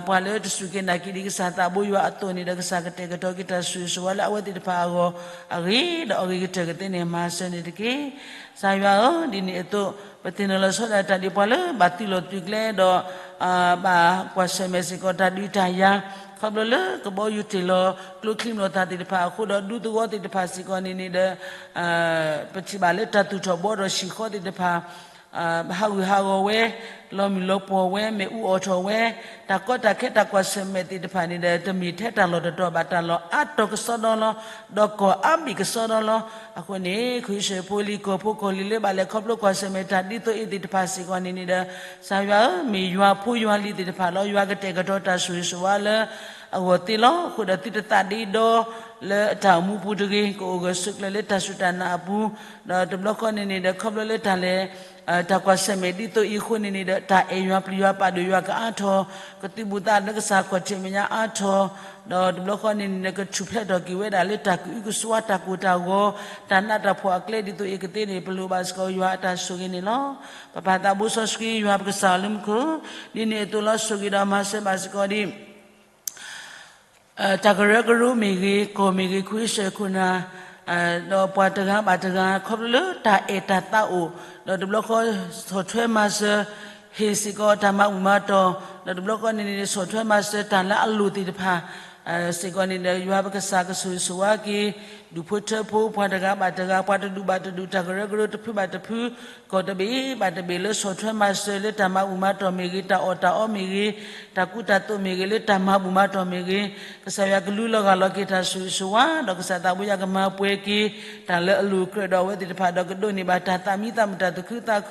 ပှၤလၢတစူၢ်က့ၤနာ်က့ၤဒံးကစၢ်သးဘိယွၤအသိးန့ၣ်ဒီး ကစၢ်ကတဲာ်ကတီၤက့ၤတၢ်ဆိၣ်ဂ့ၤဆိၣ်ဝါလၢအဝဲသ့ၣ်တဖၣ်အဂီၢ် အဂ့ၤဒီးအဂ့ၤကတၢၢ်ကသ့န့ၣ် မၤစၢၤန့ၣ်တက့ၢ်. ကစၢ်ယွၤဧၢ, ဒ်န့ၣ်အသိး ပသ့ၣ်နီၣ်လီၤဆီဒၣ်တၢ်ဒ်ပှၤလၢဘၣ်သုးလီၢ်သုးကျဲဒီး ဘၣ်ကွၢ်ဆၢၣ်မဲာ်စ့ၢ်ကီးတၢ်ဒုးတၢ်ယၤ ခီဖျိလၢကဘီယူၤတ့ၢ်လီၤကျိချံမျိာ်သၣ်သ့ၣ်တဖၣ်အဃိဒီး ဒူသဝီသ့ၣ်တဖၣ်စ့ၢ်ကီးန့ၣ်န့ၣ်ဒီး ပထံၣ်ဘၣ်လၢတၢ်သူၣ်ထီၣ်ဘှီထီၣ်ဟံၣ်ဃီသ့ၣ်တဖၣ် ဟးဂူာ်ဟးဂီၤဝဲ, လီၤမုၢ်လီၤပှီၢ်ဝဲ, မ့ၣ်အူအီၣ်ထီၣ်ဝဲ, တၢ်ကီတၢ်ခဲတၢ်ကွၢ်ဆၢၣ်မဲာ်သ့ၣ်တဖၣ်န့ၣ်ဒီး တမ့ၢ်ထဲတၢ်လီၢ်တတီၤဘၣ် တၢ်လီၢ်အါတီၤကစီဒီလီၤ, ဒီးကီၢ်အါဘ့ၣ်ကစီဒီလီၤ. အဃိန့ၣ် ခရံာ်ဖိလံၤကီၢ်ဖိကီၢ်လံၤလၢဘၣ်လဲၤခီဖျိကွၢ်ဆၢၣ်မဲာ်တၢ်ဒ်သိးအံၤသ့ၣ်တဖၣ်စ့ၢ်ကီးန့ၣ်န့ၣ်ဒီး ကစၢ်ယွၤဧၢ, မ့ၢ်ယွၤဖိယွၤလံၤသ့ၣ်တဖၣ်လီၤ. ယွၤကတဲာ်ကတီၤတၢ်ဆိၣ်ဂ့ၤဆိၣ်ဝါလၢအဂီၢ်သ့လီၤ. အဃိဒီးသုတသးဒ့ဒီလၢအတၢ်အိၣ်မူပူၤတဂ့ၤ, ကအိၣ်ဂၢၢ်ဆိးကျၢၤလၢတၢ်စူၢ်တၢ်နာ်အပူၤ, ဒီးတဘျီဃီန့ၣ်န့ၣ်ဒီး ခီဖျိလၢတၢ်လဲၤ တၢ်ကွၢ်ဆၢၣ်မဲာ်ဒ်သိးအံၤအဃိန့ၣ်န့ၣ်ဒီး တၢ်အဲၣ်ယွၤပျံၤယွၤပာ်ဒိၣ်ယွၤကအါထီၣ်, ကသုးဘူးသးလၢကစၢ်ခီၣ်ထံးမဲာ်ညါအါထီၣ်, ဒီးတဘျီဃီန့ၣ်န့ၣ်ဒီး ကထူၣ်ဖျဲးထီၣ်က့ၤဝဲဒၣ်လၢတၢ်ကအုကစွါတၢ်ကိၢ်တၢ်ဂီၤ တၢ်နးတၢ်ဖှီၣ်အကျဲဒ်သိးအံၤကသ့န့ၣ် ပလိၣ်ဘၣ်စ့ၢ်ကီးယွၤအတၢ်ဆိၣ်ဂ့ၤန့ၣ်လီၤ. ပပၢ်သးဘိစီဆှံယွၤပကစၢ်လၢမူခိၣ်, ဒ်န့ၣ်အသိးလီၤ ဆိၣ်ဂ့ၤဒီးမၤစၢၤဘၣ်စ့ၢ်ကီးဒ် တၢ်ကရၢကရိမ့ၢ်ဂ့ၤ, ကီၢ်မ့ၢ်ဂ့ၤ, ခိအ့ၡၢၣ်ခိၣ်နၢ်, ဒီးပှၤတဂၤဘၣ်တဂၤ ခီဖျိလၢတၢ်အဲၣ်တၢ်သးအိၣ်, ဒီးတဘျီဃီ ဆီၣ်ထွဲမၤစၢၤ ဟ့ၣ်စ့ၢ်ကီးတၢ်မၤဘူၣ်မၤတီၢ်, ဒီးတဘျီဃီန့ၣ်န့ၣ် ဆီၣ်ထွဲမၤစၢၤတၢ်လၢအလိၣ်သ့ၣ်တဖၣ် စ့ၢ်ကီးန့ၣ်ဒီး ယွၤပကစၢ်ကဆိၣ်ဂ့ၤဆိၣ်ဝါက့ၤ ဒူၣ်ဖိထၢဖိ ပှၤတဂၤဘၣ်တဂၤ, ပှၤတဒူၣ်ဘၣ်တဒူၣ်, တၢ်ကရၢကရိတဖုဘၣ်တဖု, ကီၢ်တဘ့ၣ်ဘၣ်တဘ့ၣ်လၢဆီၣ်ထွဲမၤစၢၤလၢတၢ်မၤဘူၣ်မၤတီၢ်မ့ၢ်ဂ့ၤ, တၢ်အီၣ်တၢ်အီမ့ၢ်ဂ့ၤ, တၢ်ကူတၢ်သိးမ့ၢ်ဂ့ၤ, လၢတၢ်မၤဘူၣ်မၤတီၢ်မ့ၢ်ဂ့ၤ, ကစၢ်ယွၤကလူလီၤဂာ်လီၤက့ၤတၢ်ဆိၣ်ဂ့ၤဆိၣ်ဝါ, ဒီးကစၢ်သးဘိယွၤကမၤပှဲၤက့ၤ တၢ်လၢအလိၣ်ကြၢးဒီးအဝဲသ့ၣ်တဖၣ်, ဒီးကဒိးန့ၢ်ဘၣ်တၢ်သးမံသးမုာ်တၢ်သူၣ်ခုသးခု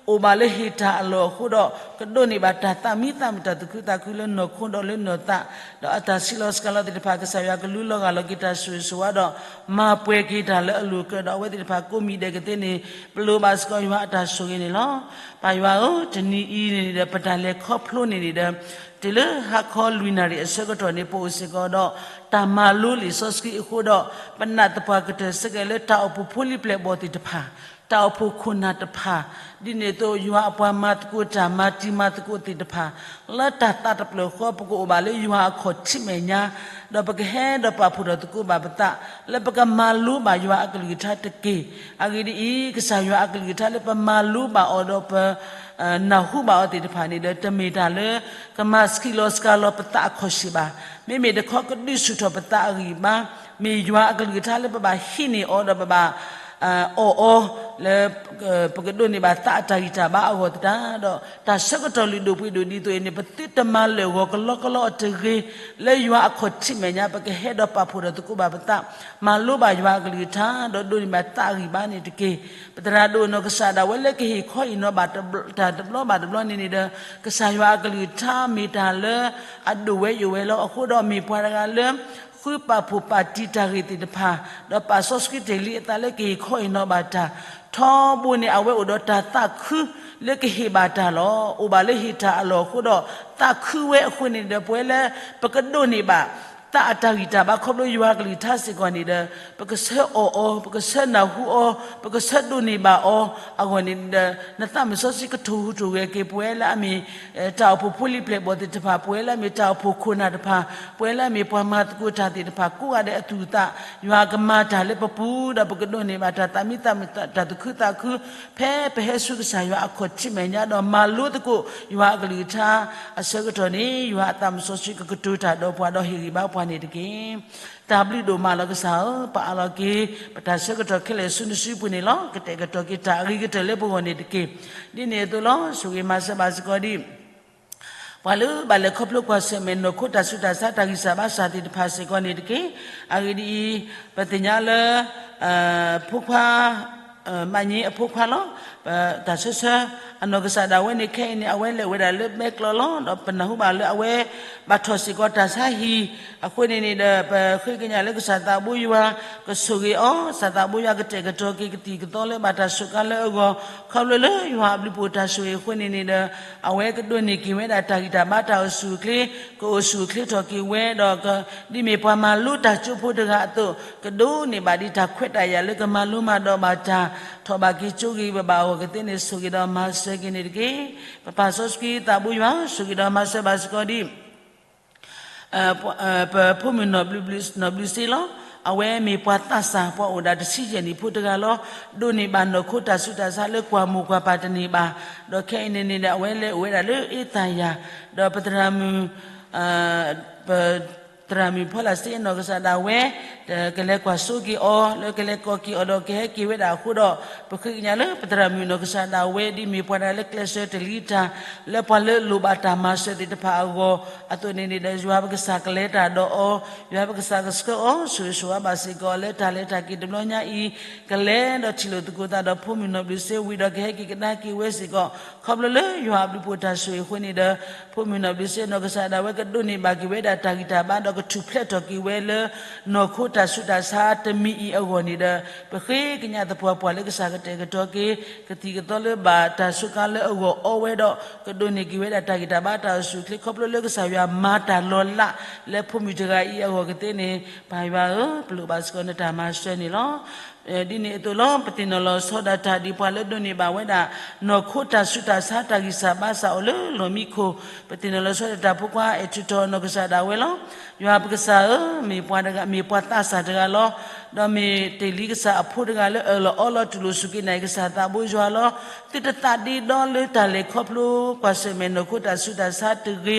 အိၣ်ဘၣ်လၢဟ့ၣ်တၢ်အလီၢ်အဃိဒီး ကဒိးန့ၢ်ဘၣ်တၢ်သးမံသးမုာ်တၢ်သူၣ်ခုသးခုလၢနီၢ်ခိဒီးလၢနီၢ်သး, ဒီးအတၢ်ဆံးလီၤစှၤလီၤသ့ၣ်တဖၣ် ကစၢ်ယွၤကလူလီၤဂာ်လီၤက့ၤတၢ်ဆိၣ်ဂ့ၤဆိၣ်ဝါဒီး မၤပှဲၤက့ၤတၢ်လၢအလိၣ်ကြၢးဒီးအဝဲသ့ၣ်တဖၣ်ကိးမံၤဒဲးကသ့န့ၣ် ပလိၣ်ဘၣ်စ့ၢ်ကီးယွၤအတၢ်ဆိၣ်ဂ့ၤန့ၣ်လီၤ. ပၢ်ယွၤဧၢ, တနံၤအံၤန့ၣ်ဒီး ပတၢ်လဲၤခီဖျိန့ၣ်န့ၣ်ဒီး တုၤလၢဟါခီလွံၢ်နၣ်ရံၣ်အဆၢကတီၢ်န့ၣ် ပအိၣ်စ့ၢ်ကီးဒီး တၢ်မၤလိလံာ်စီဆှံအဃိဒီး ပနာ်သပှၢ်ကတၢၢ်ဆၢကဲၤလၢတၢ်အိၣ်ဖှိၣ်ဖိလံၤပျဲၢ်ဘီၣ်သ့ၣ်တဖၣ်, တၢ်အိၣ်ဖှိၣ်ခိၣ်နၢ်တဖၣ်, ဒ်န့ၣ်အသိးယွၤအပှၤမၤသကိးတၢ်မၤတံၤမၤသကိးသ့ၣ်တဖၣ်, လၢတၢ်သးတဖျၢၣ်ဃီ ပကအိၣ်ဘၣ်လၢယွၤအခီၣ်ထံးမဲာ်ညါ, ဒီးပကဟဲဒီးပာ်ဖှိၣ်ထီၣ်သကိးဘၣ်ပသး လၢပကမၤလိဘၣ်ယွၤအကလုၢ်ကထါတက့ၢ်. အဂ့ၢ်ဒ်အံၤ, ကစၢ်ယွၤအကလုၢ်ကထါလၢပမၤလိဘၣ်အီၤဒီးပ နၢ်ဟူဘၣ်အီၤသ့ၣ်တဖၣ်န့ၣ်ဒီး တမ့ၢ်တၢ်လၢကမၤဆံးလီၤစှၤလီၤပသးအခီၣ်ဆံးဘၣ်. မ့မ့ၢ်တခီကဒုးဆူၣ်ထီၣ်ပသးအဂံၢ်အဘါ, မ့ၢ်ယွၤအကလုၢ်ကထါလၢပဘၣ်ဟံးန့ၢ်အီၤဒီးပဘၣ် အီၣ်အီၤ လၢ ပကဒိးန့ၢ်ဘၣ်သးအတၢ်ဂံၢ်တၢ်ဘါအဂီၢ်သတးဒီး တၢ်ဆၢကတီၢ်လုၢ်ဒိၣ်ပှ့ၤဒိၣ်ဒ်သိးအံၤန့ၣ် ပသုတမၤလၢာ်ဂီၤကလီကလီအီၤတဂ့ၤ, လၢယွၤအခီၣ်ထံးမဲာ်ညါ ပကဟဲဒီးပာ်ဖှိၣ်ထီၣ်သကိးဘၣ်ပသး, မၤလိဘၣ်ယွၤအကလုၢ်ကထါ ဒီးဒိးန့ၢ်ဘၣ်သးအဂံၢ်ဘါန့ၣ်တက့ၢ်. ပသရၣ်ဒိၣ်နီၢ်ကစၢ်ဒၣ်ဝဲလၢကဟ့ၣ်ခီဟ့ၣ်နီၤဘၣ်တၢ် တဘျီဘၣ်တဘျီန့ၣ်န့ၣ်ဒီး ကစၢ်ယွၤအကလုၢ်ကထါမ့ၢ်တၢ်လၢအဒိၣ်ဝဲယိာ်ဝဲလီၤ. အဃိဒီးမ့ၢ်ပှၤတဂၤလၢ ဃုပာ်ဖှိၣ်ပာ်တံၢ်တၢ်ဂ့ၢ်သ့ၣ်တဖၣ်, ဒီးပာ်စီဆှံတ့ၢ်လံအသးလၢကဟ့ၣ်ခီဟ့ၣ်နီၤဘၣ်တၢ်, ထီဘိန့ၣ် အဝဲအိၣ်ဒီးတၢ်သးခုလၢကဟ့ၣ်ဘၣ်တၢ်လီၤ. အိၣ်ဘၣ်လၢဟ့ၣ်တၢ်အလီၢ်အဃိဒီး သးခုဝဲအဃိန့ၣ်ဒီး ပဝဲလၢပကဒိးန့ၢ်ဘၣ် သးအတၢ်ဂံၢ်တၢ်ဘါခီဖျိယွၤအကလုၢ်ကထါစ့ၢ်ကီးန့ၣ်ဒီး ပကဆၢအီၣ်အီၤ, ပကဆၢနၢ်ဟူအီၤ, ပကဆၢဒိးန့ၢ်ဘၣ်အီၤအဂီၢ်န့ၣ်ဒီး နသးမုၢ်စီဆှံကထိၣ်ဟူးထိၣ်ဂဲၤက့ၤ ပဝဲလၢအမ့ၢ် တၢ်အိၣ်ဖှိၣ်ဖိလံၤပျဲၢ်ဘီၣ်သ့ၣ်တဖၣ်, ပဝဲလၢအမ့ၢ်တၢ်အိၣ်ဖှိၣ်ခိၣ်နၢ်တဖၣ်, ပဝဲလၢအမ့ၢ်ပှၤမၤသကိးတၢ်သ့ၣ်တဖၣ် ကိးဂၤဒဲးအသူၣ်အသး ယွၤကမၤတၢ်လၢပပူၤ ဒီးပကဒိးန့ၢ်ဘၣ်တၢ်သးမံသးမုာ် တၢ်သူၣ်ခုသးခု ဖဲပဟဲဆူကစၢ်ယွၤအခီၣ်ထံးမဲာ်ညါ ဒီးမၤလိသကိးယွၤအကလုၢ်ကထါအဆၢကတီၢ်န့ၣ် ယွၤအသးမုၢ်စီဆှံကကတိၤတၢ်ဒီးပှၤဒီးဟ့ၣ်ဂံၢ်ဘါပှၤန့ၣ်တက့ၢ်. တၢ်ဘျုးဒိၣ်မးလီၤကစၢ်ဧၢ, ပအးလီၤက့ၤ ပတၢ်ဆၢကတီၢ်ခဲလၢာ်ဆူနစုပူၤန့ၣ်လီၤ. ကတဲာ်ကတီၤက့ၤတၢ်အဂ့ၤကတၢၢ်လၢပဂီၢ်န့ၣ်တက့ၢ်. ဒ်န့ၣ်အသိးလီၤ. ဆိၣ်ဂ့ၤမၤစၢၤဘၣ်စ့ၢ်ကီးဒံး ပှၤလၢဘၣ်လဲၤခီဖျိကွၢ်ဆၢၣ်မဲာ်နီၢ်ခိတၢ်ဆူးတၢ်ဆါတၢ်ဂံၢ်စၢ်ဘါစၢ်သ့ၣ်တဖၣ်စ့ၢ်ကီးန့ၣ်တက့ၢ်. အဂ့ၢ်ဒ်အံၤ, ပသ့ၣ်ညါလၢ ဖိခွါ မၤည့အဖိခွါလီၤ. တၢ်ဆၢဆၢ အနီၢ်ကစၢ်ဒၣ်ဝဲန့ၣ် ခဲအံၤန့ၣ် အဝဲလဲၤအိၣ်ဝဲဒၣ်လၢမဲကျီးလီၤ. ဒီးပနၢ်ဟူဘၣ်လၢအဝဲ ဘၣ်ထီၣ်စ့ၢ်ကီးတၢ်ဆါဟံၣ်အဃိန့ၣ်န့ၣ်ဒီး ပဃ့ကညးလၢကစၢ်သးဘိယွၤ ကဆိၣ်ဂ့ၤအီၤ, ကစၢ်သးဘိယွၤကတဲာ်ကတီၤက့ၤကသံၣ်ကသီလၢဘၣ်တၢ်စူးကါလၢအဂီၢ်, ခီဖျိလၢယွၤအဘျုးဖှိၣ်တၢ်ဆိၣ်ဂ့ၤအဃိန့ၣ်န့ၣ်ဒီး အဝဲကဒိးန့ၢ်က့ၤဝဲဒၣ်တၢ်ဂံၢ်တၢ်ဘါတၢ်အိၣ်ဆူၣ်အိၣ်ချ့, ကအိၣ်ဆူၣ်အိၣ်ချ့ထီၣ်က့ၤဝဲဒီး ဒ်မ့ၢ်ပှၤမၤလိတၢ်ကၠိဖိတဂၤအသိး ကဒိးန့ၢ်ဘၣ်ဒံးတၢ်ခွဲးတၢ်ယာ်လၢကမၤလိမၤဒိးဘၣ်တၢ် ထီၣ်ဘၣ်က့ၤကၠိဂ့ၤဘၣ်ဘၣ်အဂီၢ်ကသ့န့ၣ် ဆိၣ်ဂ့ၤဒီးမၤစၢၤက့ၤန့ၣ်တက့ၢ်. ပပၢ်စီဆှံသးဘိယွၤ ဆိၣ်ဂ့ၤဒီးမၤစၢၤဘၣ်စ့ၢ်ကီးဒံး ပဖိမုၣ်နီၢ်ဘျုးစ့လီၤ. အဝဲမ့ၢ်ပှၤသးစၢ် ပှၤအိၣ်ဒၣ်တဆံယဲၢ်နံၣ်ဖိတဂၤလီၤ. ဒိးန့ၢ်ဘၣ်နီၢ်ခိတၢ်ဆူးတၢ်ဆါလၢကွၢ်မိၢ်ကွၢ်ပၢ်တန့ၢ်ဘၣ်. ဒီးခဲအံၤန့ၣ်န့ၣ်ဒီး အဝဲလဲၤအိၣ်ဝဲဒၣ်လၢအ့သၣ်ယၤ, ဒီးပသရၣ်မုၣ် ပသရၣ်မုၣ်ဖီလာ်စ့အနီၢ်ကစၢ်ဒၣ်ဝဲ ကလဲၤကွၢ်စိက့ၤအီၤ လၢကလဲၤကိးက့ၤအီၤဒီး ကဟဲက့ၤဝဲဒၣ်အဃိဒီး ပဃ့ကညးလၢပသရၣ်မုၣ်နီၢ်ကစၢ်ဒၣ်ဝဲ ဒ်မ့ၢ်ပှၤတဂၤလၢကျဲးစၢးတလံတၢ် လၢပှၤလၢလိၣ်ဘၣ်တၢ်မၤစၢၤသ့ၣ်တဖၣ်အဂီၢ် အသိးန့ၣ်န့ၣ်ဒီး ယွၤပကစၢ်ကလဲၤတၢ်ဒီးအီၤ, ယွၤပကစၢ်ကဆှၢအီၤ ဆိၣ်ဂ့ၤဆိၣ်ဝါဘၣ်စ့ၢ်ကီး လၢတၢ်လဲၤတၢ်က့ၤတဘျီညါအံၤ ကလဲၤဒီးထံၣ်လိာ်သကိးသးဒီးဖိမုၣ်နီၢ်ဘျုးစ့ဝံၤဒီး ကဟဲက့ၤကဒါက့ၤဝဲစ့ၢ်ကီး ခီဖျိလၢယွၤအဘျုးဖှိၣ်တၢ်ဆိၣ်ဂ့ၤအဃိန့ၣ်ဒီး ဖိမုၣ်နီၢ်ဘျုးစ့နီၢ်ကစၢ်ဒၣ်ဝဲ ကဒိးန့ၢ်ဘၣ်က့ၤဝဲဒၣ်တၢ်ဂံၢ်တၢ်ဘါ ဒီးကထူၣ်ဖျဲးထီၣ်က့ၤဝဲလၢ နီၢ်ခိတၢ်ဆူးတၢ်ဆါတမံၤအံၤအဂီၢ်န့ၣ်ဒီး ပဃ့ကညးသပှၢ်ပှၢ်လၢကစၢ်ကတဲာ်ကတီၤက့ၤ ကသံၣ်ကသီလၢဘၣ်တၢ်စူးကါလၢအဂီၢ်အီဝဲဒီး ကဒိးန့ၢ်က့ၤဝဲဒၣ်တၢ်ဂံၢ်တၢ်ဘါတၢ်အိၣ်ဆူၣ်အိၣ်ချ့ ခီဖျိလၢကစၢ်ယွၤမၤတၢ်လီၤလး လၢဖိမုၣ်တဂၤအံၤအဂီၢ်ကသ့န့ၣ် ပၢ်ယွၤဧၢ ပလိၣ်ဘၣ်စ့ၢ်ကီးနတၢ်မၤစၢၤန့ၣ်လီၤ. ဒ်န့ၣ်အသိးလီၤ. ပသ့ၣ်နီၣ်လီၤဆီဒၣ်တၢ်ဒ်ပှၤလၢဒိးန့ၢ်ဘၣ်ဝဲဒၣ် နီၢ်ခိတၢ်ဆူးတၢ်ဆါတၢ်ဂံၢ်စၢ်ဘါစၢ်အိၣ်လၢလီၢ်မံခိၣ် ပသ့ၣ်နီၣ်လီၤဆီဒၣ်တၢ်ဖိခွါအဲၣ်ထူၣ်ထီၣ်နီၢ်ကစၢ်ဒၣ်ဝဲလီၤ. ယွၤပကစၢ်ဧၢ, မ့ၢ်ပှၤတဂၤ မ့ၢ်ပှၤသးစၢ်တဂၤလီၤ. ဒီးမ့ၢ်တ့ၢ်လံကစၢ်အဖိတဂၤလၢအၢၣ်လီၤအီလီၤတူၢ်လိာ်စူၢ်က့ၤနာ်က့ၤကစၢ်သးဘိယွၤလီၤ. သုတသးဒ့ဒီလၢတၢ်လဲၤခီဖျိကွၢ်ဆၢၣ်မဲာ်နီၢ်ခိတၢ်ဆူးတၢ်ဆါတဂ့ၤ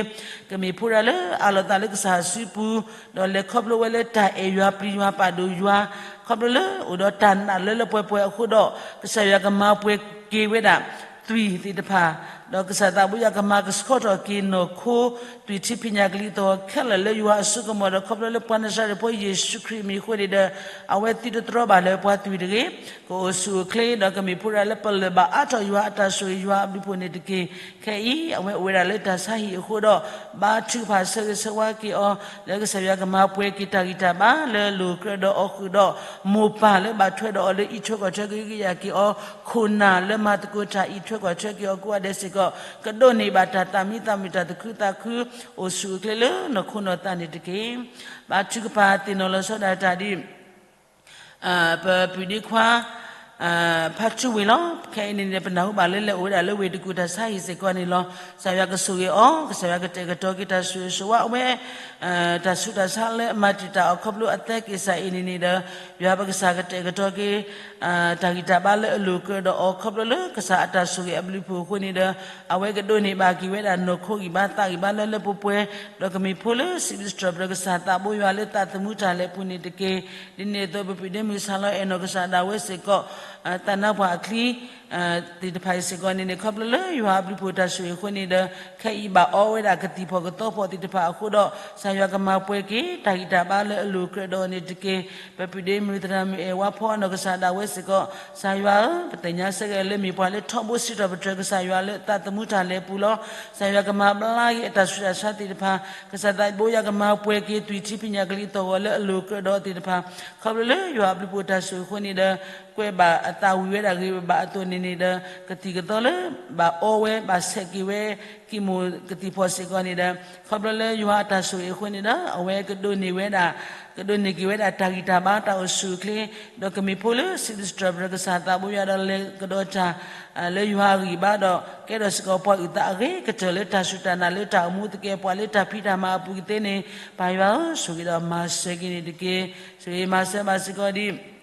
ကမ့ၢ်ဖိတဂၤလၢအးလီၤသးလၢကစၢ်စုပူၤ ဒီးလဲၤခီဖျိဝဲလၢတၢ်အဲၣ်ယွၤပျံၤယွၤပာ်ဒိၣ်ယွၤ ခီဖျိလၢအိၣ်ဒီးတၢ်နာ်လၢလၢပှဲၤပှဲၤအဃိဒီး ကစၢ်ယွၤကမၤပှဲၤက့ၤဝဲဒၣ် သွံၣ်သ့ၣ်တဖၣ် ဒီးကစၢ်သးဘိယွၤကမၤကဆှီထီၣ်က့ၤနီၢ်ခိ သွံၣ်ထံဖံးညၣ်ကလံၤသီၣ်ဂီၤခဲလၢာ်လၢယွၤအစိကမီၤဒီး ခီဖျိလၢပှၤနၤစၤရ့းဖိယ့ၣ်ၡူးခရံာ်အမံၤအဃိန့ၣ်ဒီး အဝဲသံတတြီဘၣ်လၢပှၤသွံၣ်တဂ့ၤ ကအိၣ်ဆူၣ်အိၣ်ချ့ ဒီးကမ့ၢ်ဖိတဂၤလၢပလၢၢ်ဘၣ်အါထီၣ်ယွၤအတၢ်ဆိၣ်ဂ့ၤယွၤအဘျုးဖှိၣ်န့ၣ်တက့ၢ်. ခဲအံၤ အဝဲအိၣ်ဝဲဒၣ်လၢတၢ်ဆါဟံၣ်အဃိဒီး ဘါထုကဖၣ်ဆၢဂ့ၤဆၢဝါက့ၤအီၤ လၢကစၢ်ယွၤကမၤပှဲၤက့ၤတၢ်ဂံၢ်တၢ်ဘါလၢအလိၤကြၢးဒီးအီၤဃုာ်ဒီး မိၢ်ပၢ်လၢဘၣ်ထွဲဒီးအီၤလၢအံးထွဲကွၢ်ထွဲက့ၤက့ၤအီၤ ခိၣ်နၢ်လၢမၤသကိးတၢ်အံးထွဲကွၢ်ထွဲက့ၤအီၤကိးဂၤဒဲးစ့ၢ်ကီး ကဒိးန့ၢ်ဘၣ်တၢ်သးမံသးမုာ်တၢ်သူၣ်ခုသးခု အိၣ်ဆူၣ်အိၣ်ချ့လၢနီၢ်ခိနီၢ်သးန့ၣ်တက့ၢ်. ဘါထုကဖၣ်သ့ၣ်နီၣ်လီၤဆီဒၣ်တၢ်ဒ် ပပုၢ်ဒ့ခွါ ဖါထူဝ့ၤလီၤ. ခဲအံၤန့ၣ် ပနၢ်ဟူဘၣ်လၢလဲၤအိၣ်ဝဲဒၣ်လၢဝ့ၢ်တကူၣ်တၢ်ဆါဟံၣ်စ့ၢ်ကီးန့ၣ်လီၤ. ကစၢ်ယွၤကဆိၣ်ဂ့ၤအီၤ ကစၢ်ယွၤကတဲာ်ကတီၤက့ၤတၢ်ဆိၣ်ဂ့ၤဆိၣ်ဝါအဝဲ တၢ်ဆူးတၢ်ဆါလၢအမၤတံာ်တာ်အီၤခီဖျိအသဲက့ၤစၢ်အံၤန့ၣ်န့ၣ်ဒီး ယွၤပကစၢ်ကတဲာ်ကတီၤက့ၤ တၢ်ဂံၢ်တၢ်ဘါလၢအလိၤကြၢးဒီးအီၤခီဖျိလၢကစၢ်အတၢ်ဆိၣ်ဂ့ၤအဘျုးဖှိၣ်အဃိန့ၣ်ဒီး အဝဲကဒိးန့ၢ်ဘၣ်က့ၤဝဲဒၣ်နီၢ်ခိဂံၢ်ဘါသးဂံၢ်ဘါလၢလၢပှဲၤပှဲၤ ဒီးကမ့ၢ်ဖိလၢစံးဘျုးစံးထီၣ်ပတြၢၤကစၢ်သးဘိယွၤလၢသးသမူတၢ်လဲၤပူၤန့ၣ်တက့ၢ်. ဒ်န့ၣ်အသိး ပပုၢ်ဒ့မုၣ်ဆၣ်လီၤအဲၣ်နီၢ်ကစၢ်ဒၣ်ဝဲစ့ၢ်ကီး သးနါပှၢ်အချံ သ့ၣ်တဖၣ်အံၤစ့ၢ်ကီးန့ၣ်န့ၣ် ခီဖျိလၢယွၤအဘျုးဖှိၣ်တၢ်ဆိၣ်ဂ့ၤအဃိန့ၣ်ဒီး ခဲအံၤဘၣ်အီဝဲဒၣ်ကသံၣ်ဖီၣ်ကသီဖီၣ်သ့ၣ်တဖၣ်အဃိဒီး ကစၢ်ယွၤကမၤပှဲၤက့ၤ တၢ်ဂံၢ်တၢ်ဘါလၢအလိၤကြၢးဒီးအီၤန့ၣ်တက့ၢ်. ပပုၢ်ဒ့မုၣ်သရၣ်မုၣ်အဲၣ်ဝါဖီအနီၢ်ကစၢ်ဒၣ်ဝဲစ့ၢ်ကီး ကစၢ်ယွၤဧၢ, ပသ့ၣ်ညါဆၢဂ့ၤလၢမ့ၢ်ပှၤလၢထီဘိစံးထီၣ်ပတြၢၤကစၢ်ယွၤလၢသးသမူတၢ်လဲၤပူၤလီၤ. ကစၢ်ယွၤကမၤဘျါက့ၤအတၢ်ဆူးတၢ်ဆါသ့ၣ်တဖၣ်, ကစၢ်သးဘိယွၤကမၤပှဲၤက့ၤသွံၣ်ထံဖံးညၣ်ကလံၤသီၣ်ဂီၤလၢအလိၤကြၢးဒီးအီၤသ့ၣ်တဖၣ်, ခီဖျိလၢယွၤအဘျုးဖှိၣ်တၢ်ဆိၣ်ဂ့ၤအဃိန့ၣ်ဒီး ကွဲးဘၣ်အသးဝံၤဝဲဒၣ်ဂ့ၤဘၣ်အသိးန့ၣ်န့ၣ်ဒီး ကသံၣ်ကသီလၢ ဘၣ်အီဝဲ ဘၣ်ဆဲးက့ၤဝဲ ကံၢ်မိၢ်ကသံၣ်ဖီၣ်စ့ၢ်ကီးန့ၣ်ဒီး ခီဖျိလၢယွၤအတၢ်ဆိၣ်ဂ့ၤအဃိန့ၣ်ဒီး အဝဲကဒိးန့ၢ်ဝဲဒၣ် ကဒိးန့ၢ်က့ၤဝဲဒၣ်တၢ်ဂံၢ်တၢ်ဘါတၢ်အိၣ်ဆူၣ်အိၣ်ချ့ ဒီးကမ့ၢ်ဖိလၢစံးထီၣ်ပတြၢၤကစၢ်သးဘိယွၤဒီးလဲၤကဒီးတၢ် လၢယွၤအဂံၢ်ဘါဒီး ကဲထီၣ်စ့ၢ်ကီးပှၤအုၣ်သးအဂ့ၤကတၢၢ်လၢတၢ်စူၢ်တၢ်နာ်လၢတၢ်အိၣ်မူသကဲးပဝးလၢတၢ်ဖံးတၢ်မၤအပူၤကသ့န့ၣ် ပၢ်ယွၤဧၢ ဆိၣ်ဂ့ၤဒီးမၤစၢၤက့ၤန့ၣ်တက့ၢ်. ဆိၣ်ဂ့ၤမၤစၢၤဘၣ်စ့ၢ်ကီးဒ်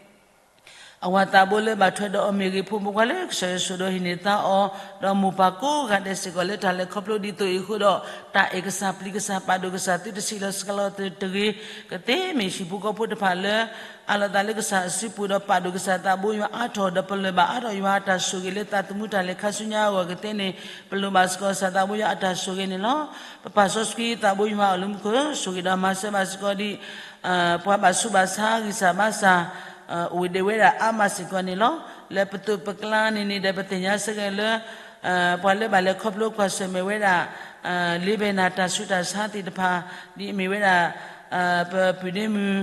အဝၤသးဘိလၢဘၣ်ထွဲဒီးအီၤမ့ၢ်ဂ့ၤ ဖိမုၣ်ဖိခွါလၢကစၢ်ယွၤဆိၣ်ဒီးဟံးန့ၢ်သါအီၤ ဒီးမိၢ်ပၢ်ကိးဂၤဒဲးစ့ၢ်ကီးလၢတၢ်လဲၤခီဖျိဒ်သိးအံၤအဃိဒီး တၢ်အဲၣ်ကစၢ်ပျံၤကစၢ်ပာ်ဒိၣ်ကစၢ် သုတဆံးလီၤစှၤလီၤတဂ့ၤ ကသ့မ့ၢ်ဟံၣ်ဖိဃီဖိတဖၣ်လၢ အးလီၤသးလၢကစၢ်အစုပူၤဒီးပာ်ဒိၣ်ကစၢ်သးဘိယွၤအါထီၣ်ဒီးပလၢၢ်ဘၣ်အါထီၣ်ယွၤအတၢ်ဆိၣ်ဂ့ၤလၢသးသမူတၢ်လဲၤခါဆူညါအဂီၢ်ကသ့န့ၣ် ပလိၣ်ဘၣ်စ့ၢ်ကီးကစၢ်သးဘိယွၤအတၢ်ဆိၣ်ဂ့ၤန့ၣ်လီၤ. ပပၢ်စီဆှံသးဘိယွၤအလၢမူခိၣ် ဆိၣ်ဂ့ၤဒီးမၤစၢၤဘၣ်စ့ၢ်ကီးဒ် ပှၤဘၣ်ဆူးဘၣ်ဆါဂံၢ်စၢ်ဘါစၢ် အိၣ်ဝဲဒၣ်အါမးစ့ၢ်ကီးန့ၣ်လီၤ. လၢပသိးပကျါန့ၣ်န့ၣ်ဒီး ပသ့ၣ်ညါစ့ၢ်ကီးလၢ ပှၤလၢဘၣ်လဲၤခီဖျိကွၢ်ဆၢၣ်မဲာ်ဝဲဒၣ် လ့ဘဲနၤတၢ်ဆူးတၢ်ဆါသ့ၣ်တဖၣ် ဒ်အမ့ၢ်ဝဲဒၣ် ပပုၢ်ဒ့မုၣ်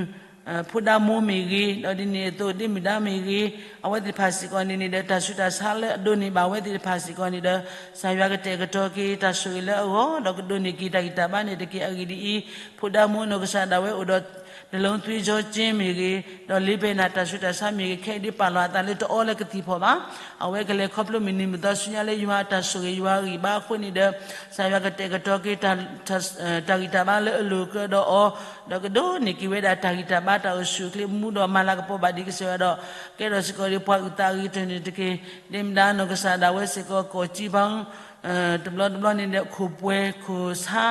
ဖိဒါမိၢ်မ့ၢ်ဂ့ၤ, ဒီးဒ်န့ၣ်အသိး ဒ့မုၣ်ဒါမ့ၢ်ဂ့ၤ, အဝဲသ့ၣ်တဖၣ်စ့ၢ်ကီးန့ၣ်န့ၣ်ဒီး တၢ်ဆူးတၢ်ဆါလၢအဒိးန့ၢ်ဘၣ်ဝဲသ့ၣ်တဖၣ်စ့ၢ်ကီးန့ၣ်ဒီး ကစၢ်ယွၤကတဲာ်ကတီၤက့ၤတၢ်ဆိၣ်ဂ့ၤလၢအဂီၢ် ဒီးကဒိးန့ၢ်က့ၤတၢ်ဂံၢ်တၢ်ဘါန့ၣ်တက့ၢ်. အဂ့ၢ်ဒ်အံၤ, ဖိဒါမိၢ်နီၢ်ကစၢ်ဒၣ်ဝဲအိၣ်ဒီး နလုံးသွေးကြောကျဉ် မ့ၢ်ဂ့ၤ, ဒီးလ့ဘဲနၤတၢ်ဆူးတၢ်ဆါမ့ၢ်ဂ့ၤ, ခဲအံၤဒ်ပာ်လီၤအသးလၢတအီလၢကသံၣ်ဖီၣ်ဘၣ်. အဝဲကလဲၤခီဖျိမုၢ်နံၤမုၢ်သီဆူညါလၢယွၤအတၢ်ဆိၣ်ဂ့ၤယွၤအဂံၢ်ဘါအဃိန့ၣ်ဒီး ကစၢ်ယွၤကတဲာ်ကတီၤက့ၤ တၢ်ဂံၢ်တၢ်ဘါလၢအလိၤကဒီးအီၤ, ဒီးကဒိးန့ၢ်က့ၤဝဲဒၣ်တၢ်ဂံၢ်တၢ်ဘါတၢ်အိၣ်ဆူၣ်အိၣ်ချ့မူဒီးမၤလၤကပီၤဘၣ်ဒံးကစၢ်ယွၤဒီး ကဲထီၣ်စ့ၢ်ကီးဒ်ပှၤအုၣ်သးအဂ့ၤကတၢၢ်န့ၣ်တက့ၢ်. ဒ့မုၣ်ဒါနီၢ်ကစၢ်ဒၣ်ဝဲစ့ၢ်ကီး ကီၢ်ကၠံဘါ တဘျီတဘျီန့ၣ်ဒီး ခိၣ်ပှဲၤခိၣ်ဆါ,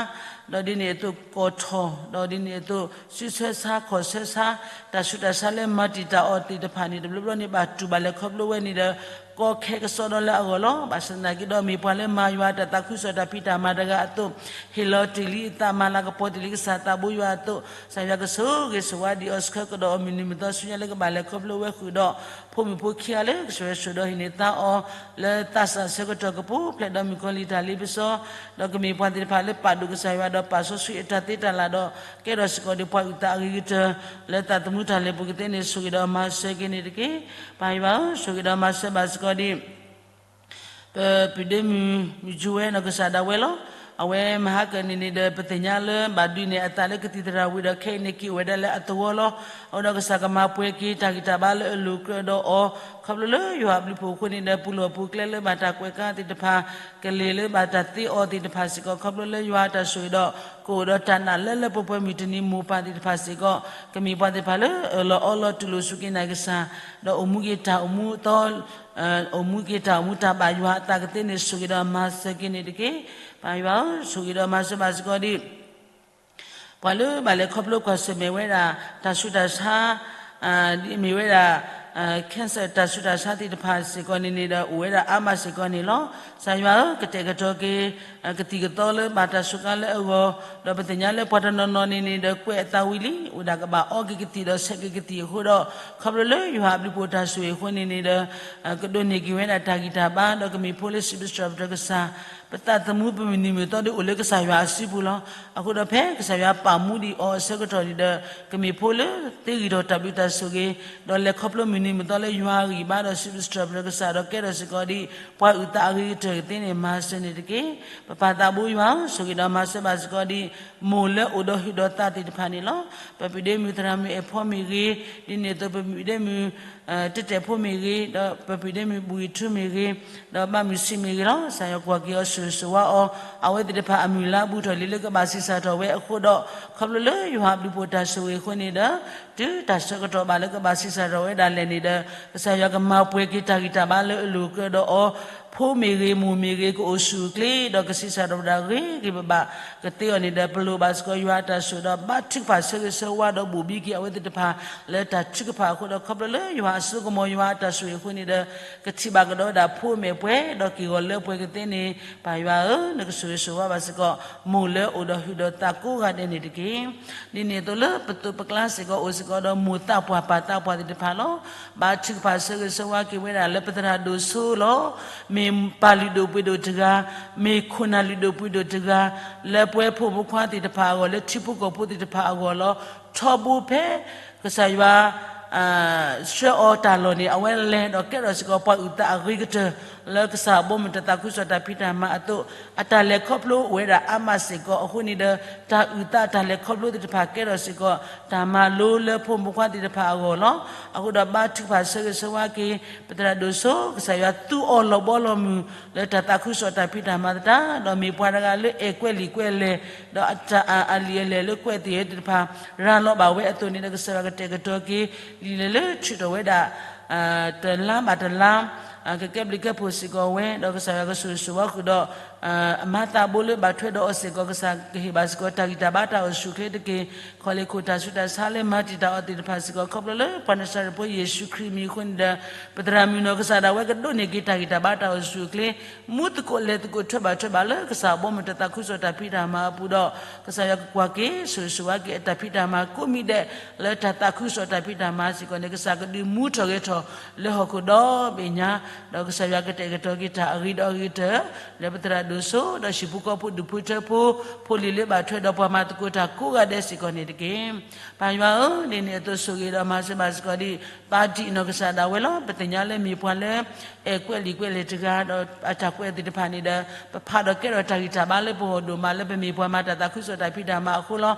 ဒီးဒ်န့ၣ်အသိးကီၢ်ထီၣ်, ဒီးဒ်န့ၣ်အသိး စုဆၢဆါခီၣ်ဆၢဆါ, တၢ်ဆူးတၢ်ဆါလၢမၤတံာ်တာ်အီၤသ့ၣ်တဖၣ်န့ၣ် တဘျီဘျီန့ၣ် ဘၣ်တူၢ်ဘၣ်လဲၤခီဖျိဝဲန့ၣ်ဒီး ကီခဲကစီဒီလၢအဂီၢ်လီၤ. ဘၣ်ဆၣ်သနာ်က့ဒီး မ့ၢ်ပှၤလၢမၤယွၤတၢ်သးခုကစီၣ်တၢ်ဖံးတၢ်မၤတဂၤအသိး, ဟ့ၣ်လီၤတ့ၢ်လံအသး မၤလၤကပီၤတ့ၢ်လံကစၢ်သးဘိယွၤအသိး, ကစၢ်ယွၤကဆိၣ်ဂ့ၤဆိၣ်ဝါဒံးအီၤ ဆှၢကဒီးအီၤမုၢ်နံၤမုၢ်သီဆူညါလၢကဘၣ်လဲၤခီဖျိဝဲဃုာ်ဒီး ဖိမုၣ်ဖိခံဂၤလၢကစၢ်ယွၤဆိၣ်ဒီးဟံးန့ၢ်သါအီၤ လၢသးစၢ်ဆၢကတီၢ်ကပူၤဖျဲးဒီး မုၣ်ကီၤလံၢ်တၢ်လ့ပစီ, ဒီးကမ့ၢ်ပှၤသ့ၣ်တဖၣ်လၢပာ်ဒိၣ်ကစၢ်ယွၤဒီးပာ်စီဆှံအတၢ်သ့တၢ်လၢ်ဒီး ကဲထီၣ်စ့ၢ်ကီးဒ်ပှၤအုၣ်သးအဂ့ၤကတၢၢ် လၢသးသမူတၢ်လဲၤပူၤကသ့န့ၣ် ဆိၣ်ဂ့ၤဒီးမၤစၢၤက့ၤန့ၣ်တက့ၢ်. ပၢ်ယွၤဧၢ, ဆိၣ်ဂ့ၤဒီးမၤစၢၤဘၣ်စ့ၢ်ကီးဒ် ပပုၢ်ဒ့မုၣ် မုၢ်ကၠူဝဲနီၢ်ကစၢ်ဒၣ်ဝဲလီၤ. အဝဲမဟါကၢန့ၣ်န့ၣ်ဒီး ပသ့ၣ်ညါလၢ ဘၣ်ဒုးနဲၣ်အသးလၢကသံၣ်သရၣ်ဝံၤဒီး ခဲအံၤန့ၣ်က့ၤအိၣ်ဝဲဒၣ်လၢအသဝီလီၤ. အဃိဒီးကစၢ်ကမၤပှဲၤက့ၤတၢ်ဂံၢ်တၢ်ဘါလၢအလိၤကြၢးဒီးအီၤ, ခီဖျိလၢယွၤအဘျုးဖှိၣ်အဃိန့ၣ်ဒီး ပူၤလီၢ်ပူၤကျဲလၢဘၣ်တၢ်ကွဲးကါသ့ၣ်တဖၣ်, ကလ့ၤလၢဘၣ်တၢ်သ့အီၤသ့ၣ်တဖၣ်စ့ၢ်ကီး ခီဖျိလၢယွၤအတၢ်ဆိၣ်ဂ့ၤဒီး ကအိၣ်ဒီးတၢ်နာ်လၢလၢပှဲၤပှဲၤမုၢ်တနံၤ မိၢ်ပၢ်သ့ၣ်တဖၣ်စ့ၢ်ကီး ကမ့ၢ်ပှၤသ့ၣ်တဖၣ်လၢအၢၣ်လီၤအီလီၤတူၢ်လိာ်စူၢ်က့ၤနာ်က့ၤကစၢ်, ဒီးအိၣ်မူက့ၤတၢ်အိၣ်မူအသီ အိၣ်မူက့ၤတၢ်အိၣ်မူတၢ်ဘၣ်ယွၤအသးကသ့န့ၣ် ဆိၣ်ဂ့ၤဒီးမၤစၢၤက့ၤန့ၣ်တက့ၢ်. ပၢ်ယွၤဧၢ, ဆိၣ်ဂ့ၤဒီးမၤစၢၤဘၣ်စ့ၢ်ကီးဒ် ပှၤလၢဘၣ်လဲၤခီဖျိကွၢ်ဆၢၣ်မဲာ်ဝဲဒၣ် တၢ်ဆူးတၢ်ဆါ ဒ်အမ့ၢ်ဝဲဒၣ် cancer တၢ်ဆူးတၢ်ဆါသ့ၣ်တဖၣ်စ့ၢ်ကီးန့ၣ်န့ၣ်ဒီး အိၣ်ဝဲဒၣ်အါမးစ့ၢ်ကီးန့ၣ်လီၤ. ကစၢ်ယွၤဧၢ, ကတဲာ်ကတီၤက့ၤ ကသံၣ်ကသီလၢဘၣ်တၢ်စူးကါလၢအဂီၢ်, ဒီးပသ့ၣ်ညါလၢပှၤတနီၤနီၤန့ၣ်န့ၣ်ဒီး ကွဲးအသးဝံၤလံ အိၣ်ဒၣ်ကဘၣ်အီက့ၤကသံၣ်ဒီးဆဲးက့ၤကသံၣ်အဃိဒီး ခီဖျိလၢယွၤအဘျုးဖှိၣ်တၢ်ဆိၣ်ဂ့ၤအဃိန့ၣ်န့ၣ်ဒီး ကဒိးန့ၢ်က့ၤဝဲဒၣ်တၢ်ဂံၢ်တၢ်ဘါ ဒီးကမ့ၢ်ဖိလၢစံးထီၣ်ပတြၢၤကစၢ် ပသးသမူပမုၢ်နံၤမုၢ်သီဒီးအိၣ်လၢကစၢ်ယွၤအစုပူၤလီၤ. အဃိဒီးဖဲကစၢ်ယွၤပာ်မူဒံးအီၤအဆၢကတီၢ်န့ၣ်ဒီး ကမ့ၢ်ဖိလၢသ့ဂံၢ်ထီၣ်တၢ်ဘျုးတၢ်ဆိၣ်ဂ့ၤ, ဒီးလဲၤခီဖျိမုၢ်နံၤမုၢ်သီလၢယွၤအဂံၢ်ဘါဒီးစံးထီၣ်ပတြၢၤကစၢ်ဒီးကဲထီၣ်စ့ၢ်ကီးဒ် ပှၤအုၣ်သးအဂ့ၤကတၢၢ်ကသ့န့ၣ် မၤစၢၤန့ၣ်တက့ၢ်. ပပၢ်သးဘိယွၤဧၢ, ဆိၣ်ဂ့ၤဒီးမၤစၢၤဘၣ်စ့ၢ်ကီးဒ် မိၢ်လၢအိၣ်ဒီးဟုးဒီးသးသ့ၣ်တဖၣ်န့ၣ်လီၤ. ပပုၢ်ဒ့မုၣ်သရၣ်မုၣ်အဲၣ်ဖီမ့ၢ်ဂ့ၤ, ဒ်န့ၣ်အသိးပမုၣ်ဒ့မုၣ် တတဲာ်ဖိမ့ၢ်ဂ့ၤ, ဒီးပပုၢ်ဒ့မုၣ်ဘူၣ်ဂံၢ်ထူမ့ၢ်ဂ့ၤ, ဒီးဘၣ်မုၢ်ဆံးမ့ၢ်ဂ့ၤလီၤ. ကစၢ်ယွၤကွၢ်က့ၤအီၤဆိၣ်ဂ့ၤဆိၣ်ဝါအီၤ, အဝဲသ့ၣ်တဖၣ်အမုၢ်လါဘူးထီၣ်လံလၢကဘၣ်ဆံးစၢ်ထီၣ်ဝဲအဃိဒီး ခီဖျိလၢယွၤအဘျုးဖှိၣ်တၢ်ဆိၣ်ဂ့ၤအဃိန့ၣ်ဒီး တုၤတၢ်ဆၢကတီၢ်ဘၣ်လၢကဘၣ်ဆံးစၢ်ထီၣ်ဝဲဒၣ်လဲာ်န့ၣ်ဒီး ကစၢ်ယွၤကမၤပှဲၤက့ၤတၢ်ဂံၢ်တၢ်ဘါလၢအလိၤကြၢးဒီးအီၤ, ဖိမ့ၢ်ဂ့ၤ မိၢ်မ့ၢ်ဂ့ၤ ကအိၣ်ဆူၣ်အိၣ်ချ့ ဒီးကဆံးစၢ်ထီၣ်ဝဲဒၣ်ဂ့ၤဂ့ၤဘၣ်ဘၣ် ကသ့အီၤန့ၣ်ဒီး ပလိၣ်ဘၣ်စ့ၢ်ကီးယွၤအတၢ်ဆိၣ်ဒီး ဘါထုကဖၣ်ဆၢဂ့ၤဆၢဝါဒီးဘိၣ်ဘံက့ၤအဝဲသ့ၣ်တဖၣ် လၢတၢ်ထုကဖၣ်အဃိဒီး ခီဖျိလၢယွၤအစိကမီၤယွၤအတၢ်ဆိၣ်ဂ့ၤအဃိန့ၣ်ဒီး ကထံၣ်ဘၣ်ကဒီးဝဲဒၣ်ဖိအမဲာ်ပှဲၤ ဒီးက့ၢ်ဂီၤလၢပှဲၤကသ့န့ၣ် ပၢ်ယွၤဧၢ, နကဆိၣ်ဂ့ၤဆိၣ်ဝါဘၣ်စ့ၢ်ကီး မိၢ်လၢအိၣ်ဒီးဟုးဒီးသးကိးဂၤဒဲးန့ၣ်တက့ၢ်. ဒ်န့ၣ်အသိးလၢပသိးပကျါစ့ၢ်ကီးအိၣ်စ့ၢ်ကီးဒီးမိၢ်သးပှၢ်ပၢ်သးပှၢ်သ့ၣ်တဖၣ်လီၤ. ဘါထုကဖၣ်ဆၢဂ့ၤဆၢဝါက့ၤဝဲဒၣ်လၢပသရၣ်ဒိၣ်စိလီၤ. မ့ၢ်ပၢ်လုၢ်ဒိၣ်ပှ့ၤဒိၣ်တဂၤ, မ့ၢ်ခိၣ်နၢ်လုၢ်ဒိၣ်ပှ့ၤဒိၣ်တဂၤ, လၢပဝဲဖိမုၣ်ဖိခွါသ့ၣ်တဖၣ်အဂီၢ် လၢထံဖိကီၢ်ဖိသ့ၣ်တဖၣ်အဂီၢ်လီၤ. ထီဘိဖဲ ကစၢ်ယွၤ ဆှၢအီၤတၢ်လီၢ်န့ၣ် အဝဲလဲၤဒီးကဲထီၣ်စ့ၢ်ကီးပှၤအုၣ်သးအဂ့ၤကတၢၢ် လၢကစၢ်အဘီအမုၢ်တၢ်သးခုကစီၣ်တၢ်ဖံးတၢ်မၤအသိး, အတၢ်လဲၤခီဖျိအိၣ်ဝဲဒၣ်အါမးစ့ၢ်ကီးအဃိန့ၣ်ဒီး တၢ်အုၣ်သးတၢ်လဲၤခီဖျိသ့ၣ်တဖၣ်ကဲထီၣ်စ့ၢ်ကီး တၢ်မၤလိလၢဖိမုၣ်ဖိခွါသ့ၣ်တဖၣ်အဂီၢ်လီၤ. အဃိဒီးဘါထုကဖၣ်ဆၢဂ့ၤဆၢဝါက့ၤ ပသရၣ်ဒိၣ်စိ ကစၢ်ယွၤသူအီၤလီၤဘီလီၤမုၢ် လၢတၢ်သးခုကစီၣ်တၢ်ဖံးတၢ်မၤသတး ဒီးမ့ၢ်ပှၤတဂၤလၢအဲၣ်ကွဲးလံာ်ကွဲးလဲၢ် ဒီးအတၢ်အလံာ်အလဲၢ်လၢကွဲးသ့ၣ်သ့ၣ်တဖၣ် ရၤလီၤဘၣ်ဝဲအသိးန့ၣ်ဒီး ကစၢ်ယွၤကတဲာ်ကတီၤက့ၤ ဒ်လဲၣ်လၢဆူၣ်ထီၣ်ဝဲဒၣ် တလါဘၣ်တလါ ကကဲဘျုးကဲဖှိၣ်စ့ၢ်ကီးဝဲ ဒီးကစၢ်ယွၤကဆိၣ်ဂ့ၤဆိၣ်ဝါဃုာ်ဒီး အမၤသးဘိလၢဘၣ်ထွဲဒီးအီၤစ့ၢ်ကီး ကစၢ်ကဟ့ၣ်ဘၣ်စ့ၢ်ကီးတၢ်ဂံၢ်တၢ်ဘါတၢ်အိၣ်ဆူၣ်အိၣ်ချ့တက့ၢ်. ခီလ့ၣ်ခိၣ်တၢ်ဆူးတၢ်ဆါလၢမၤတံာ်တာ်အီၤသ့ၣ်တဖၣ်စ့ၢ်ကီး ခီဖျိလၢပှၤနၤစၤရ့းဖိယ့ၣ်ၡူးခရံာ်မံၤအဃိန့ၣ်ဒီး ပသရၣ်မုၣ်နီၢ်ကစၢ်ဒၣ်ဝဲကဒိးန့ၢ်က့ၤတၢ်ဂံၢ်တၢ်ဘါတၢ်အိၣ်ဆူၣ်အိၣ်ချ့ မူသကိးလဲၤသကိးထွဲဘၣ်ထွဲဘၣ်လၢကစၢ်အဘီအမုၢ်တၢ်သးခုကစီၣ်တၢ်ဖံးတၢ်မၤအပူၤဒီး ကစၢ်ယွၤကကွၢ်က့ၤ ဆိၣ်ဂ့ၤဆိၣ်ဝါက့ၤအတၢ်ဖံးတၢ်မၤ ကိးမံၤဒဲး လၢတၢ်သးခုကစီၣ်တၢ်ဖံးတၢ်မၤစ့ၢ်ကီးန့ၣ် ကစၢ်ကဒုးမူထီၣ်ဂဲၤထီၣ်လၢဟီၣ်ခိၣ်ဒီဘ့ၣ်ညါ ဒီးကစၢ်ယွၤကတဲာ်ကတီၤက့ၤတၢ်အဂ့ၤဒီးအဂ့ၤကတၢၢ် လၢပသရၣ်ဒိၣ်စိ ဒီးဟံၣ်ဖိဃီဖိဒူၣ်ဖိထၢဖိ ဖိလံၤလၢဘၣ်ထွဲဒီးပှၤမၤသကိးတၢ်ကိးဂၤဒဲးစ့ၢ်ကီးန့ၣ်တက့ၢ်. ပၢ်ယွၤဧၢ, ဒ်န့ၣ်အသိးဆိၣ်ဂ့ၤဒီးမၤစၢၤဘၣ်စ့ၢ်ကီးဒံး ပၢ်ဒံၣ်နီၢ်ကစၢ်ဒၣ်ဝဲလီၤ. ပသ့ၣ်ညါလၢမ့ၢ်ပှၤလၢ အဲၣ်ကွဲးလံာ်ကွဲးလဲၢ်တဂၤ ဒီးအတၢ်ကွဲးသ့ၣ်တဖၣ်န့ၣ်ဒီး ပဖးဒီးကဲထီၣ်တၢ်ဂံၢ်တၢ်ဘါလၢပဂီၢ်ဒိၣ်မး လၢပမ့ၢ်ပှၤမၤတၢ်သးခုကစီၣ်တၢ်ဖံးတၢ်မၤအဃိလီၤ.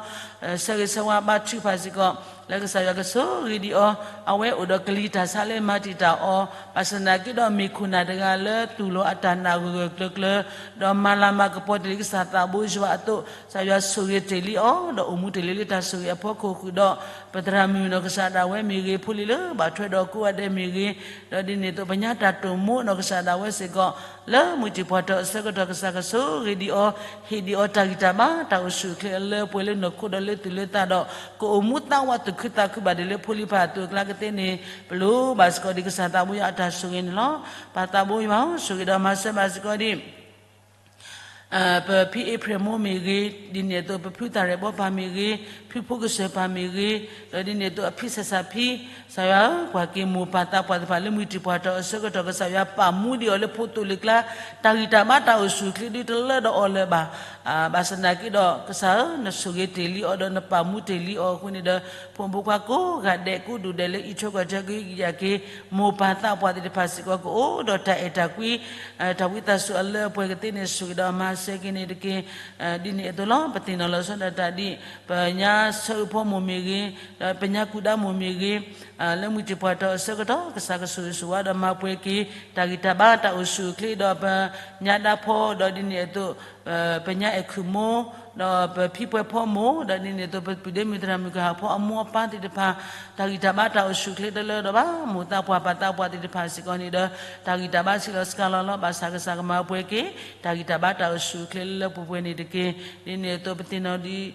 ဆၢဂ့ၤဆၢဝါဘါထုကဖၣ်စ့ၢ်ကီး လၢကစၢ်ယွၤကဆိၣ်ဂ့ၤဒံးအီၤ, အဝဲအိၣ်ဒီးကလံၤတၢ်ဆါလၢမၤတံာ်တာ်အီၤ, ဘၣ်ဆၣ်သနာ်က့ဒီးမ့ၢ်ခိၣ်နၢ်တဂၤလၢသူၣ်လီၤအတၢ်နာ်ဂၢၢ်ဂၢၢ်ကျၢၤကျၢၤ, ဒီးမၤလၤမၤကပီၤတ့ၢ်လံကစၢ်သးဘိယွၤအသိး, ကစၢ်ယွၤဆိၣ်ဂ့ၤတ့ၢ်လံအီၤ, ဒီးအိၣ်မူတ့ၢ်လံလၢတၢ်ဆိၣ်ဂ့ၤအဖီခိၣ်ဃုာ်ဒီး ပသရၣ်မုၣ်နီၢ်ကစၢ်ဒၣ်ဝဲမ့ၢ်ဂ့ၤ, ဖိလံၤလၢဘၣ်ထွဲဒီးကိးဂၤဒဲးမ့ၢ်ဂ့ၤ, ဒီးဒ်န့ၣ်အသိး ပညါတၢ်တိာ်မိၣ်နီၢ်ကစၢ်ဒၣ်ဝဲစ့ၢ်ကီး လၢမုၢ်တံၢ်ပှၢ်ထီၣ်အဆၢကတီၢ် ကစၢ်ကဆိၣ်ဂ့ၤဒံးအီၤ, ဟ့ၣ်ဒံးအီၤတၢ်ဂံၢ်တၢ်ဘါ တၢ်အိၣ်ဆူၣ်အိၣ်ချ့အလၢပှဲၤလၢနီၢ်ခိဒီးလၢသူၣ်လၢသးဒီး ကအိၣ်မူသးဝးသူၣ်ခုသးခုဘၣ်ဒ်လၢဖိလံၤပၢ်အသိးအကျါကသ့န့ၣ် ပလိၣ်ဘၣ်စ့ၢ်ကီးဒံးကစၢ်သးဘိယွၤအတၢ်ဆိၣ်ဂ့ၤန့ၣ်လီၤ. ပၢ်သးဘိယွၤဧၢ, ဆိၣ်ဂ့ၤဒီးမၤစၢၤဘၣ်စ့ၢ်ကီးဒံး ပဖံအ့ဖြ့ၣ်မိၢ်မ့ၢ်ဂ့ၤ, ဒ်န့ၣ်အသိး ပဖုသၣ်ရဲၣ်ဘီပၢ်မ့ၢ်ဂ့ၤ, ဖုဖိကစၢၢ်ပၢ်မ့ၢ်ဂ့ၤ, ဒီးဒ်န့ၣ်အသိး အဖံစၢ်စၢ်ဖံ, ကစၢ်ယွၤဧၢ, ကွၢ်က့ၤမိၢ်ပၢ်သးပှၢ်သ့ၣ်တဖၣ်လၢမုၢ်တံၢ်ပှၢ်ထီၣ်အဆၢကတီၢ် ကစၢ်ယွၤပာ်မူဒံးအီၤလၢဖိသိၣ်လံၤကျါ, တၢ်ဂံၢ်တၢ်ဘါတၢ်အိၣ်ဆူၣ်အိၣ်ချ့ဒုးတလၢဒီးအီၤလၢၤဘၣ်. ဘၣ်ဆၣ်သနာ်က့ဒီး ကစၢ်ဧၢ, နဆိၣ်ဂ့ၤတ့ၢ်လံအီၤဒီးနပာ်မူတ့ၢ်လံအီၤအဃိန့ၣ်ဒီး ဖိမုၣ်ဖိခွါကိးဂၤဒဲးကိးဒူၣ်ဒဲးလၢအံးထွဲကွၢ်ထွဲက့ၤကယဲၢ်က့ၤ မိၢ်ပၢ်သးပှၢ်သ့ၣ်တဖၣ်စ့ၢ်ကီး ကအိၣ်ဒီးတၢ်အဲၣ်တၢ်ကွံ တၢ်ဝံသးစူၤအလၢအပှဲၤကသ့န့ၣ် ဆိၣ်ဂ့ၤဒီးမၤစၢၤက့ၤန့ၣ်တက့ၢ်. ဒ်န့ၣ်အသိးလီၤ. ပသ့ၣ်နီၣ်လီၤဆီဒၣ်တၢ်ဒ် ပညါဆၢအုးဖီမိၢ်မ့ၢ်ဂ့ၤ, ဒီးပညါကူၣ်ဒါမိၢ်မ့ၢ်ဂ့ၤ, လၢမုၢ်တံၢ်ပှၢ်ထီၣ်အဆၢကတီၢ် ကစၢ်ကဆိၣ်ဂ့ၤဆိၣ်ဝါဒီးမၤပှဲၤက့ၤ တၢ်ဂံၢ်တၢ်ဘါတၢ်အိၣ်ဆူၣ်အိၣ်ချ့ဒီးပညါဒါဖီ ဒီးဒ်န့ၣ်အသိး ပညါအဲၣ်ခုၣ်မိၢ် ဒီးပဖံပှဲၤဖီမိၢ် ဒီးဒ်န့ၣ်အသိး ပပုၢ်ဒ့မုၣ်သရၣ်မုၣ်ကဟၣ်ဖီအမိၢ်အပၢ်သ့ၣ်တဖၣ် တၢ်ဂံၢ်တၢ်ဘါတၢ်အိၣ်ဆူၣ်အိၣ်ချ့တလၢဒီးဘၣ် မိၢ်သးပှၢ်ပၢ်သးပှၢ်သ့ၣ်တဖၣ်စ့ၢ်ကီးန့ၣ်ဒီး တၢ်ဂံၢ်တၢ်ဘါဆံးလီၤစှၤလီၤလီၤ. ဘၣ်ဆၣ်ကစၢ်ကမၤပှဲၤက့ၤ တၢ်ဂံၢ်တၢ်ဘါတၢ်အိၣ်ဆူၣ်အိၣ်ချ့လၢလၢပှဲၤပှဲၤန့ၣ်တက့ၢ်. ဒ်န့ၣ်အသိး ပသ့ၣ်နီၣ်ဒ်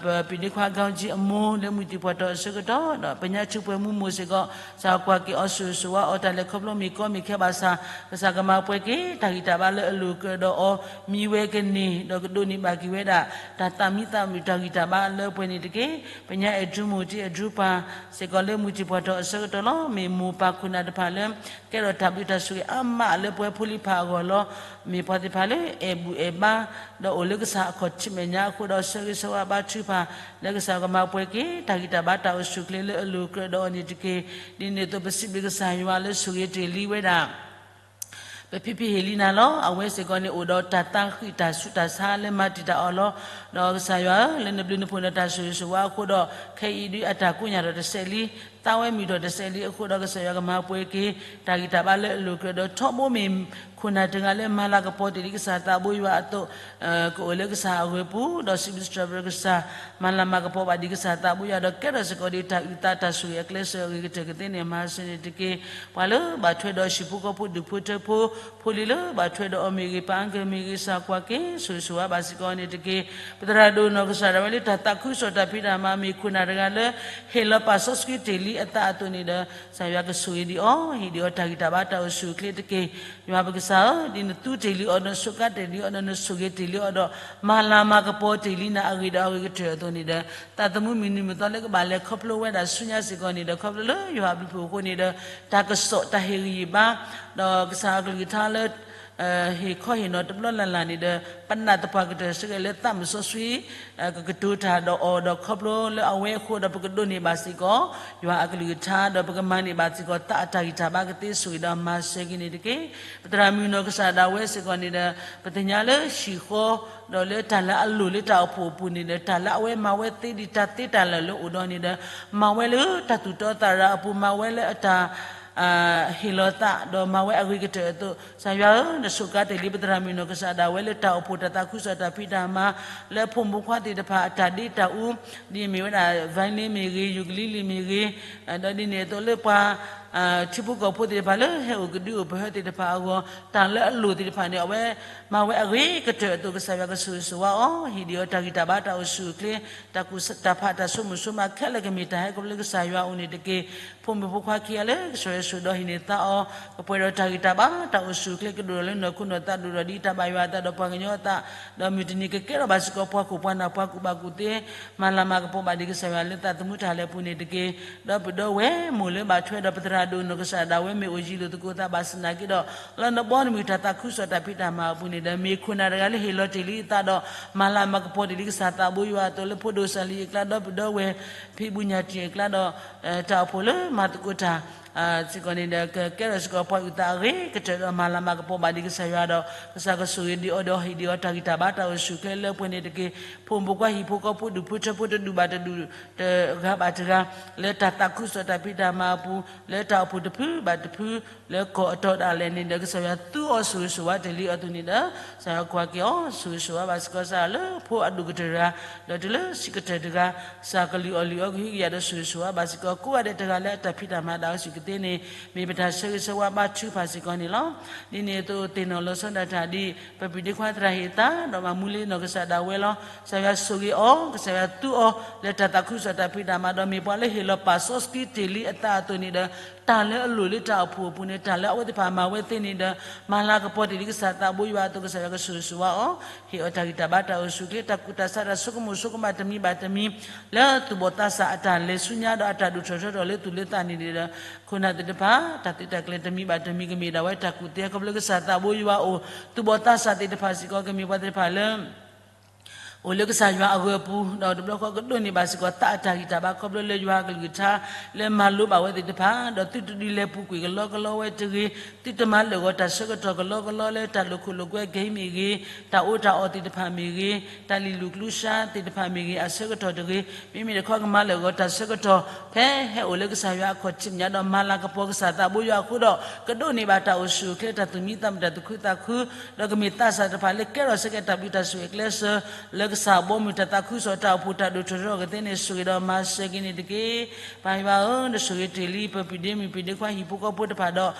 ပပုၢ်ဒ့ခွါ ကီကၠံအမိၢ် လၢမုၢ်တံၢ်ပှၢ်ထီၣ်အဆၢကတီၢ် ဒီးပညါဆူပှဲၤမူမိၢ်စ့ၢ်ကီး ကစၢ်ကွၢ်က့ၤအီၤဆိၣ်ဂ့ၤဆိၣ်ဝါအီၤ တၢ်လဲၤခီဖျိမ့ၢ်ကီမ့ၢ်ခဲဘၣ်ဆၣ် ကစၢ်ကမၤပှဲၤက့ၤ တၢ်ဂံၢ်တၢ်ဘါလၢအလိၤကြၢးဒီးအီၤ မံဝဲကန့ၢ် ဒီးကဒိးန့ၢ်ဘၣ်က့ၤဝဲဒၣ် တၢ်သးမံသးမုာ်တၢ်ဂံၢ်တၢ်ဘါအလၢအပှဲၤန့ၣ်တက့ၢ်. ပညါအဲၣ်ဒရူမိၢ်တံၢ်အဲၣ်ဒရူပၢ် စ့ၢ်ကီးလၢမုၢ်တံၢ်ပှၢ်ထီၣ်အဆၢကတီၢ်လီၤ. မ့ၢ်မိၢ်ပၢ်ခိၣ်နၢ်တဖၣ်လၢ ကဲထီၣ်တၢ်ဘျုးတၢ်ဆိၣ်ဂ့ၤအါမးလၢပဝဲဖိလံၤပၢ်အဂီၢ်လီၤ. မ့ၢ်ပှၤသ့ၣ်တဖၣ်လၢအဲၣ်ဘူၣ်အဲၣ်ဘါ ဒီးအိၣ်လၢကစၢ်အခီၣ်ထံးမဲာ်ညါအဃိဒီး ဆၢဂ့ၤဆၢဝါဘါထုကဖၣ် လၢကစၢ်ကမၤပှဲၤက့ၤ တၢ်ဂံၢ်တၢ်ဘါတၢ်အိၣ်ဆူၣ်အိၣ်ချ့လၢအလိၤကြၢးဒီးအီၤန့ၣ်တက့ၢ်. ဒ်န့ၣ်အသိး ပစံးဘျုးကစၢ်ယွၤလၢဆိၣ်ဂ့ၤတ့ၢ်လံဝဲဒၣ် ပဖံဖံဟ့ၣ်လံနၤလီၤ. အဝဲစ့ၢ်ကီးန့ၣ်အိၣ်ဒီးတၢ်သးဃံးတၢ်ဆူးတၢ်ဆါလၢမၤတံာ်တာ်အီၤလီၤ. ဒီးကစၢ်ယွၤဧၢ, လၢနဘျုးနဖှိၣ်နတၢ်ဆိၣ်ဂ့ၤဆိၣ်ဝါအဃိဒီး ခဲအံၤဒုးအတၢ်ကိးညၣ်ထီၣ်တစဲးလံ, သးဝဲမုာ်ထီၣ်တစဲးလံအဃိဒီး ကစၢ်ယွၤကမၤပှဲၤက့ၤ တၢ်ဂံၢ်တၢ်ဘါလၢအလိၤကြၢးဒီး ထီဘိမ့ၢ်ခိၣ်နၢ်တဂၤလၢမၤလၤကပီၤတ့ၢ်လံကစၢ်သးဘိယွၤအသိး ကအိၣ်လၢကစၢ်အဂ့ၢ်ပူၤ ဒီးစံးဘျုးစံးထီၣ်ပတြၢၤကစၢ် မၤလၤမၤကပီၤဘၣ်ဒံးကစၢ်သးဘိယွၤဒီး ကဲထီၣ်စ့ၢ်ကီးဒံးတၢ်အုၣ်သးတၢ်ဆိၣ်ဂ့ၤအကျဲစၢၤအဂ့ၤကတၢၢ်ကသ့န့ၣ် မၤစၢၤန့ၣ်တက့ၢ်. ပှၤလၢဘၣ်ထွဲဒီးဟံၣ်ဖိဃီဖိဒူၣ်ဖိထၢဖိ ဖိလံၤလၢဘၣ်ထွဲဒီးအီၤမ့ၢ်ဂ့ၤ ပၢ်အါကၢၢ်မ့ၢ်ဂ့ၤ ကစၢ်ကွၢ်က့ၤ ဆိၣ်ဂ့ၤဆိၣ်ဝါဘၣ်စ့ၢ်ကီးန့ၣ်တက့ၢ်. ပသရၣ်ဒိၣ်နီၢ်ကစၢ်ဒၣ်ဝဲလၢတၢ်သးခုကစီၣ်တၢ်ဖံးတၢ်မၤမ့ၢ်ခိၣ်နၢ်တဂၤလၢ ဟ့ၣ်လီၤပာ်စီဆှံတ့ၢ်လံအသးအသိးန့ၣ်ဒီး ကစၢ်ယွၤကဆိၣ်ဂ့ၤဒံးအီၤ ဟ့ၣ်ဒံးအီၤတၢ်ဂံၢ်တၢ်ဘါတၢ်အိၣ်ဆူၣ်အိၣ်ချ့တက့ၢ်. ယွၤပကစၢ်ဧၢ, ဒ်နသူတ့ၢ်လံအီၤ နဆိးကါတ့ၢ်လံအီၤ ဒီးနဆိၣ်ဂ့ၤတ့ၢ်လံအီၤဒီး မၤလၤမၤကပီၤတ့ၢ်လံနၤအဂ့ၢ်ဒီးအဂ့ၢ်ကတၢၢ်အသိးန့ၣ်ဒီး သးသမူမုၢ်နံၤမုၢ်သီလၢကဘၣ်လဲၤခီဖျိဝဲဒၣ်ဆူညါစ့ၢ်ကီးန့ၣ်ဒီး ခီဖျိလၢယွၤအဘျုးအဖှိၣ်အဃိန့ၣ်ဒီး တၢ်ကစီၣ်တၢ်ဟ့ၣ်ဂံၢ်ဟ့ၣ်ဘါ ဒီးကစၢ်အကလုၢ်ကထါလၢ ဟ့ၣ်ခီဟ့ၣ်နီၤတဘျီလၢ်လၢ်န့ၣ်ဒီး ပနာ်သပှၢ်ကတၢၢ်စ့ၢ်ကီးလၢသးမုၢ်စီဆှံ ကကတိၤတၢ်ဒီးအီၤဒီးခီဖျိလၢအဝဲအဃိဒီးပကဒိးန့ၢ်ဘၣ်စ့ၢ်ကီး ယွၤအကလုၢ်ကထါ ဒီးပကမၤန့ၢ်ဘၣ်စ့ၢ်ကီးသးအတၢ်ဂံၢ်တၢ်ဘါကသ့ဆိၣ်ဂ့ၤဒီးမၤစၢၤက့ၤန့ၣ်တက့ၢ်. ပသရၣ်မုၣ်နီၢ်ကစၢ်ဒၣ်ဝဲစ့ၢ်ကီးန့ၣ်ဒီး ပသ့ၣ်ညါလၢဟံၣ်ဃီ ဒီးလၢတၢ်လၢအလိၣ်လၢတၢ်အိၣ်ဖှိၣ်အပူၤန့ၣ်ဒီး တၢ်လၢအဝဲမၤဝဲသ့ဒ်တၢ်သ့တၢ်လၢာ်လၢအိၣ်ဒီးန့ၣ်ဒီး မၤဝဲလၢတၢ်သူၣ်တီသးရၤအပူၤ မၤဝဲလၢအတၢ် ဟ့ၣ်လီၤသး ဒီးမၤဝဲအဂ့ၤကတၢၢ်အသိး ကစၢ်ယွၤဧၢ, နဆိၣ်ကါတ့ၢ်လံပသရၣ်မုၣ်နီၢ်ကစၢ်ဒၣ်ဝဲလၢတၢ်အိၣ်ဖှိၣ်တၢ်သးခုကစီၣ်တၢ်ဖံးတၢ်မၤ လၢဖိမုၣ်ဖိခွါသ့ၣ်တဖၣ်အတၢ်ဒ့တၢ်အူ ဒ်အမ့ၢ်ဝဲဒၣ် violin မ့ၢ်ဂ့ၤ, ukulele မ့ၢ်ဂ့ၤ, ဒီးဒ်န့ၣ်အသိးလၢပှၤ ထံဖိကီၢ်ဖိသ့ၣ်တဖၣ်လၢဟဲအိၣ်ကဒုအိၣ်ပဟၢသ့ၣ်တဖၣ်အဂီၢ် တၢ်လၢအလိၣ်သ့ၣ်တဖၣ်န့ၣ် အဝဲမၤဝဲအဂ့ၤကတၢၢ်အသိး ကစၢ်ယွၤကဆိၣ်ဂ့ၤဆိၣ်ဝါအီၤ ဟ့ၣ်ဒံးအီၤတၢ်ဂံၢ်တၢ်ဘါတၢ်အိၣ်ဆူၣ်အိၣ်ချ့ တၢ်ကူၣ်တၢ်ဖးတၢ်ဆိကမိၣ်ဆိကမးခဲလၢာ်ကမ့ၢ်တၢ်ဟဲခီဖျိလၢကစၢ်ယွၤအအိၣ်န့ၣ်တက့ၢ်. ဖိမုၣ်ဖိခွါခံဂၤလၢကဆိၣ်ဂ့ၤဆိၣ်ဒီးဟံးန့ၢ်သါအီၤ ကပှဲၤဒီးတၢ်ဂံၢ်တၢ်ဘါတၢ်အိၣ်ဆူၣ်အိၣ်ချ့ ကဒိၣ်ဒီးလၢနီၢ်ခိနီၢ်သး ဒိၣ်ဒီးဒ်တၢ်ဘၣ်ယွၤအသးဒီးပှၤကညီအသး ဒီးမုၢ်တနံၤကကဲထီၣ်ဘၣ်စ့ၢ်ကီးပှၤခိၣ်ပှၤနၢ်ပှၤကူၣ်ဘၣ်ကူၣ်သ့ မၤလၤမၤကပီၤဘၣ်ဒံးကစၢ်ယွၤလၢသးသမူတၢ်လဲၤပူၤန့ၣ်တက့ၢ်. ဒီပုၢ်ဒီဝဲၢ်မိၢ်လၢဘၣ်ထွဲဒီးပသရၣ်ဒိၣ်နီၢ်ကစၢ်ဒၣ်ဝဲမ့ၢ်အိၣ်ယံၤလိာ်သကိးသးဘၣ်ဆၣ်သနာ်က့ဒီး လၢနဘီနမုၢ်တၢ်သးခုကစီၣ်တၢ်ဖံးတၢ်မၤအပူၤန့ၣ်ဒီး မ့ၢ်ခိၣ်နၢ်တဂၤလၢဟ့ၣ်လီၤတ့ၢ်လံအသးဒီး မၤလၤမၤကပီၤတ့ၢ်လံကစၢ်သးဘိယွၤအသိးလၢဖိဒိၣ်စၢ်လံအကျါ ဒီပုၢ်ဒီဝဲၢ် ဖံးဘူးညၣ်တံၢ်အကျါဒီး တၢ်အိၣ်ဖှိၣ်လၢမၤသကိးတၢ် စ့ၢ်ကီးန့ၣ်ဒီး ကကဲထီၣ်စ့ၢ်ကီးပှၤအုၣ်သးအဂ့ၤကတၢၢ်ဒီး မၤလၤမၤကပီၤဘၣ်ဒံးကစၢ်ယွၤဒီး ကစၢ်ကဆိၣ်ဂ့ၤဒံးအီၤဒီးဟ့ၣ်ဒံးအီၤတၢ်ဂံၢ်တၢ်ဘါတၢ်အိၣ်ဆူၣ်အိၣ်ချ့လၢပှဲၤန့ၣ်တက့ၢ်. ဖိမုၣ်ဖိခွါဟံၣ်ဖိဃီဖိဒူၣ်ဖိထၢဖိတဒူၣ်ဘၣ်တဒူၣ် တဂၤဘၣ်တဂၤ လၢတၢ်သးခုကစီၣ်တၢ်ဖံးတၢ်မၤအပူၤ လၢတၢ်အိၣ်ဖှိၣ်တဖုဘၣ်တဖု လၢကီၢ်အတီၤဒၣ်လဲာ်န့ၣ်ဒီး ကစၢ်ယွၤသူအီၤဆိၣ်ဂ့ၤဆိၣ်ဝါတ့ၢ်လံအီၤအသိးန့ၣ်ဒီး ကစၢ်ယွၤကွၢ်က့ၤအီၤ ဆိၣ်ဂ့ၤဆိၣ်ဝါဘၣ်စ့ၢ်ကီးစးလၢဖိအဒိၣ်ကတၢၢ်တဂၤ ဒီးတုၤလၢဆံးကတၢၢ်တဂၤ ကစၢ်ကလုၢ်အီၣ်လုၢ်အီကဟုကယာ်ဒီးဆိၣ်ဂ့ၤဆိၣ်ဝါဘၣ်စ့ၢ်ကီး ကိးဂၤဒဲးတဂၤလၢအတၢ်ဖံးတၢ်မၤတၢ်အိၣ်ဆူၣ်ကသ့န့ၣ် မ့ၢ်ပတၢ်ဆၢဂ့ၤဆၢဝါဘါထုကဖၣ်စ့ၢ်ကီးန့ၣ်လီၤ. ဒ်န့ၣ်အသိး သ့ၣ်နီၣ်လီၤဆီဒၣ်တၢ်ဒ် ပပုၢ်ဒ့ခွါသရၣ်ဟ့ၣ်သါ ဒီးမၤမူလၢနီၢ်ကစၢ်ဒၣ်ဝဲလီၤ. ကစၢ်ယွၤဆိၣ်ဂ့ၤအီၤ ကစၢ်ယွၤသူအီၤ လၢတၢ်သးခုကစီၣ်တၢ်ဖံးတၢ်မၤဒီး မ့ၢ်ပှၤလၢဟ့ၣ်လီၤပာ်စီဆှံတ့ၢ်လံအသးအသိးန့ၣ်ဒီး တၢ်လၢအလိၣ်လၢတၢ်အိၣ်ဖှိၣ်အပူၤန့ၣ် တၢ်လၢအဝဲသ့ၣ်တဖၣ်မၤဝဲသ့န့ၣ်ဒီး မၤလၤကပီၤတ့ၢ်လံကစၢ်သးဘိယွၤအသိး ကစၢ်ယွၤကဆိၣ်ဂ့ၤဆိၣ်ဝါအီၤ ဟ့ၣ်အီၤတၢ်ဂံၢ်တၢ်ဘါတၢ်အိၣ်ဆူၣ်အိၣ်ချ့ တၢ်ကူၣ်တၢ်ဆးတၢ်ဆိကမိၣ်ဆိကမးတမံၤဘၣ်တမံၤ လၢသူၣ်ဘီၣ်သးစၢ်အတၢ်လဲၤဆူညါဒီးအတၢ်ဒိၣ်ထီၣ်ထီထီၣ်လၢသူၣ်လၢသးန့ၣ်ဒီး ခိၣ်နၢ်သ့ၣ်တဖၣ် တၢ်သုးတၢ်ကျဲၤတမံၤဘၣ်တမံၤကမ့ၢ်ဒၣ်ဝဲတၢ်ကူၣ်သ့ ခီဖျိလၢကစၢ်သးဘိယွၤအအိၣ် သူၣ်ဘီၣ်သးစၢ်သ့ၣ်တဖၣ်စ့ၢ်ကီး ကမ့ၢ်ပှၤသ့ၣ်တဖၣ်လၢ အိၣ်လၢကစၢ်ယွၤအဂၢၤအပူၤ ဒီးတဘျီဃီကဒိးန့ၢ်ဘၣ်စ့ၢ်ကီးသးအတၢ်ဂံၢ်တၢ်ဘါခီဖျိလၢယွၤအကလုၢ်ကထါ လၢမၤလိဘၣ်ဝဲသ့ၣ်တဖၣ် ဒီးသုတဒုးလဲၤပူၤကွံာ်ကလီကလီဝဲတဂ့ၤ, သုတမၤလၢာ်ဂီၤတၢ်ဆၢကတီၢ်ကလီကလီလၢတၢ်လိာ်ခိၣ်လိာ်ကွဲကဟံးမ့ၢ်ဂ့ၤ, တၢ်အီၣ်တၢ်အီသ့ၣ်တဖၣ်မ့ၢ်ဂ့ၤ, တၢ်လံၤလူၢ်ကျူစါသ့ၣ်တဖၣ်မ့ၢ်ဂ့ၤ အဆၢကတီၢ်တဂ့ၤ, မ့မ့ၢ်တခီကမၤလၢာ်ဂီၤတၢ်ဆၢကတီၢ် ဖဲဟဲအိၣ်လၢကစၢ်ယွၤအခီၣ်ထံးညါဒီးမၤလၤကပီၤကစၢ်သးဘိယွၤအဃိဒီး ကဒိးန့ၢ်ဘၣ်တၢ်အိၣ်ဆူၣ်အိၣ်ချ့တၢ်သူၣ်မံသးမုာ်တၢ်သူၣ်ခုသးခု ဒီးကမ့ၢ်သးစၢ်တဖၣ်လၢကဲထီၣ်စ့ၢ်ကီးတၢ်ဘျုးတၢ်ဆိၣ်ဂ့ၤအကျဲစၢၤ လၢကစၢ်ဘီမုၢ်တၢ်သးခုကစီၣ်တၢ်အိၣ်ဖှိၣ်တၢ်ဒိၣ်ထီၣ်ထီထီၣ်ကသ့န့ၣ် ဆိၣ်ဂ့ၤဒီးမၤစၢၤက့ၤန့ၣ်တက့ၢ်. ပၢ်ယွၤဧၢ, နဆိၣ်ဂ့ၤတ့ၢ်လံ ပပုၢ်ဒ့မုၣ်ပုၢ်ဒ့ခွါဟံၣ်ဖိဃီဖိတဖၣ်ဒီး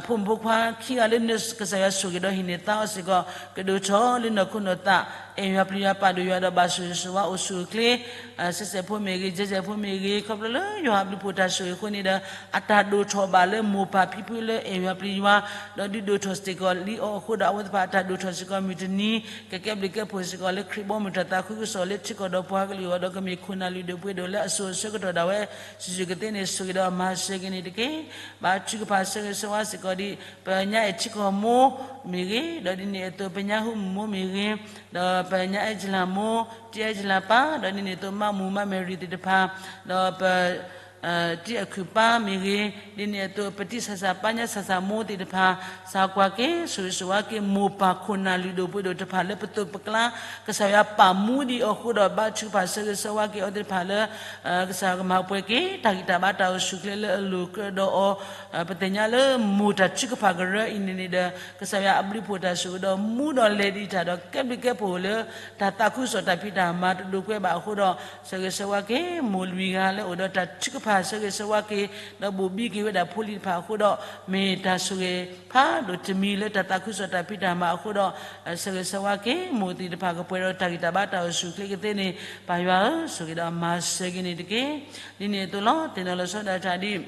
ဖိမုၣ်ဖိခွါခံဂၤလၢနကစၢ်ယွၤဆိၣ်ဂ့ၤဒီးဟံးန့ၢ်သါအီၤစ့ၢ်ကီး ကဒိၣ်ထီၣ်လၢနီၢ်ခိနီၢ်သး အဲၣ်ယွၤပျံၤယွၤပာ်ဒိၣ်ယွၤဒီး ဘၣ်ဆိၣ်ဂ့ၤဆိၣ်ဝါအိၣ်ဆူၣ်အိၣ်ချ့ စဲးစဲးဖိမ့ၢ်ဂ့ၤ, ကဲကဲးဖိမ့ၢ်ဂ့ၤ, ခီဖျိလၢယွၤအဘျုးဖှိၣ်တၢ်ဆိၣ်ဂ့ၤအဃိန့ၣ်ဒီး အတၢ်ဒိၣ်ထီၣ်ဘၣ်လၢမိၢ်ပၢ်ဖံဖုလၢအဲၣ်ယွၤပျံၤယွၤ ဒီးဒုးဒိၣ်ထီၣ်စ့ၢ်ကီးလံအီၤအဃိဒီး အဝဲသ့ၣ်တဖၣ်အတၢ်ဒိၣ်ထီၣ်စ့ၢ်ကီးမုၢ်တနံၤ ကကဲဘျုးကဲဖှိၣ်စ့ၢ်ကီးလၢခရံာ်ဘီမုၢ်တၢ်သးခုကစီၣ်လၢထံကီၢ်ဒီးပှၤကလုာ်အဂီၢ်ဒီး ကမ့ၢ်ခိၣ်နၢ်လုၢ်ဒိၣ်ပှ့ၤဒိၣ်လၢအစိၤအဆၢကတီၢ်ဒၣ်ဝဲ စုာ်စုာ်ကသ့န့ၣ် ဆိၣ်ဂ့ၤဒီးမၤစၢၤက့ၤန့ၣ်တက့ၢ်. ဘါထုကဖၣ်ဆၢဂ့ၤဆၢဝါစ့ၢ်ကီးဒ် ပညါအဲၣ်ထံကီၢ်မိၢ်မ့ၢ်ဂ့ၤ, ဒီးဒ်န့ၣ်အသိး ပညါဟူမုၢ်မိၢ်မ့ၢ်ဂ့ၤ, ဒီးပညါအဲၣ်ကၠလၢ်မိၢ်, တံၢ်အဲၣ်ကၠလၢ်ပၢ်, ဒီးဒ်န့ၣ်အသိး မါမူမါမဲရံၤသ့ၣ်တဖၣ်, ဒီးပ တံၢ်အခုၣ်ပၢ်မ့ၢ်ဂ့ၤ, ဒ်န့ၣ်အသိး ပတံၢ်ဆၣ်ဆၣ်ပၢ်ညါဆၣ်ဆၣ်မိၢ်သ့ၣ်တဖၣ်, စၢ်ကွၢ်က့ၤ ဆိၣ်ဂ့ၤဆိၣ်ဝါက့ၤ မိၢ်ပၢ်ခိၣ်နၢ်လုၢ်ဒိၣ်ပှ့ၤဒိၣ်တဖၣ်လၢပသိးပကျါ ကစၢ်ယွၤပာ်မူဒံးအီၤအဃိဒီး ဘါထုကဖၣ်ဆၢဂ့ၤဆၢဝါက့ၤအီၤသ့ၣ်တဖၣ်လၢ ကစၢ်ယွၤကမၤပှဲၤက့ၤတၢ်ဂံၢ်တၢ်ဘါတၢ်အိၣ်ဆူၣ်အိၣ်ချ့လၢအလိၤကြၢးဒီးအီၤ, ပသ့ၣ်ညါလၢမိၢ်တၢ်ထုကဖၣ်ကရၢအံၤန့ၣ်န့ၣ်ဒီး ကစၢ်ယွၤအဘျုးဖှိၣ်တၢ်ဆိၣ်ဂ့ၤဒီးမူဒီးလဲၤဒံးတၢ်ဒီးကဲဘျုးကဲဖှိၣ်လၢ တၢ်သးခုကစီၣ်တၢ်ဖံးတၢ်မၤတဒိးကွဲဘၣ်အဃိဒီး ဆၢဂ့ၤဆၢဝါက့ၤ မိၢ်လွံၢ်ဂၤလၢအိၣ်ဒီးတၢ်ထုကဖၣ်ဆၢဂ့ၤဆၢဝါက့ၤ ဒီးဘိၣ်ဘံက့ၤဝဲဒၣ်ဖိလံၤတဖၣ်အဃိဒီး မ့ၢ်တၢ်ဆိၣ်ဂ့ၤဖးဒိၣ်တမံၤလၢတၢ်သးခုကစီၣ်တၢ်ဖံးတၢ်မၤအဃိဒီး ဆၢဂ့ၤဆၢဝါက့ၤ မိၢ်သ့ၣ်တဖၣ်ကပှဲၤဒီးတၢ်ဂံၢ်တၢ်ဘါတၢ်အိၣ်ဆူၣ်အိၣ်ချ့ကသ့န့ၣ် ပၢ်ယွၤဧၢ, ဆိၣ်ဂ့ၤဒီးမၤစၢၤက့ၤန့ၣ်တက့ၢ်. ဒ်န့ၣ်အသိးလီၤ. သ့ၣ်နီၣ်လီၤဆီဒၣ်တၢ်ဒ်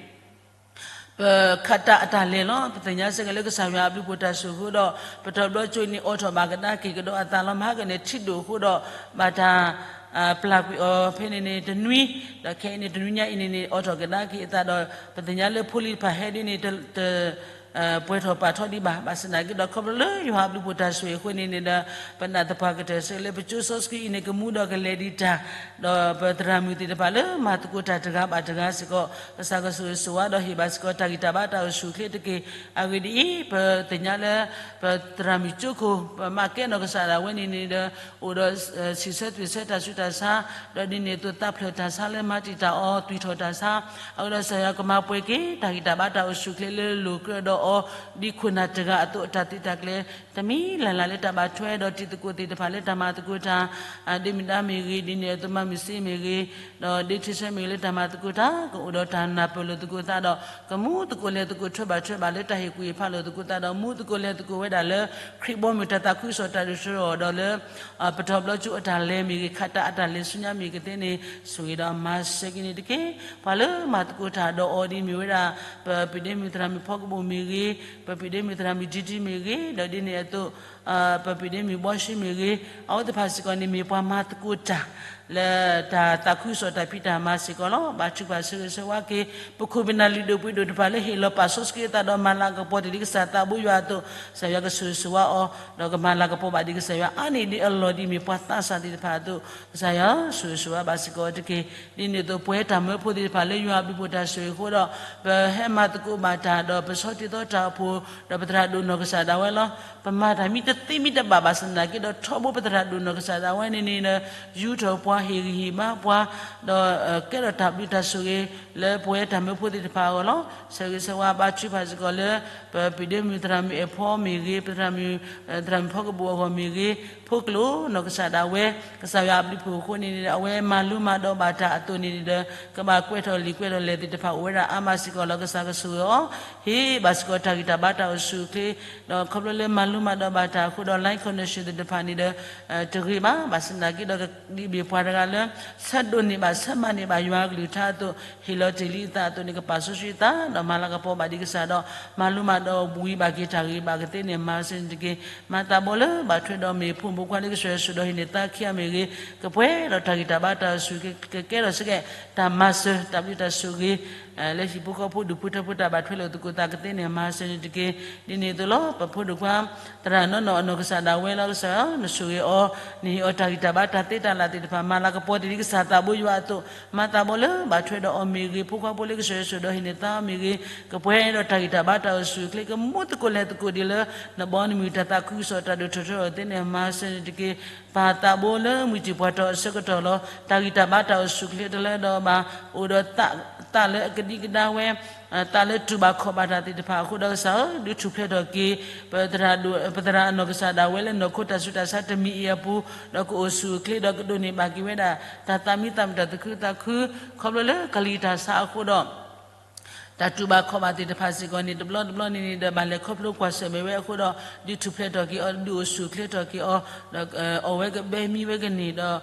ပခးတၢ်အတၢ်လဲၤလီၤ. ပသ့ၣ်ညါစ့ၢ်ကီးလၢကစၢ်ယွၤအဘျုးဖှိၣ်တၢ်ဆိၣ်ဂ့ၤအဃိဒီး ပတီၢ်ဘျီကၠိန့ၣ် အိးထီၣ်ဘၣ်ကဒါက့ၤကဒီးအသးလီၤ. မဟါကန့ၣ် ထံဒိၣ်အဃိဒီး ဘၣ်တၢ် ပျၢ်ကွံာ်အီၤဖဲန့ၣ်န့ၣ် တနွံ, ဒီးခဲအံၤန့ၣ် တနွံညါအံၤန့ၣ်န့ၣ် အိးထီၣ်ကဒါက့ၤအသးဒီး ပသ့ၣ်ညါလၢဖိလံၤတဖၣ်ဟဲဒ်န့ၣ် တ ပှဲၤထီၣ်ပာ်ထီၣ်ဒံးဘၣ်. ဘၣ်ဆၣ်သနာ်က့ဒီး ခီဖျိလၢယွၤအဘျုးအဖှိၣ်တၢ်ဆိၣ်ဂ့ၤအဃိန့ၣ်န့ၣ်ဒီး ပနာ်သပှၢ်ကတၢၢ်စ့ၢ်လၢပကၠိစီဆှံအံၤန့ၣ် ကမူဒီးကလဲၤဒံးတၢ်, ဒီးပသရၣ်မုၣ်သ့ၣ်တဖၣ်လၢမၤသကိးတၢ်တဂၤဘၣ်တဂၤစ့ၢ်ကီး ကစၢ်ကဆိၣ်ဂ့ၤဆိၣ်ဝါဒီးဟ့ၣ်ဘၣ်စ့ၢ်ကီးတၢ်ဂံၢ်တၢ်ဘါတၢ်အိၣ်ဆူၣ်အိၣ်ချ့တက့ၢ်. အဂ့ၢ်ဒ်အံၤ, ပသ့ၣ်ညါလၢ ပသရၣ်မုၣ်ကၠိခိၣ် ပမၤကဲနီၢ်ကစၢ်ဒၣ်ဝဲန့ၣ်န့ၣ်ဒီး အိၣ်ဒီးဆံးဆၢသွံၣ်ဆၢတၢ်ဆူးတၢ်ဆါ, ဒီးဒ်န့ၣ်အသိးသးဖျၢၣ်တၢ်ဆါလၢမၤတံာ်တာ်အီၤ သွံၣ်ထီၣ်တၢ်ဆါ, အဃိဒီးကစၢ်ယွၤကမၤပှဲၤက့ၤ တၢ်ဂံၢ်တၢ်ဘါတၢ်အိၣ်ဆူၣ်အိၣ်ချ့လၢလိၤကြၢးဒီးအီၤ ဒ်ခိၣ်နၢ်တဂၤအသိး အတၢ်သုးတၢ်ကျဲၤ တမံၤလၢ်လၢ်လၢတၢ်ဘၣ်ထွဲဒီးတံၤသကိးသ့ၣ်တဖၣ်လၢတၢ်မၤသကိးတၢ် ဒ့မုၣ်ဒါမ့ၢ်ဂ့ၤ, ဒ်န့ၣ်အသိးမၤမုၢ်စ့မ့ၢ်ဂ့ၤ, ဒီးဒ့ထံဆၢမ့ၢ်ဂ့ၤလၢတၢ်မၤသကိးတၢ် ကအိၣ်ဒီးတၢ်နၢ်ပၢၢ်လိာ်သကိးသးဒီး ကမူသကိးလဲၤသကိးထွဲဘၣ်ထွဲဘၣ်လၢတၢ်ဟ့ၣ်ကူၣ်ဟ့ၣ်ဖးလိာ်သကိးသးဒီး မူသကိးလဲၤသကိးဝဲဒၣ်လၢ ခရံာ်ဘီမုၢ်တၢ်သးခုကစီၣ်တၢ်ဒုးဆူၣ်ထီၣ်ဒီးလၢ ပတီၢ်ဘျီကၠိအတၢ်လဲၤမ့ၢ်ဂ့ၤ, ခးတၢ်အတၢ်လဲၤဆူညါမ့ၢ်ဂ့ၤကသ့န့ၣ် ဆိၣ်ဂ့ၤဒီးမၤစၢၤက့ၤန့ၣ်တက့ၢ်. ပှၤလၢမၤသကိးတၢ်ဒီးအီၤဒ်မ့ၢ်ဝဲဒၣ် ပပုၢ်ဒ့မုၣ်သရၣ်မုၣ်ဖီကဘိၣ်မ့ၢ်ဂ့ၤ, ပပုၢ်ဒ့မုၣ်သရၣ်မုၣ်ဒံဒံမ့ၢ်ဂ့ၤ, ဒီးဒ်န့ၣ်အသိး ပပုၢ်ဒ့မုၣ်ဘီၡံမ့ၢ်ဂ့ၤ, အဝဲသ့ၣ်တဖၣ်စ့ၢ်ကီးန့ၣ်မ့ၢ်ပှၤမၤသကိးတၢ် လၢတၢ်သးခုကစီၣ်တၢ်ဖံးတၢ်မၤစ့ၢ်ကီးလီၤ. ဘါထုကဖၣ်ဆၢဂ့ၤဆၢဝါက့ၤ ပခိၣ်ပနၢ်လုၢ်ဒိၣ်ပှ့ၤဒိၣ်တဖၣ်လၢဟ့ၣ်လီၤပာ်စီဆှံအသးဒီးမၤလၤကပီၤတ့ၢ်လံကစၢ်သးဘိယွၤအသိး ကစၢ်ယွၤကဆိၣ်ဂ့ၤဆိၣ်ဝါအီၤ ဒီးကမၤလၤကပီၤဘၣ်ဒံးကစၢ်ယွၤအါန့ၢ်ဒံးအလီၢ်ဒ်မ့ၢ်ပှၤသးစၢ်သ့ၣ်တဖၣ်အသိး ကစၢ်ယွၤဆိၣ်ဂ့ၤဆိၣ်ဝါဘၣ်စ့ၢ်ကီးအီၤတက့ၢ်. ဒ်န့ၣ်အသိးပဝဲတၢ်မၢဖိသ့ၣ်တဖၣ်လၢယွၤအဘျုးဖှိၣ်တၢ်ဆိၣ်ဂ့ၤအဃိဒီး ပဟဲမၤသကိးဘၣ်တၢ်ဒီးပဆီတံၢ်သီတၢ်အိၣ်ဖှိၣ် ဒီးပသရၣ်ဒိၣ်နီၢ်ကစၢ်ဒၣ်ဝဲလီၤ. ပမၤတၢ်မ့ၢ်တသ့မ့ၢ်တဘၣ်ဘၣ်ဆၣ်သနာ်က့ဒီး ထီဘိပသရၣ်ဒိၣ်နီၢ်ကစၢ်ဒၣ်ဝဲန့ၣ်န့ၣ်ဒီး ယူထီၣ်ပှၤဟ့ၣ်ဂံၢ်ဟ့ၣ်ဘါပှၤ ဒီးကဲထီၣ်တၢ်ဘျုးတၢ်ဆိၣ်ဂ့ၤ လၢပဝဲတၢ်မၢဖိသ့ၣ်တဖၣ်အဂီၢ်လီၤ. ဆၢဂ့ၤဆၢဝါဘါထုကဖၣ်စ့ၢ်ကီးလၢ ပပုၢ်ဒ့မုၣ်သရၣ်မုၣ်အဲၣ်ဖီမ့ၢ်ဂ့ၤ, ပသရၣ်မုၣ် သရၣ်မုၣ်ဖီကဘိၣ်အဂီၢ်မ့ၢ်ဂ့ၤ, ဖိကျိာ်နီၢ်ကစၢ်ဒၣ်ဝဲ ကစၢ်ယွၤအဘျုးဖှိၣ်အဃိန့ၣ်ဒီး အဝဲမၤလိမၤဒိးဘၣ်တၢ်အသိးန့ၣ်ဒီး ကဘၣ်ကွဲးထီၣ်လံာ်ကွဲးထီၣ်လဲၢ်သ့ၣ်တဖၣ်အိၣ်ဝဲဒၣ်အါမးစ့ၢ်ကီးလီၤ. ကစၢ်ကဆိၣ်ဂ့ၤအီၤ ဟ့ၣ်ဘၣ်စ့ၢ်ကီးတၢ်ဂံၢ်တၢ်ဘါတၢ်အိၣ်ဆူၣ်အိၣ်ချ့ ဒီးခီဖျိလၢမၤလိမၤဒိးဘၣ်တၢ်အဃိဒီး line connection သ့ၣ်တဖၣ်န့ၣ်ဒီး တဂ့ၤဘၣ်. ဘၣ်ဆၣ်သနာ်က့ဒီး ဒ်မ့ၢ်ပှၤတဂၤလၢ ဆၢဒိးန့ၢ်ဘၣ် ဆၢမၤန့ၢ်ဘၣ်ယွၤအကလုၢ်ကထါအသိး ဟ့ၣ်လီၤတ့ၢ်လံအသးအသိးန့ၣ် ကပာ်စီဆှံအသး ဒီးမၤလၤကပီၤဘၣ်ဒံးကစၢ်ဒီး မၤလိမၤဒိးဝံၤဘၣ်က့ၤတၢ်ဂ့ၤဘၣ်ကသ့န့ၣ် မၤစၢၤန့ၣ်တက့ၢ်. မၤသးဘီလၢဘၣ်ထွဲဒီးမ့ၢ်ဖိမုၣ်ဖိခွါလၢကဆိၣ်ဂ့ၤဆိၣ်ဒီးဟ့ၣ်န့ၢ်သးခံဂၤမ့ၢ်ဂ့ၤ, ကပှဲၤဒီးတၢ်ဂံၢ်တၢ်ဘါတၢ်အိၣ်ဆူၣ်အိၣ်ချ့ ကကဲထီၣ်စ့ၢ်ကီး တၢ်မၤစၢၤတၢ်ဘျုးတၢ်ဆိၣ်ဂ့ၤ လၢဟံၣ်ဖိဃီဖိဒူၣ်ဖိထၢဖိတၢ်ဘၣ်ထွဲလိာ်သကိးသးကသ့န့ၣ် မၤစၢၤန့ၣ်တက့ၢ်. ဒ်န့ၣ်အသိးလီၤ ပဖိဒိၣ်ခွါ သရၣ်နီၢ်နီၢ်အနီၢ်ကစၢ်ဒၣ်ဝဲလီၤ. ကစၢ်ဧၢ, နဆိၣ်ဂ့ၤအီၤ, နဟ့ၣ်အီၤတၢ်ဂံၢ်တၢ်ဘါတၢ်သ့တၢ်လၢ်သ့ၣ်တဖၣ် မၤလၤကပီၤတ့ၢ်လံကစၢ်သးဘိယွၤအသိး, မၤသးဘီလၢဘၣ်ထွဲဒီးအီၤမ့ၢ်ဂ့ၤ, ဖိခွါဖိလၢကဆိၣ်ဂ့ၤဆိၣ်ဒီးဟ့ၣ်န့ၢ်သါအီၤမ့ၢ်ဂ့ၤ, ကပှဲၤဒီးတၢ်ဂံၢ်တၢ်ဘါတၢ်အိၣ်ဆူၣ်အိၣ်ချ့ ကမူသကိးလဲၤသကိးဒ်လၢ နဘီနမုၢ်တၢ်သးခုကစီၣ်တၢ်ဒိၣ်ထီၣ်ထီထီၣ်သ့န့ၣ် မၤစၢၤန့ၣ်တက့ၢ်. ပၢ်သးဘိလၢမုၢ်တံၢ်ပှၢ်ထီၣ်အဆၢကတီၢ်လီၤ. တၢ်ဂံၢ်တၢ်ဘါတၢ်အိၣ်ဆူၣ်အိၣ်ချ့တလၢဒီးဘၣ်, အိၣ်ဒီးသးလၢအကဒံကဒါဝဲ, သးလၢတူၢ်ဘၣ်ခီၣ်ဘၣ်တၢ်သ့ၣ်တဖၣ်အဃိဒီးကစၢ်ဧၢ, ဒုးထူၣ်ဖျဲးထီၣ်က့ၤ ပသရၣ်ဒိၣ်, ပသရၣ်အနီၢ်ကစၢ်ဒၣ်ဝဲလၢနီၢ်ခိတၢ်ဆူးတၢ်ဆါတမံၤအံၤအပူၤ, ဒီးကအိၣ်ဆူၣ်အိၣ်ချ့ဒီးကဒိးန့ၢ်ဘၣ်က့ၤဝဲဒၣ် တၢ်သးမံသးမုာ်တၢ်သူၣ်ခုသးခု, ခီဖျိလၢကလံၤတၢ်ဆါအဃိဒီး တၢ်တူၢ်ဘၣ်ခီၣ်ဘၣ်သ့ၣ်တဖၣ်စ့ၢ်ကီးန့ၣ် တဘျီတဘျီန့ၣ်န့ၣ်ဒီး ဘၣ်လဲၤခီဖျိကွၢ်ဆၢၣ်မဲာ်ဝဲအဃိဒီး ဒုးထူၣ်ဖျဲးထီၣ်က့ၤအီၤ, ဒုးအိၣ်ဆူၣ်အိၣ်ချ့ထီၣ်က့ၤအီၤ, ဒီးအီၣ်ဝဲကဘဲမံဝဲကန့ၢ်ဒီး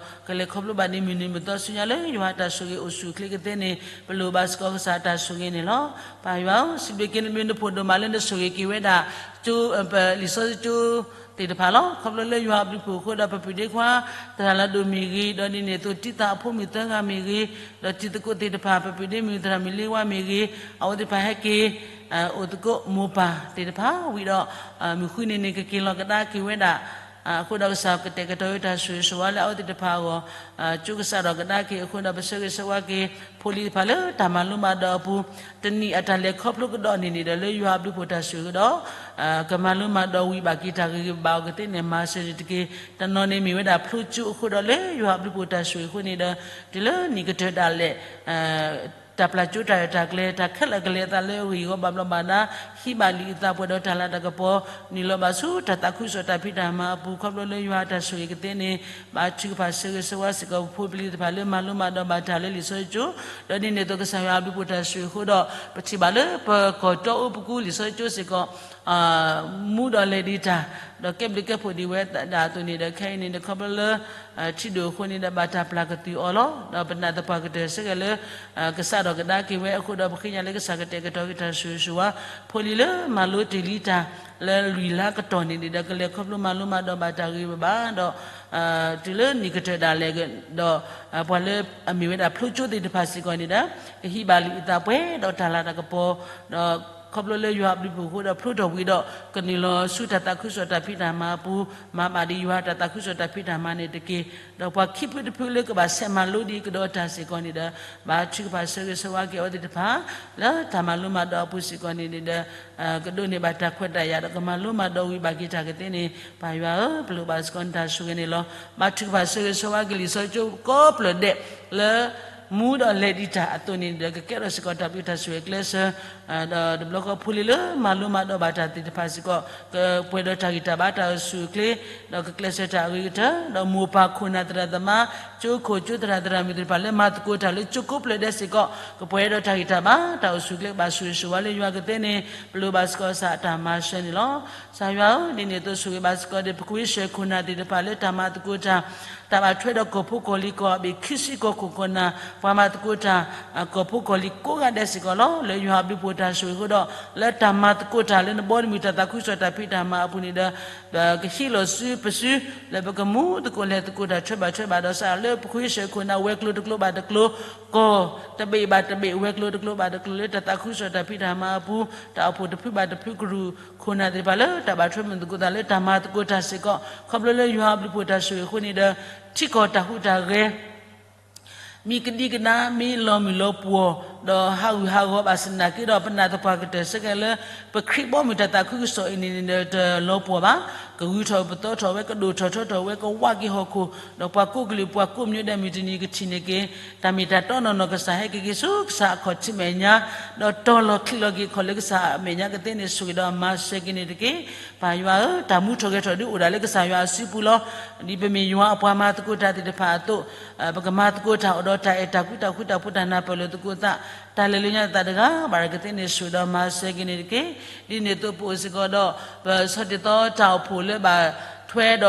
ကလဲၤခီဖျိဘၣ်ဒ်မုၢ်နံၤမုၢ်သီဆူညါလၢယွၤအတၢ်ဆိၣ်ဂ့ၤအိၣ်ဆူၣ်အိၣ်ချ့ကသ့န့ၣ် ပလိၣ်ဘၣ်စ့ၢ်ကီးကစၢ်အတၢ်ဆိၣ်ဂ့ၤန့ၣ်လီၤ. ပၢ်ယွၤဧၢ, စံးဘျုးက့ၤနဘျုးနဖှိၣ်ဒိၣ်မးလၢနဆိၣ်ဂ့ၤက့ၤဝဲဒၣ် ကၠိ, ပလံာ်စီဆှံကၠိ သ့ၣ်တဖၣ်လီၤ. ခီဖျိလၢယွၤအဘျုးအဖှိၣ်အဃိဒီး ပပုၢ်ဒ့ခွါ သရၣ်လီၤဒိၣ်မ့ၢ်ဂ့ၤ, ဒီးဒ်န့ၣ်အသိး တံၤသၣ်အဖိမုၣ်သၢဂၤမ့ၢ်ဂ့ၤ, ဒီးတံၤသကိးသ့ၣ်တဖၣ် ပပုၢ်ဒ့မုၣ်သရၣ်မုၣ်လ့ဝါမ့ၢ်ဂ့ၤ, အဝဲသ့ၣ်တဖၣ်ဟဲက့ၤ အိၣ်သကိးမိၢ်ပၢ်သ့ၣ်တဖၣ်ဝံၤဒီး မုၢ်ဃုန့ၣ်န့ၣ် ကက့ၤလီၤကဒါက့ၤဝဲဒၣ် အဃိဒီးကစၢ်ကတဲာ်ကတီၤဝဲတၢ်ဆိၣ်ဂ့ၤဆိၣ်ဝါလၢအဝဲသ့ၣ်တဖၣ်အဂီၢ် ကၠိကစၢ်ဒီးကဒါက့ၤအဃိဒီး ပဆၢဂ့ၤဆၢဝါက့ၤ ဖိလံၤတဖၣ်လၢတၢ်မၤလိမၤဒိးအပူၤ တနံၣ်အတၢ်လဲၤခီဖျိကဒီးန့ၣ်န့ၣ်ဒီး လၢယွၤအဘျုးဖှိၣ်တၢ်ဆိၣ်ဂ့ၤဒီး ကမၤလိမၤဒိးဝံၤဘၣ်က့ၤတၢ်ဂ့ၤဂ့ၤဘၣ်ဘၣ်အီၤကသ့န့ၣ် မၤစၢၤန့ၣ်တက့ၢ်. တနီၤန့ၣ်မ့ၢ်ဝဲဒၣ်ဖျိကၠိအဃိဒီး လၢယွၤအဘျုးဖှိၣ်တၢ်ဆိၣ်ဂ့ၤအဃိန့ၣ်ဒီး တုၤလၢနံၣ်ကတၢၢ်ဒၣ်လဲာ် တၢ်ပျၢ်ကၠိတၢ်ရဲၣ်တၢ်ကျဲၤ တၢ်ခဲလၢာ်ကလဲၤအသးလၢအဂ့ၢ်အဂီၢ်ဘၣ်ဘျီးဘၣ်ဒါ ဟံးဘၣ်လံာ်အသးပှဲၤဒီးတၢ်လၤတၢ်ကပီၤ နုာ်လီၤဘၣ်ဆူတၢ်သးခုကစီၣ်တၢ်ဖံးတၢ်မၤအပူၤ ခီဖျိလၢယွၤအတၢ်ဆိၣ်ဂ့ၤကသ့န့ၣ် ဘါထုကဖၣ်ဆၢဂ့ၤဆၢဝါစ့ၢ်ကီး ပဖိပလံၤသ့ၣ်တဖၣ်လၢမၤလိမၤဒိးဘၣ်တၢ်လၢလံာ်စီဆှံကၠိ ဒီးဒ်န့ၣ်အသိးကစၢ်ယွၤအဘျုးဖှိၣ်တၢ်ဆိၣ်ဂ့ၤအဃိဒီး ပထံၣ်ဘၣ်လၢပကီၢ်တီအူပကူလံာ်စီဆှံကၠိစ့ၢ်ကီး မူဒီးလဲၤဒံးတၢ် ဒီးကဲဘျုးကဲဖှိၣ်ဒံးဝဲဒၣ်အသိးန့ၣ်ဒီး ခဲအံၤန့ၣ်ဒီးခီဖျိလၢ ထံဒိၣ်အဃိန့ၣ်ဒီး ဘၣ်တၢ်ပျၢ်ကသုၣ်အီၤလီၤ. ဒီးပနာ်သပှၢ်ကတၢၢ်စ့ၢ်ကီးလၢ ကစးထီၣ်ကဒါက့ၤဝဲအဃိဒီး ပဃ့ညါလၢကစၢ်ကတဲာ်ကတီၤက့ၤတၢ်ဆိၣ်ဂ့ၤဆိၣ်ဝါ ဖိလံၤလၢမၤလိတ့ၢ်လံတၢ် လၢလွံၢ်လါကတီၢ်န့ၣ်န့ၣ်ဒီး ကလဲၤခီဖျိမၤလိမၤဒိးဘၣ်တၢ်ဂ့ၤဘၣ်ဘၣ်ဒီး တုၤလၢနံၣ်ကတၢၢ်ဒၣ်လဲာ်ဒီး ပှၤလၢအမ့ၢ်ဝဲဒၣ်ဖျိကၠိသ့ၣ်တဖၣ်စ့ၢ်ကီးန့ၣ်ဒီး ကဟံးဘၣ်လံာ်အသးပှဲၤဒီးတၢ်လၤတၢ်ကပီၤ ဒီး ခီဖျိလၢယွၤအဘျုးအဖှိၣ်အဃိဒီး ဖျိထီၣ်ဝံၤဒီး ကနုာ်လီၤဆူတၢ်သးခုကစီၣ်တၢ်ဖံးတၢ်မၤအပူၤ, မၤဘၣ်ဒံးယွၤတၢ်သးခုကစီၣ်တၢ်ဖံးတၢ်မၤန့ၣ်တက့ၢ်. ဒီးပှၤခံဖုတဖုလၢကဘၣ်ဆဲးမၤလိဒံးကဒီးတၢ်စ့ၢ်ကီးန့ၣ်ဒီး ဘၣ်ထုကဖၣ်ဆၢဂ့ၤဆၢဝါက့ၤအဝဲသ့ၣ်တဖၣ် လၢတၢ်မၤလိမၤဒိးအပူၤစ့ၢ်ကီးန့ၣ်ဒီး ကဒိးန့ၢ်ဘၣ်တၢ်ခွဲးတၢ်ယာ်ဒီးကမၤလိမၤဒိးဝံၤဘၣ်က့ၤတၢ်ကသ့န့ၣ် ပၢ်ယွၤဧၢ, ပလိၣ်ဘၣ်စ့ၢ်ကီးနတၢ်ဆိၣ်ဂ့ၤန့ၣ်လီၤ. ဘၣ်ထုကဖၣ်ဆၢဂ့ၤဆၢဝါက့ၤလံာ်စီဆှံကၠိကိးဖျၢၣ်ဒဲး လၢမူဒီးလဲၤဒံးတၢ်အသိးန့ၣ်ဒီး ကကဲထီၣ်စ့ၢ်ကီးတၢ်ဘျုးတၢ်ဆိၣ်ဂ့ၤကျဲးစၢး ဒီးတဘျီဃီဖိလံၤလၢမၤလိမၤဒိးဘၣ်တၢ်သ့ၣ်တဖၣ်စ့ၢ်ကီး ကပှဲၤဒီးတၢ်ဂံၢ်တၢ်ဘါတၢ်အိၣ်ဆူၣ်အိၣ်ချ့ ဒီးကကျဲးစၢးတၢ်အဂ့ၤကတၢၢ် ဒီးမိၢ်ပၢ်ခိၣ်နၢ်သရၣ်သမါ ကၠိခိၣ်ကၠိသရၣ်သရၣ်မုၣ်သ့ၣ်တဖၣ်လၢမၤသကိးတၢ်လၢကၠိကိးဖျၢၣ်ဒဲးစ့ၢ်ကီး ကပှဲၤဒီးတၢ်ဂံၢ်တၢ်ဘါတၢ်အိၣ်ဆူၣ်အိၣ်ချ့ ဘၣ်ဆိၣ်ဂ့ၤဆိၣ်ဝါလၢယွၤကသ့န့ၣ် ပလိၣ်ဘၣ်စ့ၢ်ကီးကစၢ်အတၢ်မၤစၢၤန့ၣ်လီၤ. ကစၢ်ယွၤဧၢ, ဒ်န့ၣ်အသိးဆိၣ်ဂ့ၤဘၣ်စ့ၢ်ကီးဒီး ပခွံဆၢခိၣ်နၢ်သ့ၣ်တဖၣ်လၢတၢ်မၤသကိးတၢ် တၢ်ဘၣ်ထွဲဒီးကီၢ်ဖိကီၢ်လံၤကီၢ်ဘ့ၣ်ခံဆံကီၢ်ခိၣ်ကီၢ်နၢ် ပှၤမၤသကိးတၢ် ကီၢ်ဖိကီၢ်လံၤကိးဂၤဒဲးစ့ၢ်ကီးလီၤ. လၢယွၤအဘျုးအဖှိၣ်တၢ်ဆိၣ်ဂ့ၤအဃိဒီး လၢတၢ်မၤသကိးတၢ်လၢနဘီနမုၢ်တၢ်သးခုကစီၣ်တၢ်ဖံးတၢ်မၤအပူၤန့ၣ်ဒီး ကဟံးလီၤစုပစု လၢပကမူသကိးလဲၤသကိးတၢ်ထွဲဘၣ်ထွဲဘၣ်ဒီးစးလၢပခွံဆၢခိၣ်နၢ် ဝဲၤကျိၤတကျိၤဘၣ်တကျိၤ ကီၢ်တဘ့ၣ်ဘၣ်တဘ့ၣ် ဝဲၤကျိၤတကျိၤဘၣ်တကျိၤ လၢတၢ်သးခုကစီၣ်တၢ်ဖံးတၢ်မၤအပူၤ တၢ်အိၣ်ဖှိၣ်တဖုဘၣ်တဖုကရူၢ်ခိၣ်နၢ်သ့ၣ်တဖၣ်လၢ တၢ်ဘၣ်ထွဲမုာ်သကိးတၢ်လၢတၢ်မၤသကိးတၢ်စ့ၢ်ကီး ခီဖျိလၢယွၤအဘျုးအဖှိၣ်တၢ်ဆိၣ်ဂ့ၤအဃိန့ၣ်ဒီး ထံကီၢ်တၢ်ဟူးတၢ်ဂဲၤ မ့ၢ်ကဒံကဒါ မ့ၢ်လီၤမုၢ်လီၤပှီၢ် ဒီးဟးဂူာ်ဟးဂီၤဘၣ်ဆၣ်သနာ်က့ဒီး ပနာ်သပှၢ်ကတၢၢ်စ့ၢ်ကီးလၢ ပခရံာ်ဘီမုၢ်တၢ်သးခုကစီၣ်အံၤန့ၣ်ဒီး တလီၤပှီၢ်ဘၣ်. ကဂုာ်ထီၣ်ပသီထီၣ်ဝဲ ကဒိၣ်ထီၣ်ထီထီၣ်ဝဲ ကဝးက့ၤဟီၣ်ခိၣ် ဒီးပှၤကိးကလုာ်ပှၤကိးမံၤဒဲးမုၢ်တနံၤကထံၣ်န့ၢ်က့ၤ တၢ်မ့ၢ်တၢ်တီနီၢ်နီၢ်ကစၢ်ဟဲက့ၤက့ၤဆူကစၢ်အခီၣ်ထံးမဲာ်ညါ ဒီးတီၤလီၤချံးလီၤက့ၤခီၣ်လၢကစၢ်အမဲာ်ညါကသ့န့ၣ် ဆိၣ်ဂ့ၤဒီးမၤစၢၤက့ၤန့ၣ်တက့ၢ်. ပၢ်ယွၤဧၢ, တၢ်မူထီၣ်ဂဲၤထီၣ်ဒုးအိၣ်ဒၣ်လၢကစၢ်ယွၤအစုပူၤလီၤ. ဒ်ပမ့ၢ်ယွၤအပှၤမၤသကိးတၢ်သ့ၣ်တဖၣ်အသိး ပကမၤသကိးတၢ်အိၣ်ဒီးတၢ်အဲၣ်တၢ်ကွံတၢ်ဃူတၢ်ဖိးတၢ်နၢ်ပၢၢ်လိာ်သကိးသး တၢ်လဲၤလၢညါသးတဂၤဘၣ်ရၤကသ့န့ၣ် ဆိၣ်ဂ့ၤဒီးမၤစၢၤက့ၤန့ၣ်တက့ၢ်. ဒ်န့ၣ်အသိးပအိၣ်စ့ၢ်ကီးဒီး ပဆီၣ်တံၢ်သီတၢ်အိၣ်ဖှိၣ်လၢဘၣ်ထွဲဒီး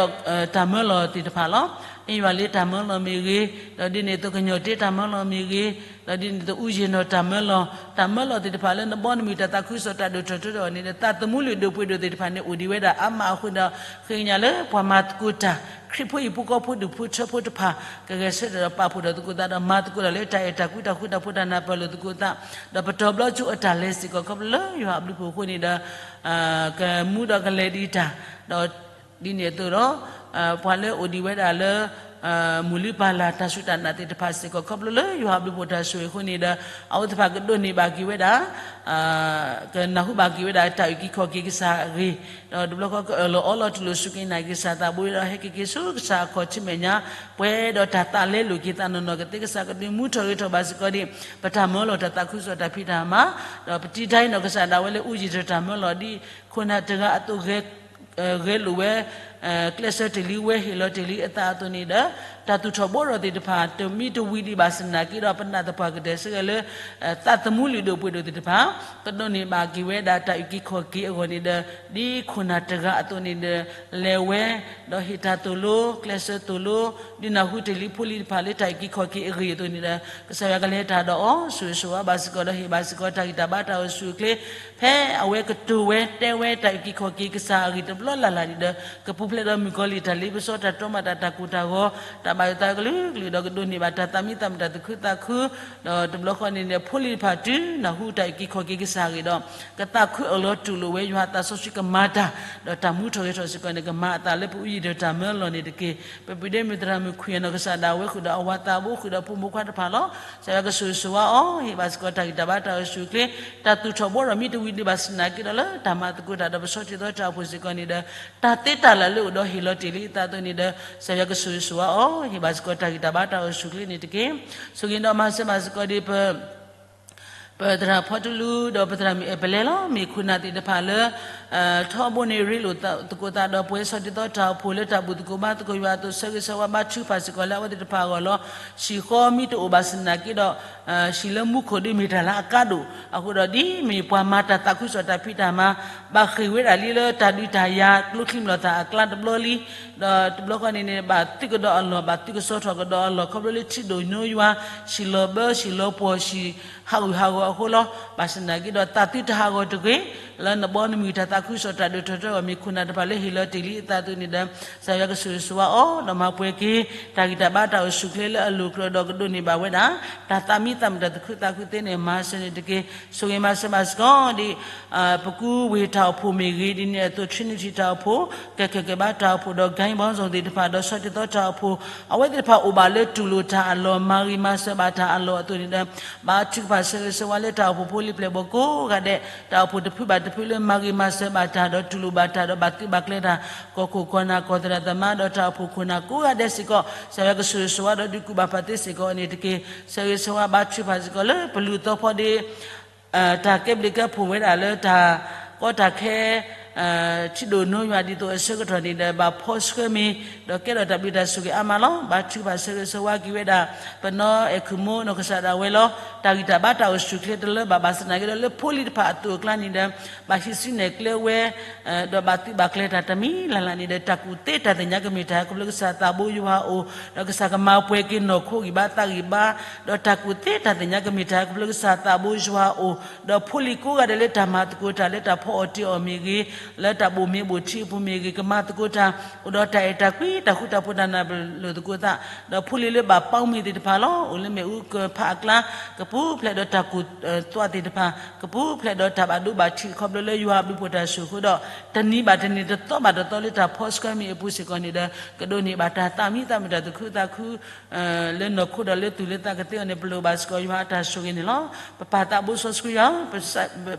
တၢ်မၢလီၤသ့ၣ်တဖၣ်လီၤ. အ့ၣ်ယွၤလ့တၢ်မၢလီၤမ့ၢ်ဂ့ၤ, ဒီးဒ်န့ၣ်အသိးကညီၣ်တ့တၢ်မၢလီၤမ့ၢ်ဂ့ၤ, ဒီးဒ်န့ၣ်အသိးအူယံာ်နီၣ်တၢ်မၢလီၤ, တၢ်မၢလီၤသ့ၣ်တဖၣ်လၢနဘီနမုၢ်တၢ်သးခုကစီၣ်တၢ်ဒိၣ်ထီၣ်ထီထီၣ်န့ၣ်ဒီး သးသမူလုၢ်ဒိၣ်ပှ့ၤဒိၣ်သ့ၣ်တဖၣ်န့ၣ် အိၣ်ဒံးဝဲဒၣ်အါမးအဃိဒီး ဃ့ကညးလၢပှၤမၤသကိးတၢ် ခရံာ်ဖိဟံၣ်ဖိဃီဖိဒူၣ်ဖိထၢဖိတဖၣ် ကဂဲၤဆၢထၢၣ်ဒီးပာ်ဖှိၣ်ထီၣ်သကိးသးဒီးမၤသကိးတၢ်လၢတၢ်အဲၣ်တၢ်ကွံတၢ်ဃူတၢ်ဖိးတၢ်နၢ်ပၢၢ်လိာ်သကိးသး ဒီးပတီၢ်ဘျီကၠိအတၢ်လဲၤစ့ၢ်ကီး ခီဖျိလၢယွၤအဘျုးအဖှိၣ်အဃိန့ၣ်ဒီး ကမူဒီးကလဲၤဒံးတၢ် ဒီးဒ်န့ၣ်အသိးဒီး ပှၤလၢအိၣ်ဒံးဝဲဒၣ်လၢ မုၢ်လံပၢ်လၢ်တၢ်စူၢ်တၢ်နာ်သ့ၣ်တဖၣ်စ့ၢ်ကီး ခီဖျိလၢယွၤအဘျုးအဖှိၣ်တၢ်ဆိၣ်ဂ့ၤအဃိန့ၣ်ဒီး အဝဲသ့ၣ်တဖၣ်ကဒိးန့ၢ်ဘၣ်က့ၤဝဲဒၣ် ကနၢ်ဟူဘၣ်က့ၤဝဲဒၣ်တၢ်အုၣ်က့ၤခီၣ်က့ၤကစၢ်အဂ့ၢ်, ဒီးတဘျီဃီကလီၤအီလီၤတူၢ်လိာ်စူၢ်က့ၤနာ်က့ၤကစၢ်သးဘိဒီးဟဲက့ၤက့ၤဆူကစၢ်အခီၣ်ထံးမဲာ်ညါ ပှဲၤဒီးတၢ်သးလဲလိာ်က့ၤသးနီၢ်နီၢ်ကသ့ကစၢ်ကဒုးမူထီၣ်ဂဲၤထီၣ်ဘၣ်စ့ၢ်ကီးဒံး ပတၢ်မၢလီၤတၢ်သးခုကစီၣ်တၢ်ဖံးတၢ်မၤ, ဒီးပတံာ်တာ်အံၤနီၢ်ကစၢ်ဒၣ်ဝဲလၢအူယံာ်တၢ်မၢလီၤဒ်ခိၣ်နၢ်တဂၤအသိး ဂဲၤလိာ်ဝဲ ကျဲးစၢးတ့ၢ်လံဝဲဟ့ၣ်လီၤတ့ၢ်လံအသးအသိးန့ၣ်ဒီး တၢ်သူၣ်ထီၣ်ဘှီထီၣ်သ့ၣ်တဖၣ် တမံတဝံၤဒံးဘၣ်ဆၣ်သနာ်က့ဒီး ပနာ်သပှၢ်ကတၢၢ်စ့ၢ်ကီးလၢ သးသမူလုၢ်ဒိၣ်ပှ့ၤဒိၣ်သ့ၣ်တဖၣ် ကဒိးန့ၢ်ဘၣ်က့ၤဝဲဒၣ်တၢ်အုၣ်က့ၤခီၣ်က့ၤအဂီၢ်န့ၣ်ဒီး ဒ်ခိၣ်နၢ်တဂၤအသိးန့ၣ်ဒီး လဲၤဝဲ ဒီးဟ့ၣ်တၢ်သိၣ်လိ ကျဲးစၢးသိၣ်လိ ဒုးနၢ်ဟူတ့ၢ်လံဖိလံၤတဖၣ်လၢတၢ်အုၣ်က့ၤခီၣ်က့ၤအဂ့ၢ်အသိးန့ၣ်ဒီး ကစၢ်ယွၤကလဲၤတၢ်ဒီးအီၤ ဆိၣ်ဂ့ၤဆိၣ်ဝါဘၣ်စ့ၢ်ကီးဒီးဟ့ၣ်ဘၣ်စ့ၢ်ကီးတၢ်ဂံၢ်တၢ်ဘါတၢ်အိၣ်ဆူၣ်အိၣ်ချ့ ဖဲအဝဲကတိၤဝဲတဲဝဲတၢ်အုၣ်က့ၤခီၣ်က့ၤကစၢ်အဂ့ၢ်တဘျီလၢ်လၢ်န့ၣ်ဒီး ကပူၤဖျဲးဒီးမုၣ်ကီၤလံၢ်တၢ်လ့ပစီတၢ်တီမၤတၢ်တၢ်ကိၢ်တၢ်ဂီၤ တၢ်ဘၣ်ယိၣ်သးကလုာ်ကလုာ်ဒီး ကဒိးန့ၢ်ဘၣ်တၢ်သးမံသးမုာ်တၢ်သူၣ်ခုသးခု ဒီးတဘျီဃီန့ၣ်န့ၣ် ဖိလံၤတဖၣ်တုၤနၢ်ဟူတၢ်အုၣ်က့ၤခီၣ်က့ၤကစၢ်အဂ့ၢ်ဒီး ကသးခုအၢၣ်လီၤတူၢ်လိာ်ဝဲယွၤသးစီဆှံကမၤတၢ် ဒီးတၢ်မူထီၣ်ဂဲၤထီၣ်စ့ၢ်ကီးန့ၣ် ကမၤအသးလၢပအူယံာ်ဒီးတၢ်မၢလီၤန့ၣ်တက့ၢ်. ပပှၤဒ့မုၣ်သရၣ်မုၣ်ခွံအနီၢ်ကစၢ်ဒၣ်ဝဲဃုာ်ဒီးအဝၤသးဘိဃုာ်ဒီးဖိမုၣ်ခွါတဖၣ်လီၤ. ကစၢ်ယွၤကဆိၣ်ဂ့ၤဆိၣ်ဝါအီၤ ဟ့ၣ်ဘၣ်စ့ၢ်ကီးတၢ်ဂံၢ်တၢ်ဘါတၢ်အိၣ်ဆူၣ်အိၣ်ချ့ တၢ်သူၣ်ထီၣ်ဘှီထီၣ်မံတဝံၤဒံးဘၣ်ဆၣ်သနာ်က့ဒီးလၢတၢ်မၤသကိးတၢ်ဒီးပဆီၣ်တံၢ်သီတၢ်အိၣ်ဖှိၣ်စ့ၢ်ကီးန့ၣ်ဒီး တၢ်သ့တၢ်လၢ်လၢအိၣ်ဒီးဟ့ၣ်လီၤတ့ၢ်လံအသးအသိးန့ၣ်ဒီး ကစၢ်ယွၤကဆိၣ်ဂ့ၤဆိၣ်ဝါအီၤ ဟ့ၣ်ဘၣ်စ့ၢ်ကီးတၢ်ဂံၢ်တၢ်ဘါတၢ်အိၣ်ဆူၣ်အိၣ်ချ့န့ၣ်တက့ၢ်. ဆိၣ်ဂ့ၤဒီးမၤစၢၤဘၣ်စ့ၢ်ကီးဒံး ပသရၣ်ဖီတလူဒီးပသရၣ်မုၣ်အဲၣ်ပလဲလီၤ. မ့ၢ်ခိၣ်နၢ်သ့ၣ်တဖၣ်လၢ ထီဘိန့ၣ်ရ့လိာ်သကိးသးဒီးပှဲၤဆီၣ်တံၢ်သီတၢ်အိၣ်ဖှိၣ်လၢတၢ်ဘူၣ်သကိးဘါသကိးယွၤအသိး ဆၢဂ့ၤဆၢဝါဘါထုကဖၣ်စ့ၢ်ကီးလၢအဝဲသ့ၣ်တဖၣ်အဂီၢ်လီၤ. ဟံၣ်ဃီမ့ၢ်တအိၣ်ဘၣ်ဆၣ်သနာ်က့ဒီး ဟံၣ်လၢမူခိၣ်ဒုးမ့ၢ်တၢ်လၢအကါဒိၣ် အဃိဒီး ဒ်မ့ၢ်ပှၤမၤတၢ်သးခုကစီၣ်တၢ်ဖံးတၢ်မၤ ဘၣ်ဃ့ၢ်ဝဲဒၣ်လံလၢတၢ်ဒုးတၢ်ယၤကျိချံမျိာ်သၣ်အကျါတဘျီလံ ဒီးတဘျီဃီန့ၣ်န့ၣ် ဘၣ်သုးကဒီးအလီၢ် ဘၣ်သုးကဆီထီၣ်ကဒီးအလီၢ် ခီဖျိလၢထံဒိၣ်နိယွၤ ဟံၣ်လီၤဘၢ ဟံၣ်လီၤပှီၢ် ဟံၣ်ဟးဂူာ်ဟးဂီၤအဃိလီၤ. ဘၣ်ဆၣ်သနာ်က့ဒီး သးသုတဟးဂီၤတဂ့ၤ လၢနဘီနမုၢ်တၢ်သး ခုစီၤတၢ်ဒိၣ်ထီၣ်ထီထီၣ်အီၤ မ့ၢ်ခိၣ်နၢ်တဖၣ်လၢဟ့ၣ်လီၤတ့ၢ်လံအသးအသိးန့ၣ်ဒီး ကစၢ်ယွၤကဆိၣ်ဂ့ၤဆိၣ်ဝါအီၤ ဒီးမၤပှဲၤက့ၤ တၢ်ဂံၢ်တၢ်ဘါတၢ်အိၣ်ဆူၣ်အိၣ်ချ့လၢအလိၤကြၢးဒီးကဒိးန့ၢ်ဘၣ်ဝဲဒၣ် တၢ်သးမံသးမုာ်တၢ်သူၣ်ခုသးခုသ့န့ၣ် မၤစၢၤန့ၣ်တက့ၢ်. ဆိၣ်ဂ့ၤမၤစၢၤဘၣ်စ့ၢ်ကီး ဒ် ပကူဝ့ၢ်တၢ်အိၣ်ဖှိၣ်မ့ၢ်ဂ့ၤ ဒ်န့ၣ်အသိး Trinity တၢ်အိၣ်ဖှိၣ် ကဲခဲကဲဘါတၢ်အိၣ်ဖှိၣ်ဒီး ဂိုဏ်းပေါင်းစုံသ့ၣ်တဖၣ် ဒီးဆီၣ်တံၢ်သီတၢ်အိၣ်ဖှိၣ် အဝဲသ့ၣ်တဖၣ်အိၣ်ဘၣ်လၢတူၢ်လိာ်တၢ်အလီၢ် မၤဂ့ၤမၤစၢၤဘၣ်တၢ်အလီၢ်အသိးန့ၣ်ဒီး ဘါထုကဖၣ်ဆၢဂ့ၤဆၢဝါလၢတၢ်အိၣ်ဖှိၣ်ဖိလံၤပျဲၢ်ဘီၣ်ကိးဂၤဒဲး တၢ်အိၣ်ဖှိၣ်တဖုဘၣ်တဖုလၢမၤဂ့ၤမၤစၢၤဘၣ်တၢ် ဒီးတူၢ်လိာ်ဘၣ်တၢ် ဒီးဘၣ်သုးဘၣ်ကျဲၤတၢ် ကီၢ်ခိၣ်ကီၢ်နၢ်ကီၢ်သရၣ်သမါ ဒီးတၢ်အိၣ်ဖှိၣ်ခိၣ်နၢ်ကိးဂၤဒဲးစ့ၢ်ကီး ကစၢ်ယွၤကဆိၣ်ဂ့ၤဆိၣ်ဝါဒီးဒုးကူၣ်ဘၣ်ပာ်သ့စ့ၢ်ကီးန့ၣ်တက့ၢ်. ဆၢဂ့ၤဆၢဝါဘါထုကဖၣ်စ့ၢ်ကီးလၢပလူၤသီဖီဒ့ တၢ်ကဲဘျုးကဲဖှိၣ်ဝဲဒၣ်လၢတၢ်ကီတၢ်ခဲ ထံဒိၣ်နိယွၤဒ်သိးအဆၢကတီၢ်န့ၣ်ဒီး ဘၣ်ဖီဆှၢမ့ၢ် ဒီးကဲထီၣ်တၢ်ဘျုးတၢ်ဆိၣ်ဂ့ၤအါမးလီၤ. ဘါထုကဖၣ်ဆၢဂ့ၤဆၢဝါက့ၤဝဲဒၣ် ပနီၢ်အဲၣ်ခိၣ်မိၢ်နီၢ်ကစၢ်ဒၣ်ဝဲလီၤ. တၢ်ဂံၢ်တၢ်ဘါတၢ်အိၣ်ဆူၣ်ချ့တလၢဘၣ် ဘၣ်ဆၣ်သနာ်က့ဒီးလၢဖိလံၤတဖၣ်အသိးအကျါန့ၣ်ဒီး ဘၣ်ဟံးစုနဲၣ်ကျဲဝဲ ဒီးဘၣ်သုးဘၣ်ကျဲၤတၢ်တမံၤလၢ်လၢ်န့ၣ်ဒီး တၢ်ကူၣ်သ့တၢ်သ့ၣ်ညါကမ့ၢ်တၢ်ဟဲခီဖျိကစၢ်သးဘိယွၤအအိၣ် ဒီးကစၢ်ကမၤပှဲၤက့ၤနီၢ်ခိဂံၢ်ဘါသးဂံၢ်ဘါ ဒီးတၢ်ကူၣ်သ့တၢ်သ့ၣ်ညါကမ့ၢ်တၢ်ဟဲခီဖျိကစၢ်သးဘိယွၤအအိၣ် ဒီးဖိလံၤကိးဂၤဒဲးလၢတၢ်မၤသကိးတၢ်လၢတၢ်ဖီအီၣ်တ့ၤအီၣ်မ့ၢ်ဂ့ၤ လၢတၢ်ဘိၣ်မ့ၢ်ဘိၣ်ထံအပူၤမ့ၢ်ဂ့ၤ ကမၤသကိးတၢ် အိၣ်ဒီးတၢ်အဲၣ်တၢ်ကွံ တၢ်ဃူတၢ်ဖိးတၢ်နၢ်ပၢၢ်လိာ်သကိးသး ဒီးဖိလံၤလၢဘၣ်ပီမ့ၢ်သ့ၣ်တဖၣ်လီၤ. အိၣ်လၢမ့ၣ်အူကဖးအကျါ ကပူၤဖျဲးဒီးတၢ်ကူၣ်သွးသ့ၣ်တဖၣ် ကပူၤဖျဲးဒီးတၢ်ဘၣ်ဒိဘၣ်ထံး ခီဖျိလၢယွၤအဘျုးဖှိၣ်တၢ်ဆိၣ်ဃိဒီး တနံၤဘၣ်တနံၤ တသီဘၣ်တသီလၢတၢ်ဖီဆှၢမ့ၢ်အပူၤစ့ၢ်ကီးန့ၣ်ဒီး ကဒိးန့ၢ်ဘၣ်တၢ်သးမံသးမုာ်တၢ်သူၣ်ခုသးခု လၢနီၢ်ခိဒီးလၢသူၣ်လၢသးကသ့အီၤန့ၣ် ပလိၣ်ဘၣ်စ့ၢ်ကီးယွၤအတၢ်ဆိၣ်ဂ့ၤန့ၣ်လီၤ. ပပၢ်သးဘိစီဆှံယွၤ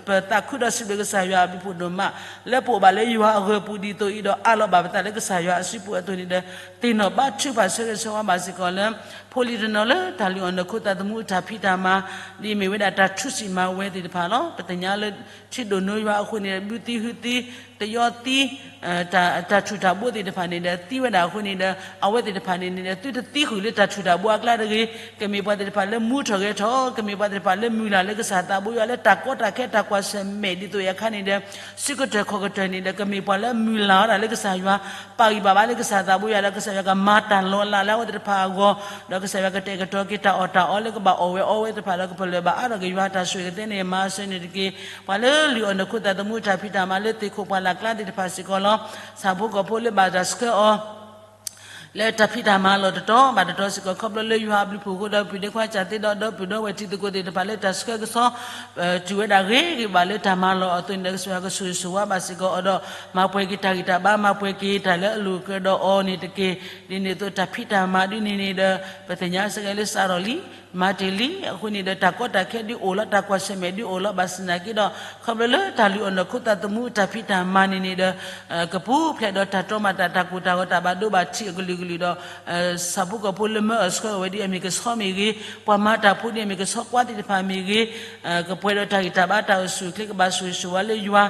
ပသးခုဒီးစံးဘျုးကစၢ်ယွၤအဘျုးဖှိၣ်ဒိၣ်မး လၢပအိၣ်ဘၣ်လၢယွၤအဂၢၤပူၤဒ်သိးအံၤဒီး အးလီၤဘၣ်ပသးလၢကစၢ်ယွၤအစုပူၤအသိးန့ၣ်ဒီး သ့ၣ်နီၣ်ဘါထုကဖၣ်ဆၢဂ့ၤဆၢဝါဘၣ်စ့ၢ်ကီးလၢ ဖိလံၤတနီၤလၢတၢ်လုၢ်အီၣ်နီၢ်ခိသးသမူတၢ်ဖံးတၢ်မၤ ဒ်မ့ၢ်ဝဲဒၣ်တၢ်ထူးစံးမၤဝဲသ့ၣ်တဖၣ်လီၤ. ပသ့ၣ်ညါလၢ ထံဒိၣ်နိယွၤအဃိန့ၣ် ဘုသံဟူသံ တယီသံ တၢ်ထူၣ်တၢ်ဘိသ့ၣ်တဖၣ်န့ၣ်ဒီး သံဝဲဒၣ်အဃိန့ၣ်ဒီး အဝဲသ့ၣ်တဖၣ်န့ၣ်န့ၣ်ဒီး သုတသံဃုာ်လၢတၢ်ထူၣ်တၢ်ဘိအကျါတဂ့ၤ. ကမ့ၢ်ပှၤသ့ၣ်တဖၣ်လၢမူထီၣ်ဂဲၤထီၣ်, ကမ့ၢ်ပှၤသ့ၣ်တဖၣ်လၢမုၢ်လၢ်လၢကစၢ်သးဘိယွၤလၢတၢ်ကီတၢ်ခဲတၢ်ကွၢ်ဆၢၣ်မဲာ်ဒ်သိးအံၤအခါန့ၣ်ဒီး စုကတၢၢ်ခီၣ်ကတၢၢ်န့ၣ်ဒီး ကမ့ၢ်ပှၤလၢမုၢ်လၢ်ဝဲဒၣ်လၢကစၢ်ယွၤ ပာ်ဂံၢ်ပာ်ဘါလၢကစၢ်သးဘိယွၤဒီး ကစၢ်ယွၤကမၤတၢ်လီၤလးလၢအဝဲသ့ၣ်တဖၣ်အဂီၢ်, ဒီးကစၢ်ယွၤကတဲာ်ကတီၤက့ၤတၢ်အီၣ်တၢ်အီလၢကဘၣ်အီၣ်ဝဲအီဝဲသ့ၣ်တဖၣ်ဒီး ကပလၢၢ်ဘၣ်အါထီၣ်က့ၤယွၤတၢ်ဆိၣ်ဂ့ၤကသ့န့ၣ် မၤစၢၤန့ၣ်တက့ၢ်. ပှၤလၢလုၢ်အီၣ်နီၢ်ခိသးသမူတၢ်ဖံးတၢ်မၤလၢသ့ၣ်ခိၣ်ပှၢ်လၢ်ကျါသ့ၣ်တဖၣ်စ့ၢ်ကီးလီၤ. ဆၣ်ဖိကီၢ်ဖိလၢဘၣ်တၢ်ဆှၢအီၤ လၢတၢ်ဖံးတၢ်မၤလီၢ်တတီၤဘၣ်တတီၤစ့ၢ်ကီး ခီဖျိလၢယွၤအဘျုးဖှိၣ်အဃိဒီး ပုၢ်ဒ့ခွါကၢ်သ့ဒီး ဒီပုၢ်ဒီဝဲၢ်တံၤသကိးသ့ၣ်တဖၣ်လၢတၢ်ဆှၢကဆှီ တုၤဝဲဒၣ်ဂ့ၤဂ့ၤဘၣ်လၢတၢ်မၤလီၢ်အသိးန့ၣ်ဒီး ကစၢ်ယွၤကဆိၣ်ဂ့ၤဆိၣ်ဝါဘၣ်စ့ၢ်ကီးအီၤဒီး မၤပှဲၤက့ၤတၢ်ဂံၢ်တၢ်ဘါ မၤပှဲၤက့ၤတၢ်လၢအလိၤကြၢးဒီးအီၤန့ၣ်တက့ၢ်. ဒ်န့ၣ်အသိးတၢ်ဖံးတၢ်မၤဒ်န့ၣ်န့ၣ်ဒီး ပသ့ၣ်ညါစ့ၢ်ကီးလၢစးထီၣ်လံ မၤတ့ၢ်လံ အဃိန့ၣ်ဒီး တၢ်ကီတၢ်ခဲဒုးအိၣ်လီၤ တၢ်ကွၢ်ဆၢၣ်မဲာ်ဒုးအိၣ်လီၤ ဘၣ်ဆၣ်သနာ်က့ဒီး ခီဖျိလၢတၢ်လုၢ်အီၣ်နီၢ်ခိသးသမူတၢ်ဖံးတၢ်မၤန့ၣ်န့ၣ်ဒီး ကပူၤဖျဲးဒီးတၢ်တီမၤတၢ် တၢ်ကိၢ်တၢ်ဂီၤ တၢ်ဘၣ်ဒိဘၣ်ထံးအကလုာ်ကလုာ်ဒီး ဆၣ်ဖိကီၢ်ဖိလၢမၢအီၣ်ဆှၢအီၣ်ဝဲဒ်အမ့ၢ်ကဆီမ့ၢ်ဂ့ၤ, ပှၤမၤတၢ်ဖိဒ်အမ့ၢ်ကဆီ ကွၢ်သ့ၣ်တဖၣ်မ့ၢ်ဂ့ၤ, ကပှဲၤဒီးတၢ်ဂံၢ်တၢ်ဘါတၢ်အိၣ်ဆူၣ်အိၣ်ချ့ ကဘၣ်ဆိၣ်ဂ့ၤဆိၣ်ဝါလၢယွၤ,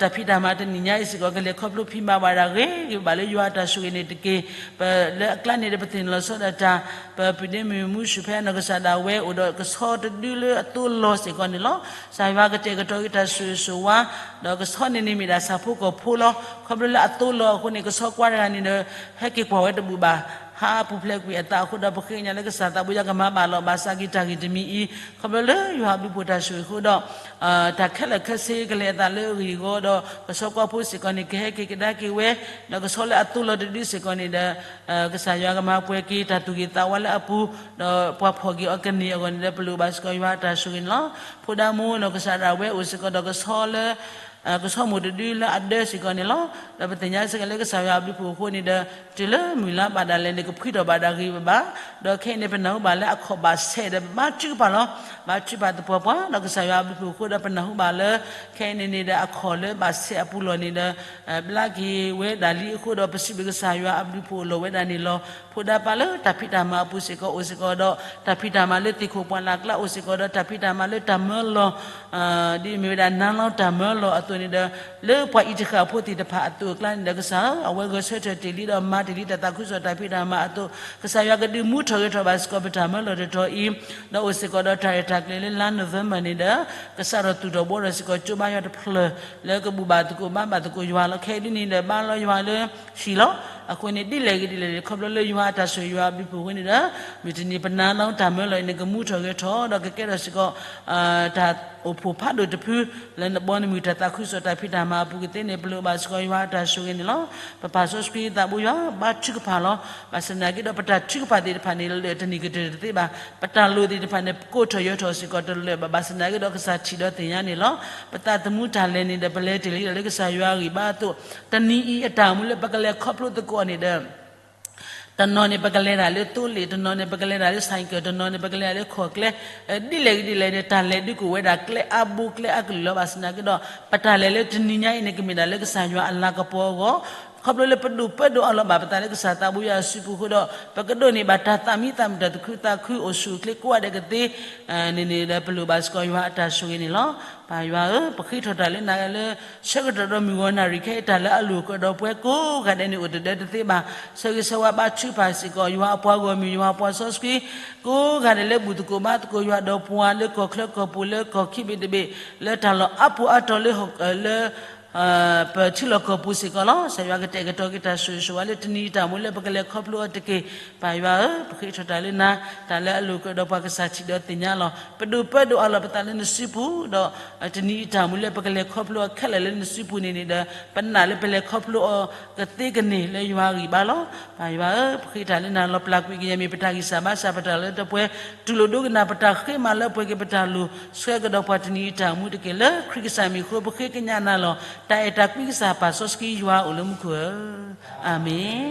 ဒီးတၢ်ဖံးတၢ်မၤတနံၤညါအံၤစ့ၢ်ကီး ကလဲၤခီဖျိဖံးမၤဘၣ်ဒၣ်ဂ့ၤဂ့ၤဘၣ်လၢယွၤအတၢ်ဆိၣ်ဂ့ၤန့ၣ်တက့ၢ်. ပလၢအကျါန့ၣ်ဒီး ပသ့ၣ်နီၣ်လီၤဆီဒၣ်တၢ် ပပုၢ်ဒ့မုၣ်မူဆူၣ်ဖဲနီၢ်ကစၢ်ဒၣ်ဝဲအိၣ်ဒီးကဆီတဒုလၢအသိလီၤစ့ၢ်ကီးန့ၣ်လီၤ. ကစၢ်ယွၤကတဲာ်ကတီၤက့ၤတၢ်ဆိၣ်ဂ့ၤဆိၣ်ဝါ, ဒီးကဆီန့ၣ်န့ၣ်မ့ၢ်ဒၣ်ဆၣ်ဖိကီၢ်ဖိလီၤ. ခီဖျိလၢအသိလီၤအဃိန့ၣ် ကဆီကွၢ်တဂၤန့ၣ်ဒီး ဟဲက့ၤကွၢ်ဝဲတဘူၣ်ဘၣ် ဟးအပူၤဖျဲးကွံာ်အသးအဃိဒီး ပဃ့ကညးလၢကစၢ်သးဘိယွၤကမၤဘၣ်လီၤဘၣ်စးက့ၤတၢ်ဂ့ၢ်တမံၤအံၤ, ခီဖျိလၢယွၤအဘျုးဖှိၣ်တၢ်ဆိၣ်ဂ့ၤအဃိဒီး တၢ်ခဲလၢာ်ခဲဆ့ကလဲၤအသးလၢအဂ့ၢ်အဂီၢ်ဒီး ကဆီကွၢ်ဖိစ့ၢ်ကီးန့ၣ် ကဟဲက့ၤကဒါက့ၤဝဲ, ဒီးကဆီလၢအသိလီၤတဒုစ့ၢ်ကီးန့ၣ်ဒီး ကစၢ်ယွၤကမၤပှဲၤက့ၤတၢ်သူၣ်ဂ့ၤသးဝါလၢအပူၤ, ဒီးပှၤဖီၣ်က့ၤအီၤကန့ၢ်အဂီၢ်န့ၣ်ဒီး ပလိၣ်ဘၣ်စ့ၢ်ကီးယွၤအတၢ်ဆိၣ်ဂ့ၤန့ၣ်လီၤ. ဖိဒါမိၢ်နီၢ်ကစၢ်ဒၣ်ဝဲအိၣ်စ့ၢ်ကီးဒီးကဆီလၢ ကဆီမိၢ်တဒုလၢအဒၢစ့ၢ်ကီးန့ၣ်လီၤ. ဒီးပသ့ၣ်ညါစ့ၢ်ကီးလၢကစၢ်ယွၤအဘျုးဖှိၣ်အဃိန့ၣ်ဒီး တုၤလၢမုၢ်လါဘၣ်ဒၣ်လဲာ်န့ၣ် ကဖှံထီၣ်ဘၣ်ဒၣ်ဂ့ၤဘၣ်. ဒီးခဲအံၤန့ၣ် ပနၢ်ဟူဘၣ်လၢအခီၣ်ဘၣ်ဆဲးဒီး ပဘါထုကဖၣ်လီၤ. ဘါထုကဖၣ်သပှၢ်ပှၢ် ဒီးကစၢ်ယွၤအဘျုးဖှိၣ်အဃိဒီး ပနၢ်ဟူဘၣ်လၢ ခဲအံၤန့ၣ်န့ၣ်ဒီး အခီၣ်လၢဘၣ်ဆဲးအပူၤလီၢ်န့ၣ်ဒီး ဘျါက့ၤဝဲဒၣ်လံအဃိဒီး ပစံးဘျုးကစၢ်ယွၤအဘျုးဖှိၣ်အလီၢ်ဝဲဒၣ်န့ၣ်လီၤ. ဖိဒါပၢ်လၢတၢ်ဖံးတၢ်မၤအပူၤစ့ၢ်ကီးအိၣ်စ့ၢ်ကီးဒီး တၢ်ဖံးတၢ်မၤလၢသ့ၣ်ခိၣ်ပှၢ်လၢ်ကျါအိၣ်စ့ၢ်ကီးဒီး တၢ်ဖံးတၢ်မၤလၢတၢ်မၢလီၤ ဒ်အမ့ၢ်ဝဲဒၣ် နါလီၤတၢ်မၢလီၤအသိးန့ၣ်ဒီး လၢပှၤအံၤတဃၣ်ဖိသ့ၣ်တဖၣ်အသိးအကျါန့ၣ်ဒီး ကစၢ်ဧၢ, အဝဲဂဲၤဆၢထၢၣ်တ့ၢ်လံဒီးမၤတ့ၢ်လံတၢ်သးခုကစီၣ်တၢ်ဖံးတၢ်မၤအသိး, ကစၢ်ယွၤကဒုးမူထီၣ်ဂဲၤထီၣ်ဘၣ်စ့ၢ်ကီးပတၢ်မၢလီၤတတီၤအံၤ, ဒီးအိၣ်စ့ၢ်ကီးဒီးတၢ်ရဲၣ်တၢ်ကျဲၤလၢလါ November န့ၣ်ဒီး ကစးထီၣ်သူၣ်ထီၣ်ဘှီထီၣ်စ့ၢ်ကီး ကၠိဘါယွၤတဖျၢၣ် လၢကဘူၣ်ဘၣ်သကိးဘါဘၣ်သကိးယွၤလီၤ. ခဲအံၤဒ်န့ၣ်ဒီး ဘါလီၤယွၤလၢဟံၣ်လီၤ. အဃိန့ၣ် ဒ်လဲၣ်ဂ့ၤဒ်လဲၣ်ဂ့ၤ ခီဖျိလၢယွၤအတၢ်ဆိၣ်ဂ့ၤယွၤအဘျုးဖှိၣ်အဃိန့ၣ်ဒီး မုၢ်တနံၤပနါလီၤတၢ်မၢလီၤအံၤန့ၣ် ကမူထီၣ်ဂဲၤထီၣ် ဒီးကကဲထီၣ်စ့ၢ်ကီး တၢ် အိၣ်ဖှိၣ်ဖးဒိၣ်တဖု လၢနဘီနမုၢ်တၢ်သးခုကစီၣ်တၢ်ဖံးတၢ်မၤအပူၤကသ့န့ၣ် ပလိၣ်ဘၣ်စ့ၢ်ကီးယွၤအတၢ်ဆိၣ်ဂ့ၤန့ၣ်လီၤ. ပပၢ်စီဆှံသးဘိယွၤ ဘါထုကဖၣ်လီၤ. ဘၣ်ဆၣ်သနာ်က့ဒီး ပတၢ်ထုကဖၣ်သ့ၣ်တဖၣ်န့ၣ် လၢတနံၣ်ကတၢၢ်တသ့ဘၣ်. ပတၢ်လိၣ်သ့ၣ်တဖၣ်န့ၣ် ကိးထီၣ်ယၢၤထီၣ်စ့ၢ်ကီးတလၢာ်ဘၣ်. ဘၣ်ဆၣ်သနာ်က့ဒီး ကစၢ်ထံၣ်ဒီးသ့ၣ်ညါန့ၣ်လီၤ. ပသးသမူတၢ်လဲၤန့ၣ်ဒီး ပလဲၤတ့ၢ်လံဒီး လၢကစၢ်ယွၤအဂံၢ်ဘါအသိး တနံၤအံၤအတၢ်အိၣ်မူလၢပကလဲၤခီဖျိသကိးအီၤန့ၣ်ဒီး တနီၤန့ၣ် ပကလဲၤတၢ်လၢသိလ့ၣ်, တနီၤန့ၣ် ပကလဲၤတၢ်လၢ ဆိုင်ကယ်, တနီၤန့ၣ် ပကလဲၤတၢ်လၢခီၣ်ကျဲ, ဒ်လဲၣ်ဂ့ၤဒ်လဲၣ်န့ၣ် တၢ်လဲၤဒုးကအိၣ်ဝဲဒၣ်ကျဲအါဘိကျဲအါကလုာ်လီၤ. ဘၣ်ဆၣ်သနာ်က့ဒီး ပတၢ်လဲၤလၢတနံၤညါအံၤန့ၣ် ကမ့ၢ်ဒၣ်လၢကစၢ်ယွၤအလၤကပီၤအဂီၢ်, ခီဖျိလၢပဒိၣ်ပၢဒိၣ်အလီၢ်ဘၣ်ပသးလၢကစၢ်သးဘိယွၤအစုပူၤအဃိဒီး ပကဒိးန့ၢ်ဘၣ်တၢ်သးမံသးမုာ်တၢ်သူၣ်ခုသးခုအိၣ်ဆူၣ်အိၣ်ချ့ကိးဂၤဒဲးကသ့ န့ၣ်န့ၣ်ဒီး ပလိၣ်ဘၣ်စ့ၢ်ကီးယွၤအတၢ်ဆိၣ်ဂ့ၤန့ၣ်လီၤ. ပၢ်ယွၤဧၢ, ပဃ့ထီၣ်တၢ်လၢနၤလၢ ဆၢကတီၢ်ဒီးမုၢ်ဂီၤနၣ်ရံၣ်ခဲအံၤ တၢ်လၢအလိၣ်ကဒီးပှၤကိးဂၤဒဲးန့ၣ် အိၣ်တဒၢတသ့ဘၣ်. ဆၢဂ့ၤဆၢဝါဘါထုကဖၣ်စ့ၢ်ကီး ယွၤအပှၤဂီၢ်မုၢ် ယွၤအပှၤစီဆှံ ကိးဂၤဒဲးလၢဘူၣ်သကိးဘါသကိးယွၤဒီးပှၤလၢကီၢ်ချၢကီၢ်ပူၤ လၢကီၢ်ခံဘ့ၣ်တဘ့ၣ် လၢတၢ်လီၢ်အါပူၤအါတီၤလၢ လၢ ပထံလီၢ်ကီၢ်ပူၤစ့ၢ်ကီးလီၤ. ကစၢ်ယွၤကတဲာ်ကတီၤက့ၤတၢ်ဆိၣ်ဂ့ၤဆိၣ်ဝါလၢတနံၤအံၤတၢ်အိၣ်မူလၢပကလဲၤခီဖျိအီၤတက့ၢ်. ပၢ်ယွၤဧၢ, ပဃ့ထီၣ်တၢ်လၢနၤ, တၢ်လၢအလိၣ်ကဒီးပှၤကစၢ်ထံၣ်ဒီးသ့ၣ်ညါလီၤ. ပဒိၣ်ပၢဒိၣ်အလီၢ်ပသးလၢနစုပူၤ, ဒီးတနံၤအံၤတၢ်အိၣ်မူလၢပကလဲၤခီဖျိအီၤခဲလၢာ်လၢနစုပူၤန့ၣ်န့ၣ်ဒီး ပနာ်လၢပလဲၤခီဖျိအီၤကသ့ကန့ၢ်လၢယွၤအဂံၢ်ဘါလီၤ. ပၢ်ယွၤဧၢ, ပဃ့တၢ်လၢနၤလီၤ. ပျၢ်ကွံာ်ကယဲၢ်မ့ၢ်ပတၢ်ဂံၢ်စၢ်ဘါစၢ် ပတၢ်လၢတပှဲၤ တူၢ်လိာ်ဒိကနၣ်ပတၢ်ဃ့မၤလၢပှဲၤက့ၤပတၢ်လိၤ ဆှၢကဒီးပှၤတနံၤအံၤတၢ်အိၣ်မူတက့ၢ်. လၢခရံာ်ကစၢ်မံၤအဃိ ပဃ့ကညးနၤလီၤ. တၢ်အဲၣ်တၢ်ကွံကစၢ်ပၢ်စီဆှံယွၤအိၣ်လၢမူခိၣ်ဧၢ, အၤမ့ၣ်.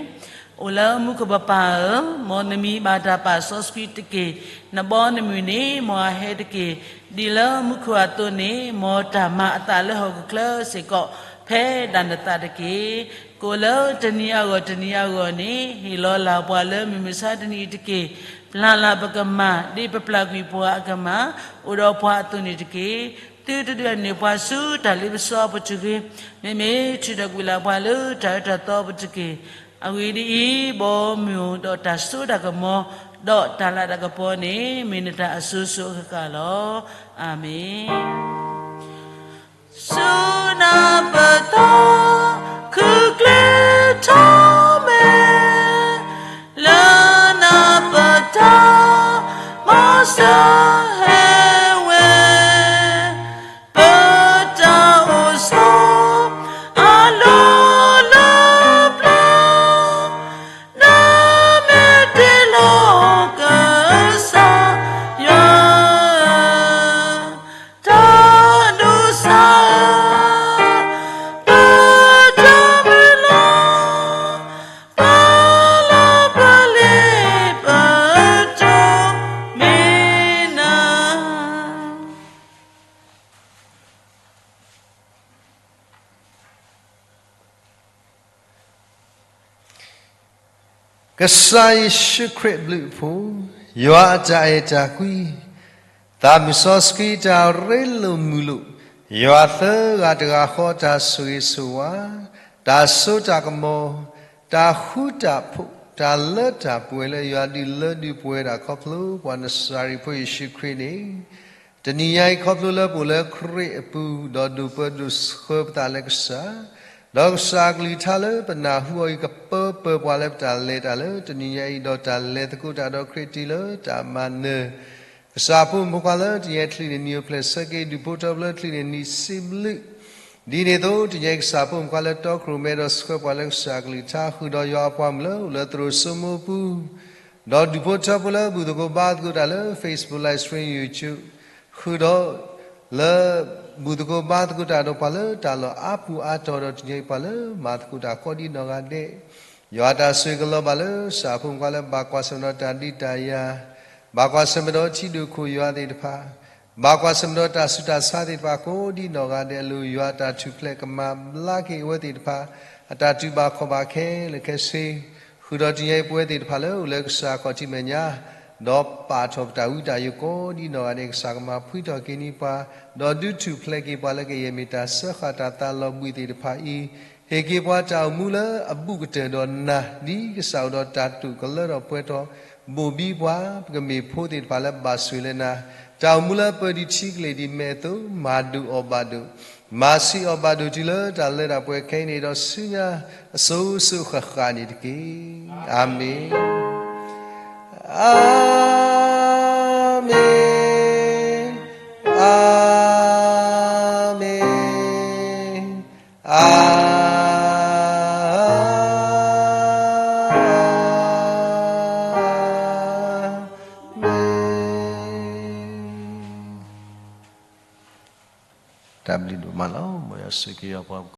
အိၣ်လၢမူခိၣ်ပပၢ်ဧၢ, မ်နမံၤဘၣ်တၢ်ပာ်စီဆှံတက့ၢ်. နဘီနမုၢ်န့ၣ် မ်အဟဲတက့ၢ်. ဒ်လၢမူခိၣ်အသိးန့ၣ် မ်တၢ်မၤအသးလၢဟီၣ်ခိၣ်ချၢစ့ၢ်ကီး ဖဲဒၣ်နသးတက့ၢ်. ကိးလၢတနံၤအဂီၢ်တနံၤအဂီၢ်န့ၣ် ဟ့ၣ်လီၤလၢ်ပှၤလၢမုၢ်မဆါတနံၤအံၤတက့ၢ်. ပျၢ်လၢ်ပကမၢ် ဒ်ပပျၢ်ကွံာ်ပှၤအကမၢ် အိၣ်ဒီးပှၤအသိးန့ၣ်တက့ၢ်. သုတဒုးအနုာ်ပှၤဆူတၢ်လ့ပစီအပူၤတဂ့ၤ, မ့မ့ၢ်ထုးထီၣ်ကွံာ်လၢ်ပှၤလၢတၢ်အၢတၢ်သီအပူၤတက့ၢ်. အဂ့ၢ်ဒ်အံၤ, ဘီမုၢ်ဒီးတၢ်စိတၢ်ကမီၤ ဒီးတၢ်လၤတၢ်ကပီၤန့ၣ် မ့ၢ်နတၢ်အစိၤစိၤအဃၣ်ဃၣ်လီၤ. အၤမ့ၣ်. ဆူနၢ်ပၢၢ်သီ ခုကျဲထီၣ်မဲာ်, လၢနၢ်ပၢၢ်တၢ် မ်စၢဟဲဝဲ, ပတၢ်အိၣ်ဆိး အလီၢ်လၢပျၢၤ နမ့ၢ်တ့လီၤကစၢ်ယွၤ, တၢ်ဒိးစၢ် ပတၢ်မုၢ်လၢ် ပလၢပလ့ပတိၢ်မ့ၢ်နၤ. ကစၢ်ယ့ၣ်ၡူးခရံာ်အဘျုးအဖှိၣ်, ယွၤအတၢ်အဲၣ်တၢ်ကွံ, သးမုၣ်စီဆှံတၢ်ရ့လိာ်မုာ်လိာ်, ယွၤသၢဂၤတဂၤဃီတၢ်ဆိၣ်ဂ့ၤဆိၣ်ဝါ, တၢ်စိတၢ်ကမီၤ, တၢ်ဃူတၢ်ဖိး, တၢ်လၢတၢ်ပှဲၤလၢယွၤဒုးလၢဒုးပှဲၤဒၣ်ခီဖျိပှၤနစၤရ့းဖိယ့ၣ်ၡူးခရံာ်န့ၣ် တနံၤညါအံၤခီဖျိလၢပအိၣ်လၢခရံာ်အပူၤ, ဒီးဒိၣ်ပၢဒိၣ်ဆှၢပသးလၢကစၢ်, ဒီးကစၢ်အကလုၢ်ကထါလၢပနၢ်ဟူအီၤအံၤ ကပၢပၢၤပှၤလၢပတၢ်လဲၤတၢ်လၢတနံၤညါအံၤ, ဒီးတၢ်လဲၤသကိးတၢ်ဒီးခရံာ်တုၤလၢတၢ်မၤနၢၤ ကစၢ်ဖိမုၣ်ဖိခွါလၢတနံၤညါအံၤ ချုးန့ၢ်နံၤအိၣ်ဖျဲၣ်ဆၢက့ၤ ဒူၣ်ဖိထၢဖိလၢချုးန့ၢ်နံၤစံးဘျုး ဒ်န့ၣ်အသိး တနံၤညါအံၤ ကစၢ်ဖိမုၣ်ဖိခွါလၢတီခိၣ်ရိၣ်မဲဒီးဆှၢပှၤလၢကစၢ်အကလုၢ်ကထါ ဃုာ်ဒီးယွၤအပှၤမုၣ်လၢအိၣ်လၢသရိာ်စိမိၢ်ပူၤ ဒီးဒူၣ်ဖိထၢဖိလၢဘူၣ်သကိးဘါသကိးတၢ်လၢ Facebook Live Stream YouTube ဃုာ်ဒီးလၢ ဘူၣ်သကိးဘါသကိးတၢ်ဒီးပှၤလၢတၢ်လီၢ်အါပူၤအါတီၤဒီးတနံၤညါအံၤပှၤလၢမၤသကိးတၢ်ကိးဒ်နီၢ်ဂၤဒဲး ယွၤတၢ်ဆိၣ်ဂ့ၤကလီၤဘၣ်လၢကစၢ်ဖိမုၣ်ဖိခွါလၢ ဘၣ်ကွၢ်ဆၢၣ်မဲာ်ဒီးတၢ်ဒုးတၢ်ယၤ, ဘၣ်ကွၢ်ဆၢၣ်မဲာ်ဒီးထံဒိၣ်ခိၣ်ယွၤသ့ၣ်တဖၣ်, ဘၣ်ကွၢ်ဆၢၣ်မဲာ်ဒီးတၢ်ဆူးတၢ်ဆါသ့ၣ်တဖၣ်ကိးဒ်နီၢ်ဂၤဒဲးအလိၤ ယွၤတၢ်ထူၣ်ဖျဲးကမၤဘျါက့ၤအဝဲသ့ၣ်တဖၣ် အတၢ်တူၢ်ဘၣ်ခီၣ်ဘၣ်ခဲလၢာ်ခဲဆ့ ဃုာ်ဒီးတနံၤညါအံၤပဝဲသ့ၣ်တဖၣ်လၢအိၣ်လၢကစၢ်အခီၣ်ထံးမဲာ်ညါ ဒီးပာ်ထီၣ်ပတၢ်ဝံတၢ်ယိးကိးဒ်နီၢ်ဂၤဒဲး ကစၢ်ကမၤဖှံထီၣ်က့ၤန့ၢ်ပှၤ, ဒီးဒုးထူၣ်ဖျဲးက့ၤပှၤလၢကယဲၢ်မ့ၢ်တၢ်စၢဃာ်တၢ်သးလီၤဘှံးသ့ၣ်တဖၣ်အံၤ, ဟ့ၣ်က့ၤပှၤတၢ်အိၣ်မူလၢအဘူးကတၢၢ်ဒီးနၤ ဒ်ကစၢ်အိၣ်ဒီးတၢ်တိာ်ကလၢထီၣ်ပှဲၤထီၣ် ဘိၣ်ဘံပှၤ ပကမ့ၢ်ဖိသ့ၣ်တဖၣ်လၢဘၣ်ဆိၣ်ဂ့ၤလၢနၤ, တၢ်အိၣ်မူလၢပၢဒံးထံကလ့ၢ်ဒံးမဲာ်အသိး မၤဒိၣ်အီၣ်ဘၣ်ဒိၣ် မၤဆံးအီၣ်ဘၣ်ဒိၣ်တုၤလၢတၢ်လၢတၢ်ပှဲၤခဲအံၤန့ၣ်ဒီး ဆူညါအစိၤစိၤဃၣ်ဃၣ်န့ၣ်တက့ၢ်. အၤမ့ၣ်, အၤမ့ၣ်, အၤ တၢ်ဘျုးဒိၣ်မးလီၤ. မ်ယွၤဆိၣ်ဂ့ၤက့ၤယွၤပှၤ